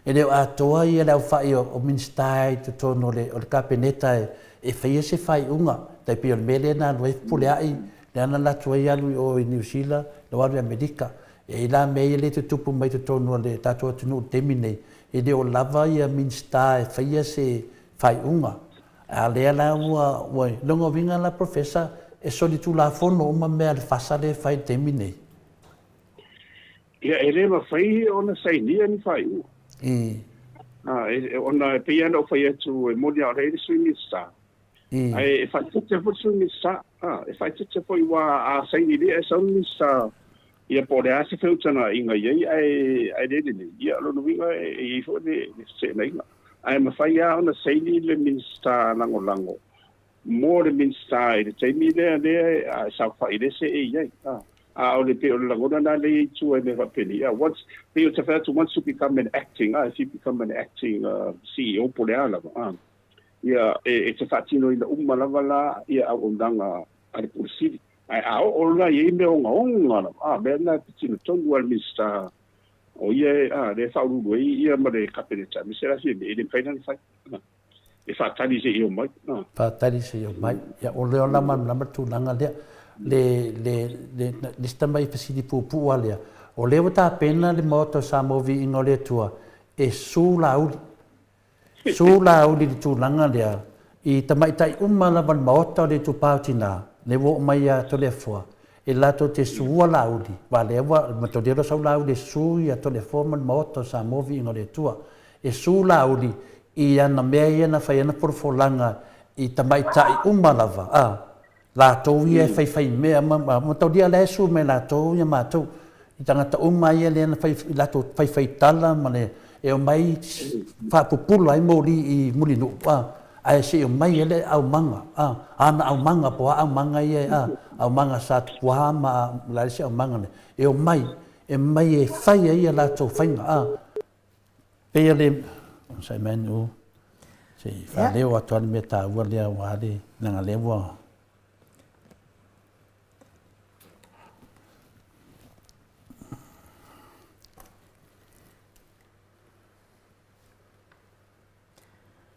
e le o atoa ia le aofai o Minisita i totonu o le o le Kapeneta e faia se faaiuga. Tai pei o le mea lea na alu ai Fepuleai, lea na alu atu ai alu i o i Niu Sila, lea ua alu i Amerika. E i ai la mea ia lea e tutupu mai totonu o le tatou atunuu i le taimi lenei, e le o lava ia Minisita e faia se faaiuga. A o lea la ua, ua, lona uiga la Professor, e solitulafono uma mea a le FASA lea e fai i le taimi lenei. Ia, e le mafai ona sainia ni faaiuga. Ona e pei lava ona ou fai atu, e moni lava o lea e i ai le Sui Minisita, Ae e faaeteete foi le Sui Minisita, e faaeteete foi aua a saini lea e sau le Minisita, ia po o le a se feutagaiga i ai ae ae le lelei, ia o lona uiga e i ai foi le feteenaiga. Ae mafai lava ona saini le Minisita Lagolago mo le Minisita i le taimi lea lea e saofai lea se e i ai. A o le pei o le lagona lena lea e i ai i tua i mea faapenei, once, pei ou te fai atu, once you become an acting, if you become an acting CEO po o le a lava, Ia, e te faatinoina uma lava la ia auaunaga a le Pule Sili. Ae a oo la i ai mea ogaoga lava, a, mea na e patino tonu lava i le Minisita o ia e, a, lea e faauluulu ai ia ma le Kapeneta, aemaise la Fiame, e le mafai la ona fai. A, e faatali se i omai. A. Faatali se i omai. Ia, o lea la malamalama le tulaga lea. Le, le, le, le isi tamai fesili puupuu lava lea, o lea ua tapena le Maota o Samoa Viiga o le Atua e sulauli Sulauli i le tulaga lea, i tamaitai uma lava o le Maota o le Itupa o Tina, lea ua oo mai ia Toleafoa, e latou te sua Laauli, aua lea ua mataulia loa sau Laauli e su ia Toleafoa ma le Maota o Samoa Viiga o le Atua. E su Laauli i ana mea ia na fai ai ana folafolaga i tamaitai uma lava, a. Latou ia e faifaimea ma mataulia la e su mai latou ia matou i tagata uma ia lea na fai i latou faifaitala ma le e omai faapupula ai moli i Mulinuu a ae se i omai ai le aumaga a ana aumaga po o a aumaga ia a aumaga sa Tupuā ma la le isi aumaga lea e omai e omai e fai ai a latou faiga a Pei o le onosai mai Nu'u se i faaleo atu lava le mea taua lea aua le leaga lea ua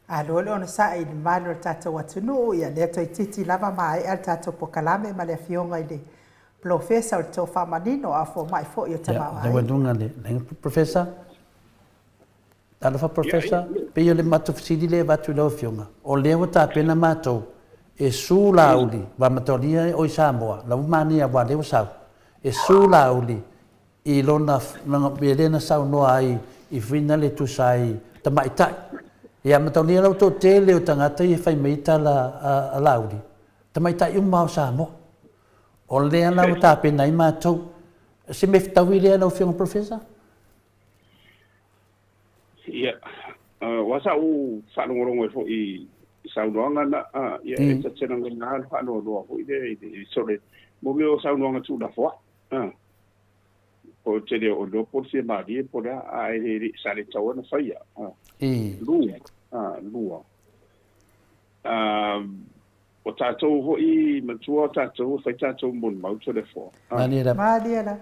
Alo le onosai i le mamalu o le tatou atunuu, ia lea toeitiiti lava maea le tatou pokalame ma le afioga i le Polofesa o le Tofa Manino a o fomai foi o tamaoaiga. Ia, luga le Professor, talofa Professor, pei o le matou fesili lea e avatu i lau afioga, o lea ua tapena matou e su Laauli, aua mataulia o i Samoa, la ua manaia aua lea ua sau, e su Laauli i lona mea lea na saunoa ai i fuina le tusa ai tamaitai. Ia mataulia lau toatele o tagata ia e fai mai tala a Laauli, tamaitai uma lava o Samoa. O lea la ua tapena ai matou. O se mea fetaui lea lau Afioga Professor? Ia, aua sa ou faalogologo ai foi i saunoaga na, ia e ta te lagona lava le faanoanoa foi lea i le sole mo mea o saunoaga tuulafoai. Po o te le o iloa po o le fia malie po o le a, ae le, sa le tatau ona faia. Lua, lua. O tatou foi, matua o tatou e fai tatou molimau Toleafoa. Malie lava. Malie lava.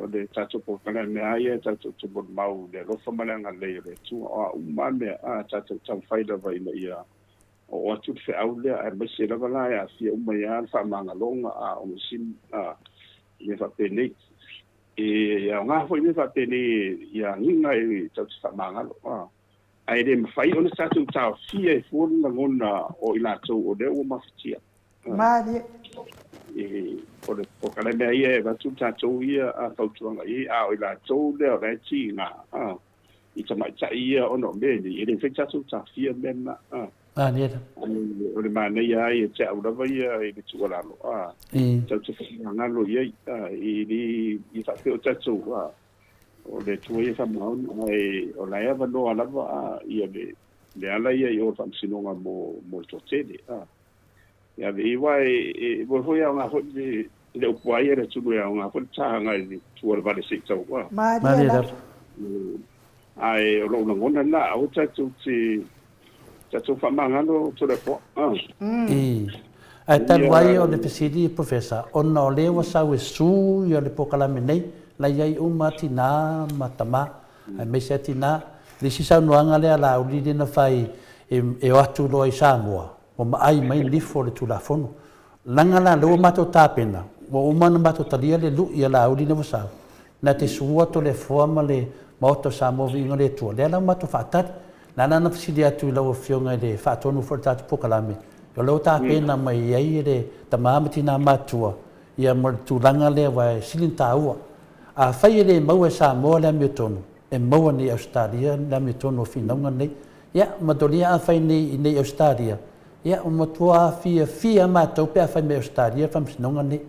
O le tatou polokalame lava ia tatou te molimau i le alofa ma le agalelei o le Atua. O a uma lava mea, a tatou taumafai lava ina ia oo atu le feau lea, aemaise lava la e aafia uma ai lava le faamagaloga, a o masini, a mea faapenei. E aoga foi mea faapenei ia agiga e tatou te faamagalo. A. Ae le mafai ona tatou taofia ai fua le lagona o i latou o lea ua mafatia. Malie. O le polokalame lava ia e avatu tatou ia fautuaga i ai, a o i latou lea o la e tiga i tamaitai ia ona o mea nei, e le mafai tatou taofia mea na. Malie. O le manaia lava ia te au lava ia i le tuualalo, tatou te faamagalo i ai, e le faapea o tatou O le Atua ia faamaoni, ae o la e avanoa lava a ia le le ala ia i o le faamasinoga mo mo le toatele a. E ave i aua e e mo foi aoga foi le le upu a ia le atunuu e aoga foi le taga i le tua o le vale se i tau a. Malie lava. Ae o lou lagona lena, aua tatou te tatou faamagalo Toleafoa a. I. Ae talu ai o le fesili Professor, ona o lea ua sau e su ia le polokalame nei, la i ai uma tina ma tama, aemaise a tina. Le isi saunoaga lea a Laauli lea na fai e o atu loa i Samoa, ua maai mai nifo o le Tulafono. Leaga la lea ua matou tapena, ua uma ona matou talia le lui a Laauli lea ua sau, na te sua Toleafoa ma le Maota o Samoa Viiga o le Atua, lea la ua matou faatali. Na ala ona fesili atu i lau Afioga i le faatonu foi o le tatou polokalame, o lea ua tapena mai ai le tama ma tina matutua ia ma le tulaga lea aua e sili ona taua. Afai e le maua e Samoa le amiotonu, e maua nei i Ausetalia le amiotonu o finauga nei. Ia, matolia afai nei i nei i Ausetalia, ia ua matua fiafia matou pe afai mai Ausetalia le faamasinoga nei.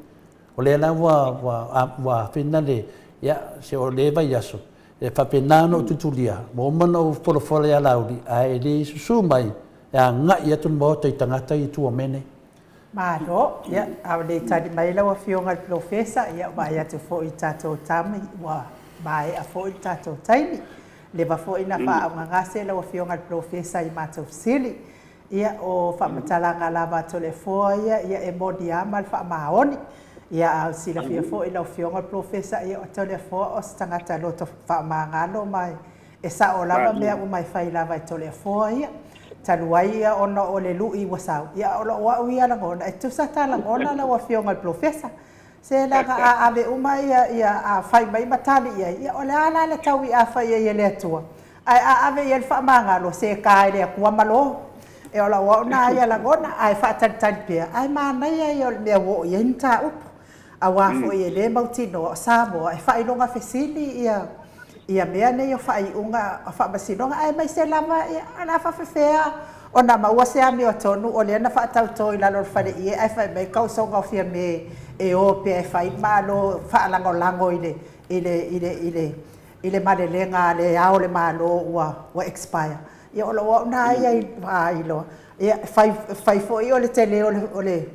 O lea la ua ua ua fina le ia se o le vaiaso e faapena ona ou tulitulia, ua uma ona ou folafola ia Laauli ae le susu mai e agai atu le Maota i tagata ia i tua o mea nei. Malo, ia, a o le i tali mai lau Afioga i le Polofesa, ia, vaai atu foi i tatou tama, ua maea foi le tatou taimi. Leva foi na faaaaogagase lau Afioga i le Polofesa i matou fesili. Ia, o faamatalaga lava a Toleafoa ia, ia e moni lava ma le faamaoni. Ia, a o silafia foi lau Afioga le Polofesa, ia o Toleafoa o se tagata loto faamagalo ma e sao lava mea uma e fai lava e Toleafoa ia. Talu ai ia ona o le lui ua sau, ia o lou au ia lagona, e tusa ta lagona lau Afioga i le Polofesa. Se leaga a ave uma ia, ia a fai mai ma tali i ai, ia o le a la le taui a fai ai e le Atua? Ae a ave i ai le faamagalo, se ta e le Atua malo. E o lau au na ia lagona, ae faatalitali pea, ae manaia ia o le mea ua oo i ai le mataupu. Aua foi e le mautinoa o Samoa e faailoga fesili ia ia mea nei o faaiuga o faamasinoga, aemaise lava ia o le a faafefea ona maua se amiotonu o lea na faatauto i lalo o le faleie ae fai mai tausoga o Fiame e o pea e fai le Malo faalagolago i le i le i le i le i le malelega a le Ao o le Malo ua ua expire. Ia o lou au na ia iloa, ia fai fai foi o le tele o le o le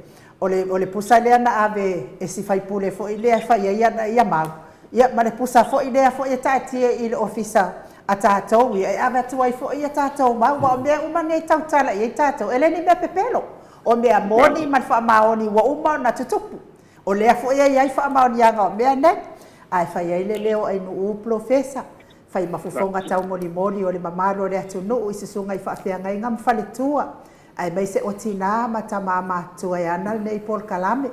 O le, o le pusa lea na ave e si faipule foi lea e fai ai ana ia mau, ia ma le pusa foi lea foi e taatia i le ofisa a tatou ia e ave atu ai foi a tatou mau, aua o mea uma nei e tautala i ai tatou, e le ni mea pepelo, o mea moni ma le faamaoni ua uma ona tutupu. O lea foi e i ai faamaoniaga o mea nei, ae fai ai le leo o Ainuu Polofesa, fai ma fofoga taumolimoli o le mamalu o le atunuu i susuga i faafeagaiga ma faletua, aemaise o tina ma tama matutua e ana lenei polokalame,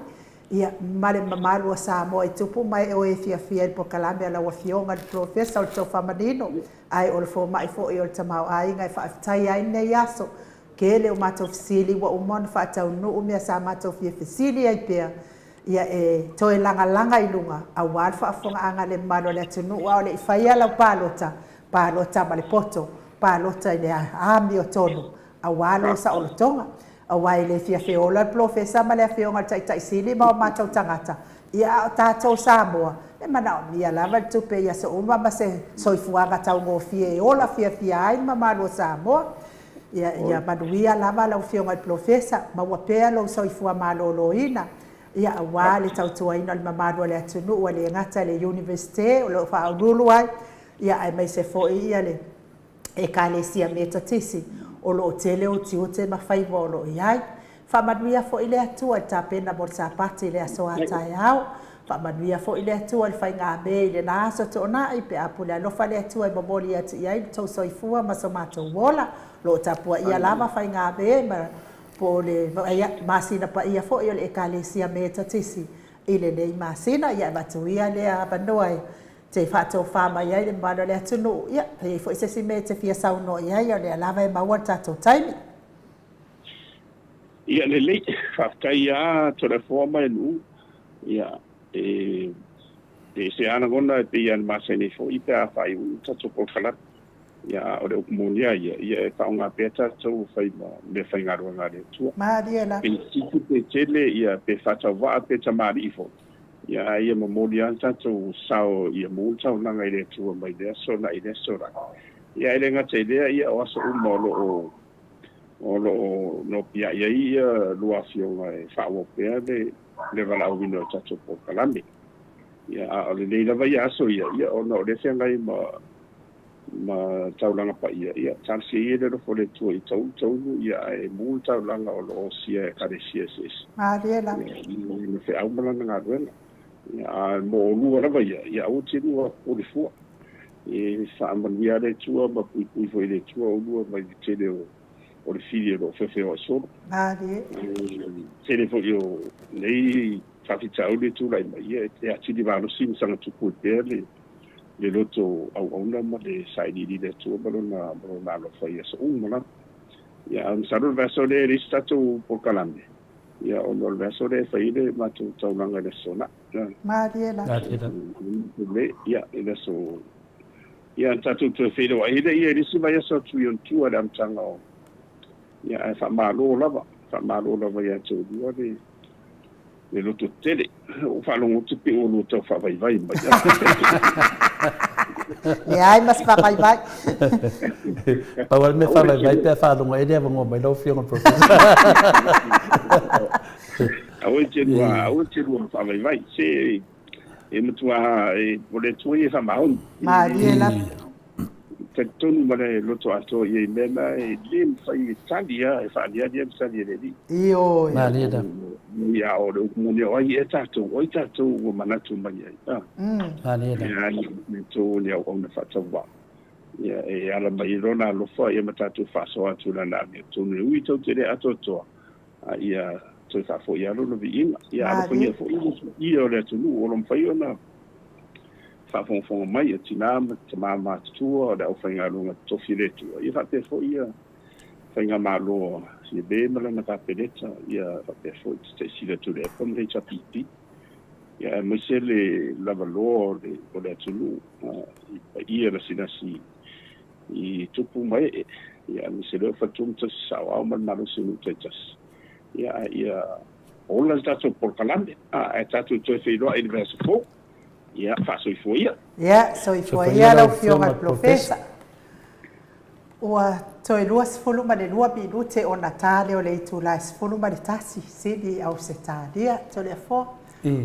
ia, ma le mamalu o Samoa i tupu ma ee o e fiafia i le polokalame a lau Afioga i le Polofesa o le Tofa Manino, ae o le fomai foi o le tamaoaiga e faafetaia ai lenei aso. Tele o matou fesili ua uma ona faataunuu mea sa matou fia fesili ai pea, ia e toe lagalaga i luga aua le faafofogaaga a le mamalu o le atunuu a o le i faia lau palota, palota ma le poto, palota i le amiotonu aua lou saolotoga, aua e le fia feola le Polofesa ma le Afioga i le Taitai Sili ma o matou tagata, ia a o tatou Samoa, e manaomia lava le tupe i aso uma ma se soifuaga taugofie e ola fiafia ai le mamalu o Samoa. Ia, ia manuia lava lau Afioga i le Polofesa, maua pea lou soifua maloloina, ia aua le tautuaina o le mamalu o le atunuu, e le gata i le Iunivesite o lo o faauluulu ai, ia aemaise foi ia le Ekalesia Metotisi o lo o tele ou tiute ma faiva o lo o i ai. Faamanuia foi le Atua i le tapena mo le Sapati i le aso a taeao. Faamanuia foi le Atua i le faigamē i lena aso toonai pe a pule alofa le Atua e momoli atu i ai lo tou soifua ma so matou ola. O lo o tapuaia lava faigamē ma po o le masina paia foi o le Ekalesia Metotisi i lenei masina. Ia avatu ia lea avanoa e te faatofa mai ai le mamalu o le atunuu, ia, pe i ai foi se isi mea e te fia saunoa i ai, o lea lava e maua le tatou taimi. Ia lelei, faafetai lava Toleafoa ma Elu. Ia, e e ese lava lagona e pei lava ona masani ai foi pe a faaiuiu le tatou polokalame. Ia, a o le upu moni lava ia, ia e faaaoga pea tatou e fai ma meafaigaluega a le Atua. Malie lava. Pe itiiti pe tele, ia, pe faatauvaa pe tamalii foi, Ia, a ia momoli lava le tatou sao ia mu le taulaga i le Atua mai lea aso la i lea aso la. Ia, e le gata i lea, ia, o aso uma o lo o, o lo o nopiai ai ia lua afioga e faaauau pea le, le valaauina o tatou polokalame. Ia, a o lenei lava ia aso ia, ia, ona o lea e feagai ma, ma taulaga paia, ia, talosia ia le alofa o le Atua i taulu taulu, ia, ae mu le taulaga o lo o osia e Ekalesia eseese. Malie lava. Ia, i lana feau ma lana galuega. Ia, a mo olua lava ia, ia aua te lua popole fua. E faamanuia lava le Atua ma puipui foi e le Atua olua mai le tele o, o le fili o lo o feofeoai solo. Malie. E tele foi o nei faafitauli e tulai mai, ia, e atili malosi ma sagatupu ai pea le, le loto auauna ma le sailiili i le Atua ma lona, ma lona alofa i aso uma lava. Ia, a masalo le vaiaso lea e leai se tatou polokalame, ia, ona o le vaiaso lea e fai ai le matou taulaga i le Aso Toonai. Malie lava. Le, ia, i le aso, ia, ona tatou toe feiloai ai lea i le isi vaiaso atu i ona tua i le amataga o, ia, ae faamalo lava, faamalo lava ia te oulua le, Le loto tele. Ua faalogo atu pei ua lua tau faavaivai mai. Leai ma se faavaivai. Pau lava le mea faavaivai pe a faalogo ai le avanoa mai lau Afioga i le Professor. Aua e te lua, aua e te lua faavaivai. Se e matua, o le Atua ia e faamaoni. Malie lava. talitonu ma le loto atoa i ai mea na e le mafai e tali lava, e faaaliali lava le tali a le Alii. Ioe. Malie lava. Ia, o le upu moni, o ai ea tatou, o ai tatou ua manatu mai ai, a? Malie lava. Leai, o tatou o ni auauna faatauvaa. Ia, e ala mai i Lona alofa ia ma tatou faasoa atu i Lana amiotonu, e ui tou te le atoatoa, a ia toe faafoi lava Lona viiga. Ia alofagia foi le paia o le atunuu o lo o mafai ona faafogafoga mai, o tina ma tama matutua, o le aufaigaluega totofi a le Atua, ia faapea foi ia Faigamalo a Fiame ma lana Kapeneta, ia faapea foi Tataisila Tuilaepa ma le HRPP, ia aemaise le lavaloa o le atunuu i paia lasilasi i tupu ma ee, ia aemaise lea o faletua ma tausi saoao ma le malosi o nuu taitasi, ia a ia ola le tatou polokalame, ae tatou toe feiloai i le vaiaso fou. Ia faasoifua ia. Ia, soifua ia lau Afioga i le Polofesa. Ua toe 22 minute ona ta lea o le itula e 11, Sini i Ausetalia. Toleafoa,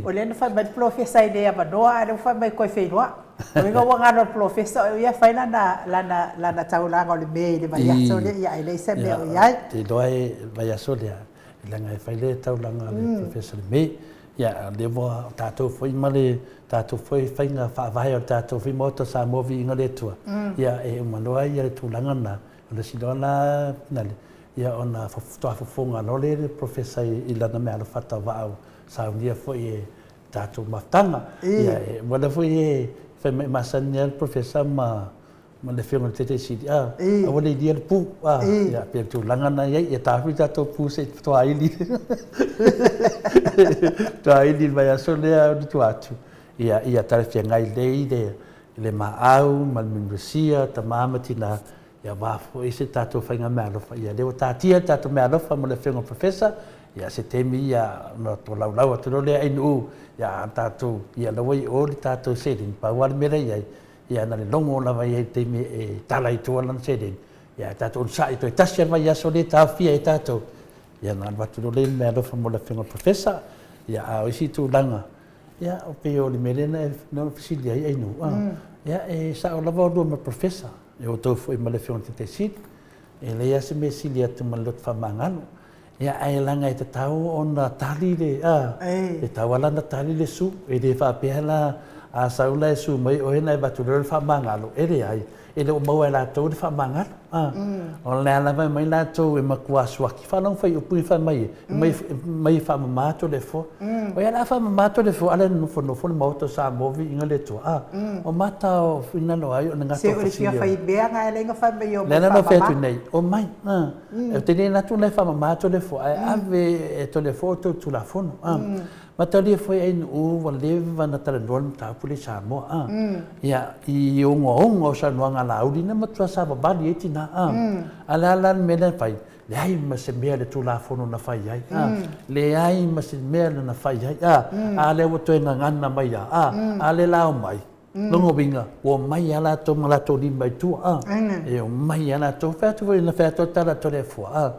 o lea na fai mai le Polofesa e le avanoa, a o lea ua fai mai e toe feiloai. O lona uiga ua galo e le Polofesa o ia e fai lana, lana, lana taulaga o le Me i le vaiaso lea, ia ae leai se mea o i ai. Ou te iloa e le vaiaso lea, leaga e fai le taulaga a le Polofesa i le Me. Ia, o lea ua tatou foi ma le tatou foi faiga faavae o le tatou foi Maota o Samoa Viiga le Atua, ia e uma loa ia le tulaga lena, ona isi loa la finale, ia ona faatoa fofoga loa lea le Professor i lana meaalofa tauvaa ua saunia foi e tatou mafutaga. Ia, e uma lea foi e fai mai masani lava le Professor ma ma le Afioga i le Taitai Sili, a, aua le ilia le pu, a, ia, pei o le tulaga lena e i ai, ia taofi le tatou pu se i faatoa ili, faatoa ili i le vaiaso lea ona tua atu, ia, ia talafeagai lelei le, le maau ma le minusia, tama ma tina, ia aua foi se tatou faiga meaalofa, ia lea ua tatia le tatou meaalofa ma le Afioga i le Professor, ia se taimi ia ona tolaulau atu loa lea ainuu, ia a tatou, ia la ua i o le tatou seleni, pau lava le mea la e i ai, Ia na le logo lava ia i le taimi e tala i tua lana seleni, ia ae tatou onosai toe tasi lava le vaiaso lea e taofia ai tatou, ia ona alu atu loa lea i le meaalofa mo le Afioga i le Professor. Ia a o isi tulaga, ia e pei o le mea lea na ou fesili ai Ainuu, a, ia e sao lava oulua ma le Professor, e outou foi ma le Afioga i le Taitai Sili, e leai lava se mea e sili atu ma le loto faamagalo. Ia ae leaga e tatau ona tali le, a, e tatau lava la ona tali le su. E le faapea la a sau la e su mai oe ona e avatu loa le faamagalo, e leai, e le o maua e latou le faamagalo. A, o lea lava e aumai latou e matua suaki faalogo fuaiupu ia fai mai e, mai, mai e faamama Toleafoa. O ia la a faamama Toleafoa, a lea e nofonofo le Maota o Samoa viiga le Atua. A, o mata o finagalo ai o le gata o Se o le fia fai mea na e fai mai o mai faamama. Lea na fai atu nei, omai. Ou te le manatu la e faamama Toleafoa, ae ave e Toleafoa outou Tulafono. Mataulia foi ainuu ua leva ona talanoa le mataupu lea i Samoa. Ia, i ogaoga o saunoaga a Laauli, na matua savavali ai tina. A o le a la le mea lea na fai? Leai ma se mea le Tulafono na fai ai. Leai ma se mea na fai ai. A lea ua toe gagana mai lava. A lea la omai. Lona uiga, ua omai lava latou ma latou lima i tua, a. E omai lava latou. Fai atu foi, na fai atu le tala a Toleafoa, a,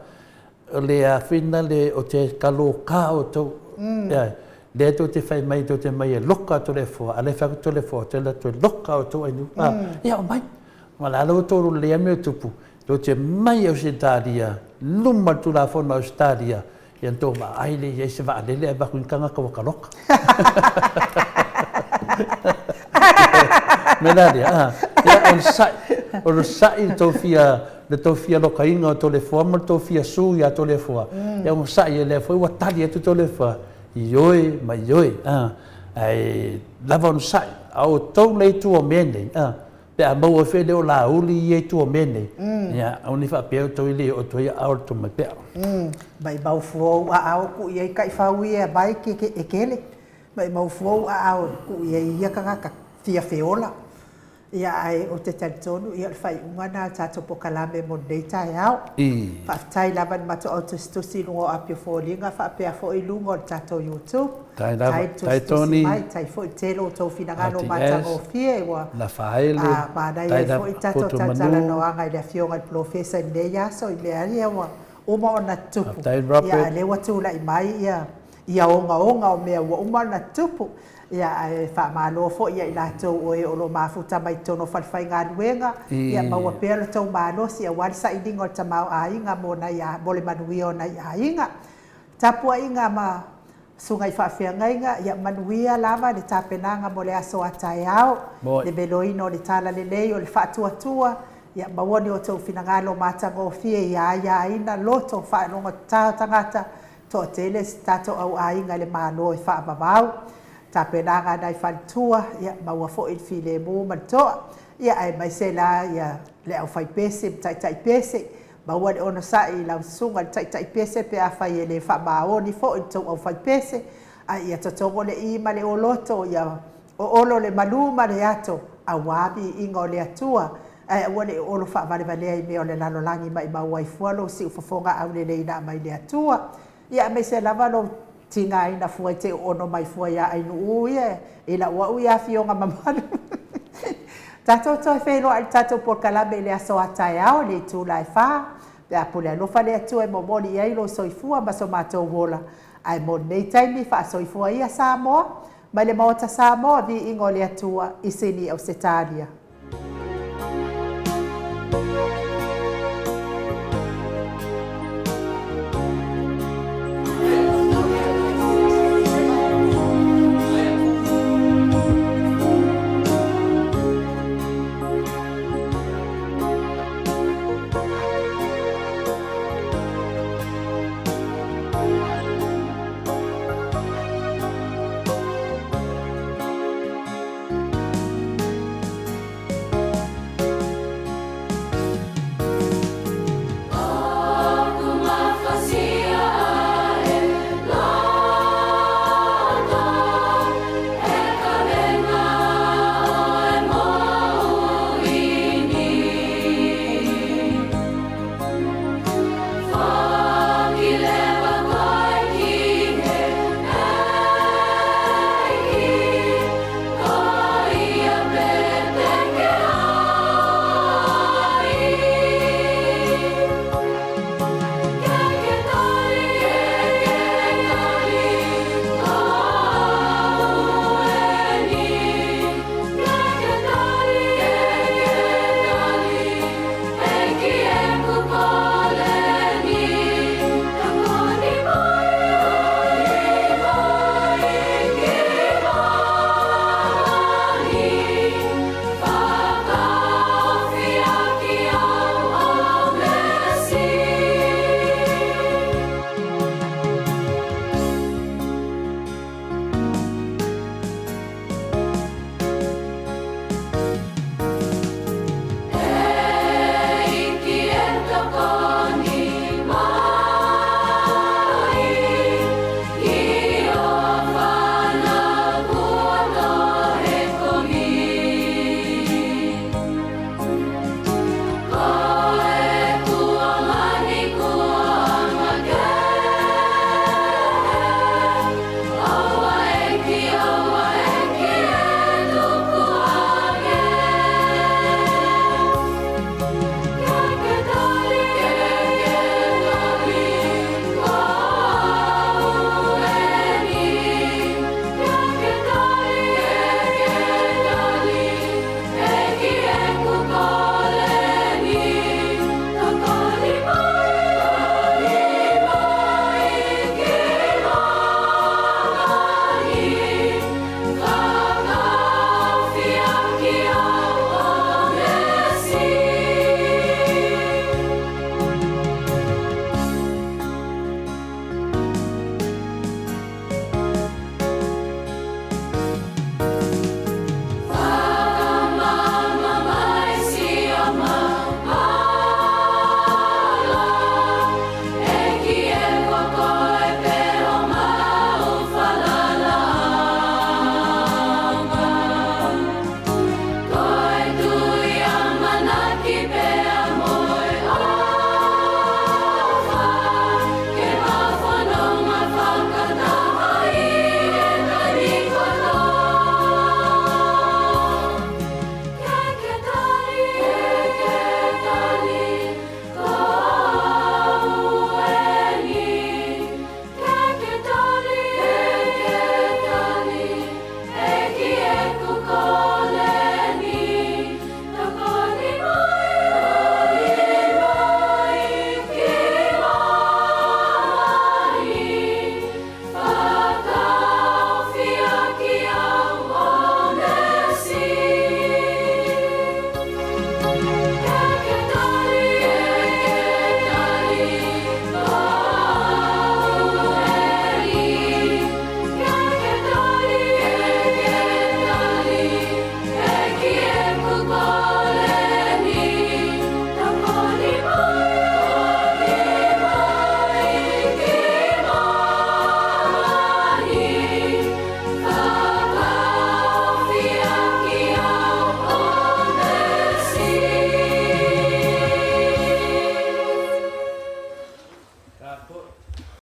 o le a foi lena le, ou te kaloka outou, ioe, lea tou te fai mai tou te omai e loka Toleafoa, a o lea e fai atu Toleafoa, ou te alu atu e loka outou ainuu, a. Ia omai. Ma o le a la outou lelei lava mea o tupu, tou te omai i Ausetalia, luma o le Tulafono a Ausetalia, Ia na tou vaai lea i ai se vaalele ae avatu i ni tagata ua taloka. Mea la lea, a, ia o le sa'i, o le sa'i le tou fia, le tou fia lokaina o Toleafoa ma le tou fia su ia Toleafoa, ia ua sa'i, lea foi ua tali atu Toleafoa, ioe ma ioe, a, ae lava ona sa'i. A o outou la i tua o mea nei, a, Pe a maua foi e le o Laauli ia i tua o mea nei, ia aua ne i faapea outou e le oo atu ai aao le tou mai pea. Maimau fua ou aao tuu i ai taifau ia e aumai e kele. Maimau fua ou aao tuu i ai ia tagata fia feola. Ia ae ou te talitonu ia o le faaiuga lena o le tatou polokalame mo lenei taeao. Faafetai lava i le matou au tusitusi i luga o api o foliga faapea foi i luga o le tatou YouTube. Tai lava, tai Tony. Mai, tai foi tele o tou finagalo matagofie ua manaia ai foi tatou talatalanoaga i le Afioga i le Polofesa i lenei aso i mea ia ua uma ona tutupu. Ia a o lea ua tulai mai ia ogaoga o mea ua uma ona tutupu. Ia, ae faamalo foi ia i latou o e o lo o mafuta mai totonu o falefaigaluega, ia maua pea lo tou malosi aua le sailiga o le tamaoaiga mo nai a, mo le manuia o nai aiga. Tapuaiga ma susuga i faafeagaiga, ia manuia lava le tapenaga mo le aso a taeao, le veloina o le talalelei o le faatuatua, ia maua ni outou finagalo matagofie ia aiaina loto faalogotata o tagata, toatele si tatou au aiga i le Malo e faavavau. Tapenaga a nai faletua, ia maua foi le filemu ma le toa, ia aemaise la ia le aufaipese ma taitaipese, maua le onosai i lau susuga i le taitaipese pe afai e le faamaoni foi le tou aufaipese, a ia totogo le i ma le oloto, ia oolo le malu ma le ato aua viiga o le Atua, ae aua le oolo faavalevalea i mea o le lalolagi maimau ai fua lou siufofoga aulelei na aumai le Atua. Ia aemaise lava lou tigaina fua e te oono mai fua ia Ainuu ia i lau au ia afioga mamalu. Tatou toe feiloai i le tatou polokalame i le aso a taeao i le itula e 4, pe a pule alofa le Atua e momoli i ai lou soifua ma so matou ola. Ae mo lenei taimi, faasoifua ia Samoa, mai le Maota Samoa, viiga o le Atua i Sini Ausetalia.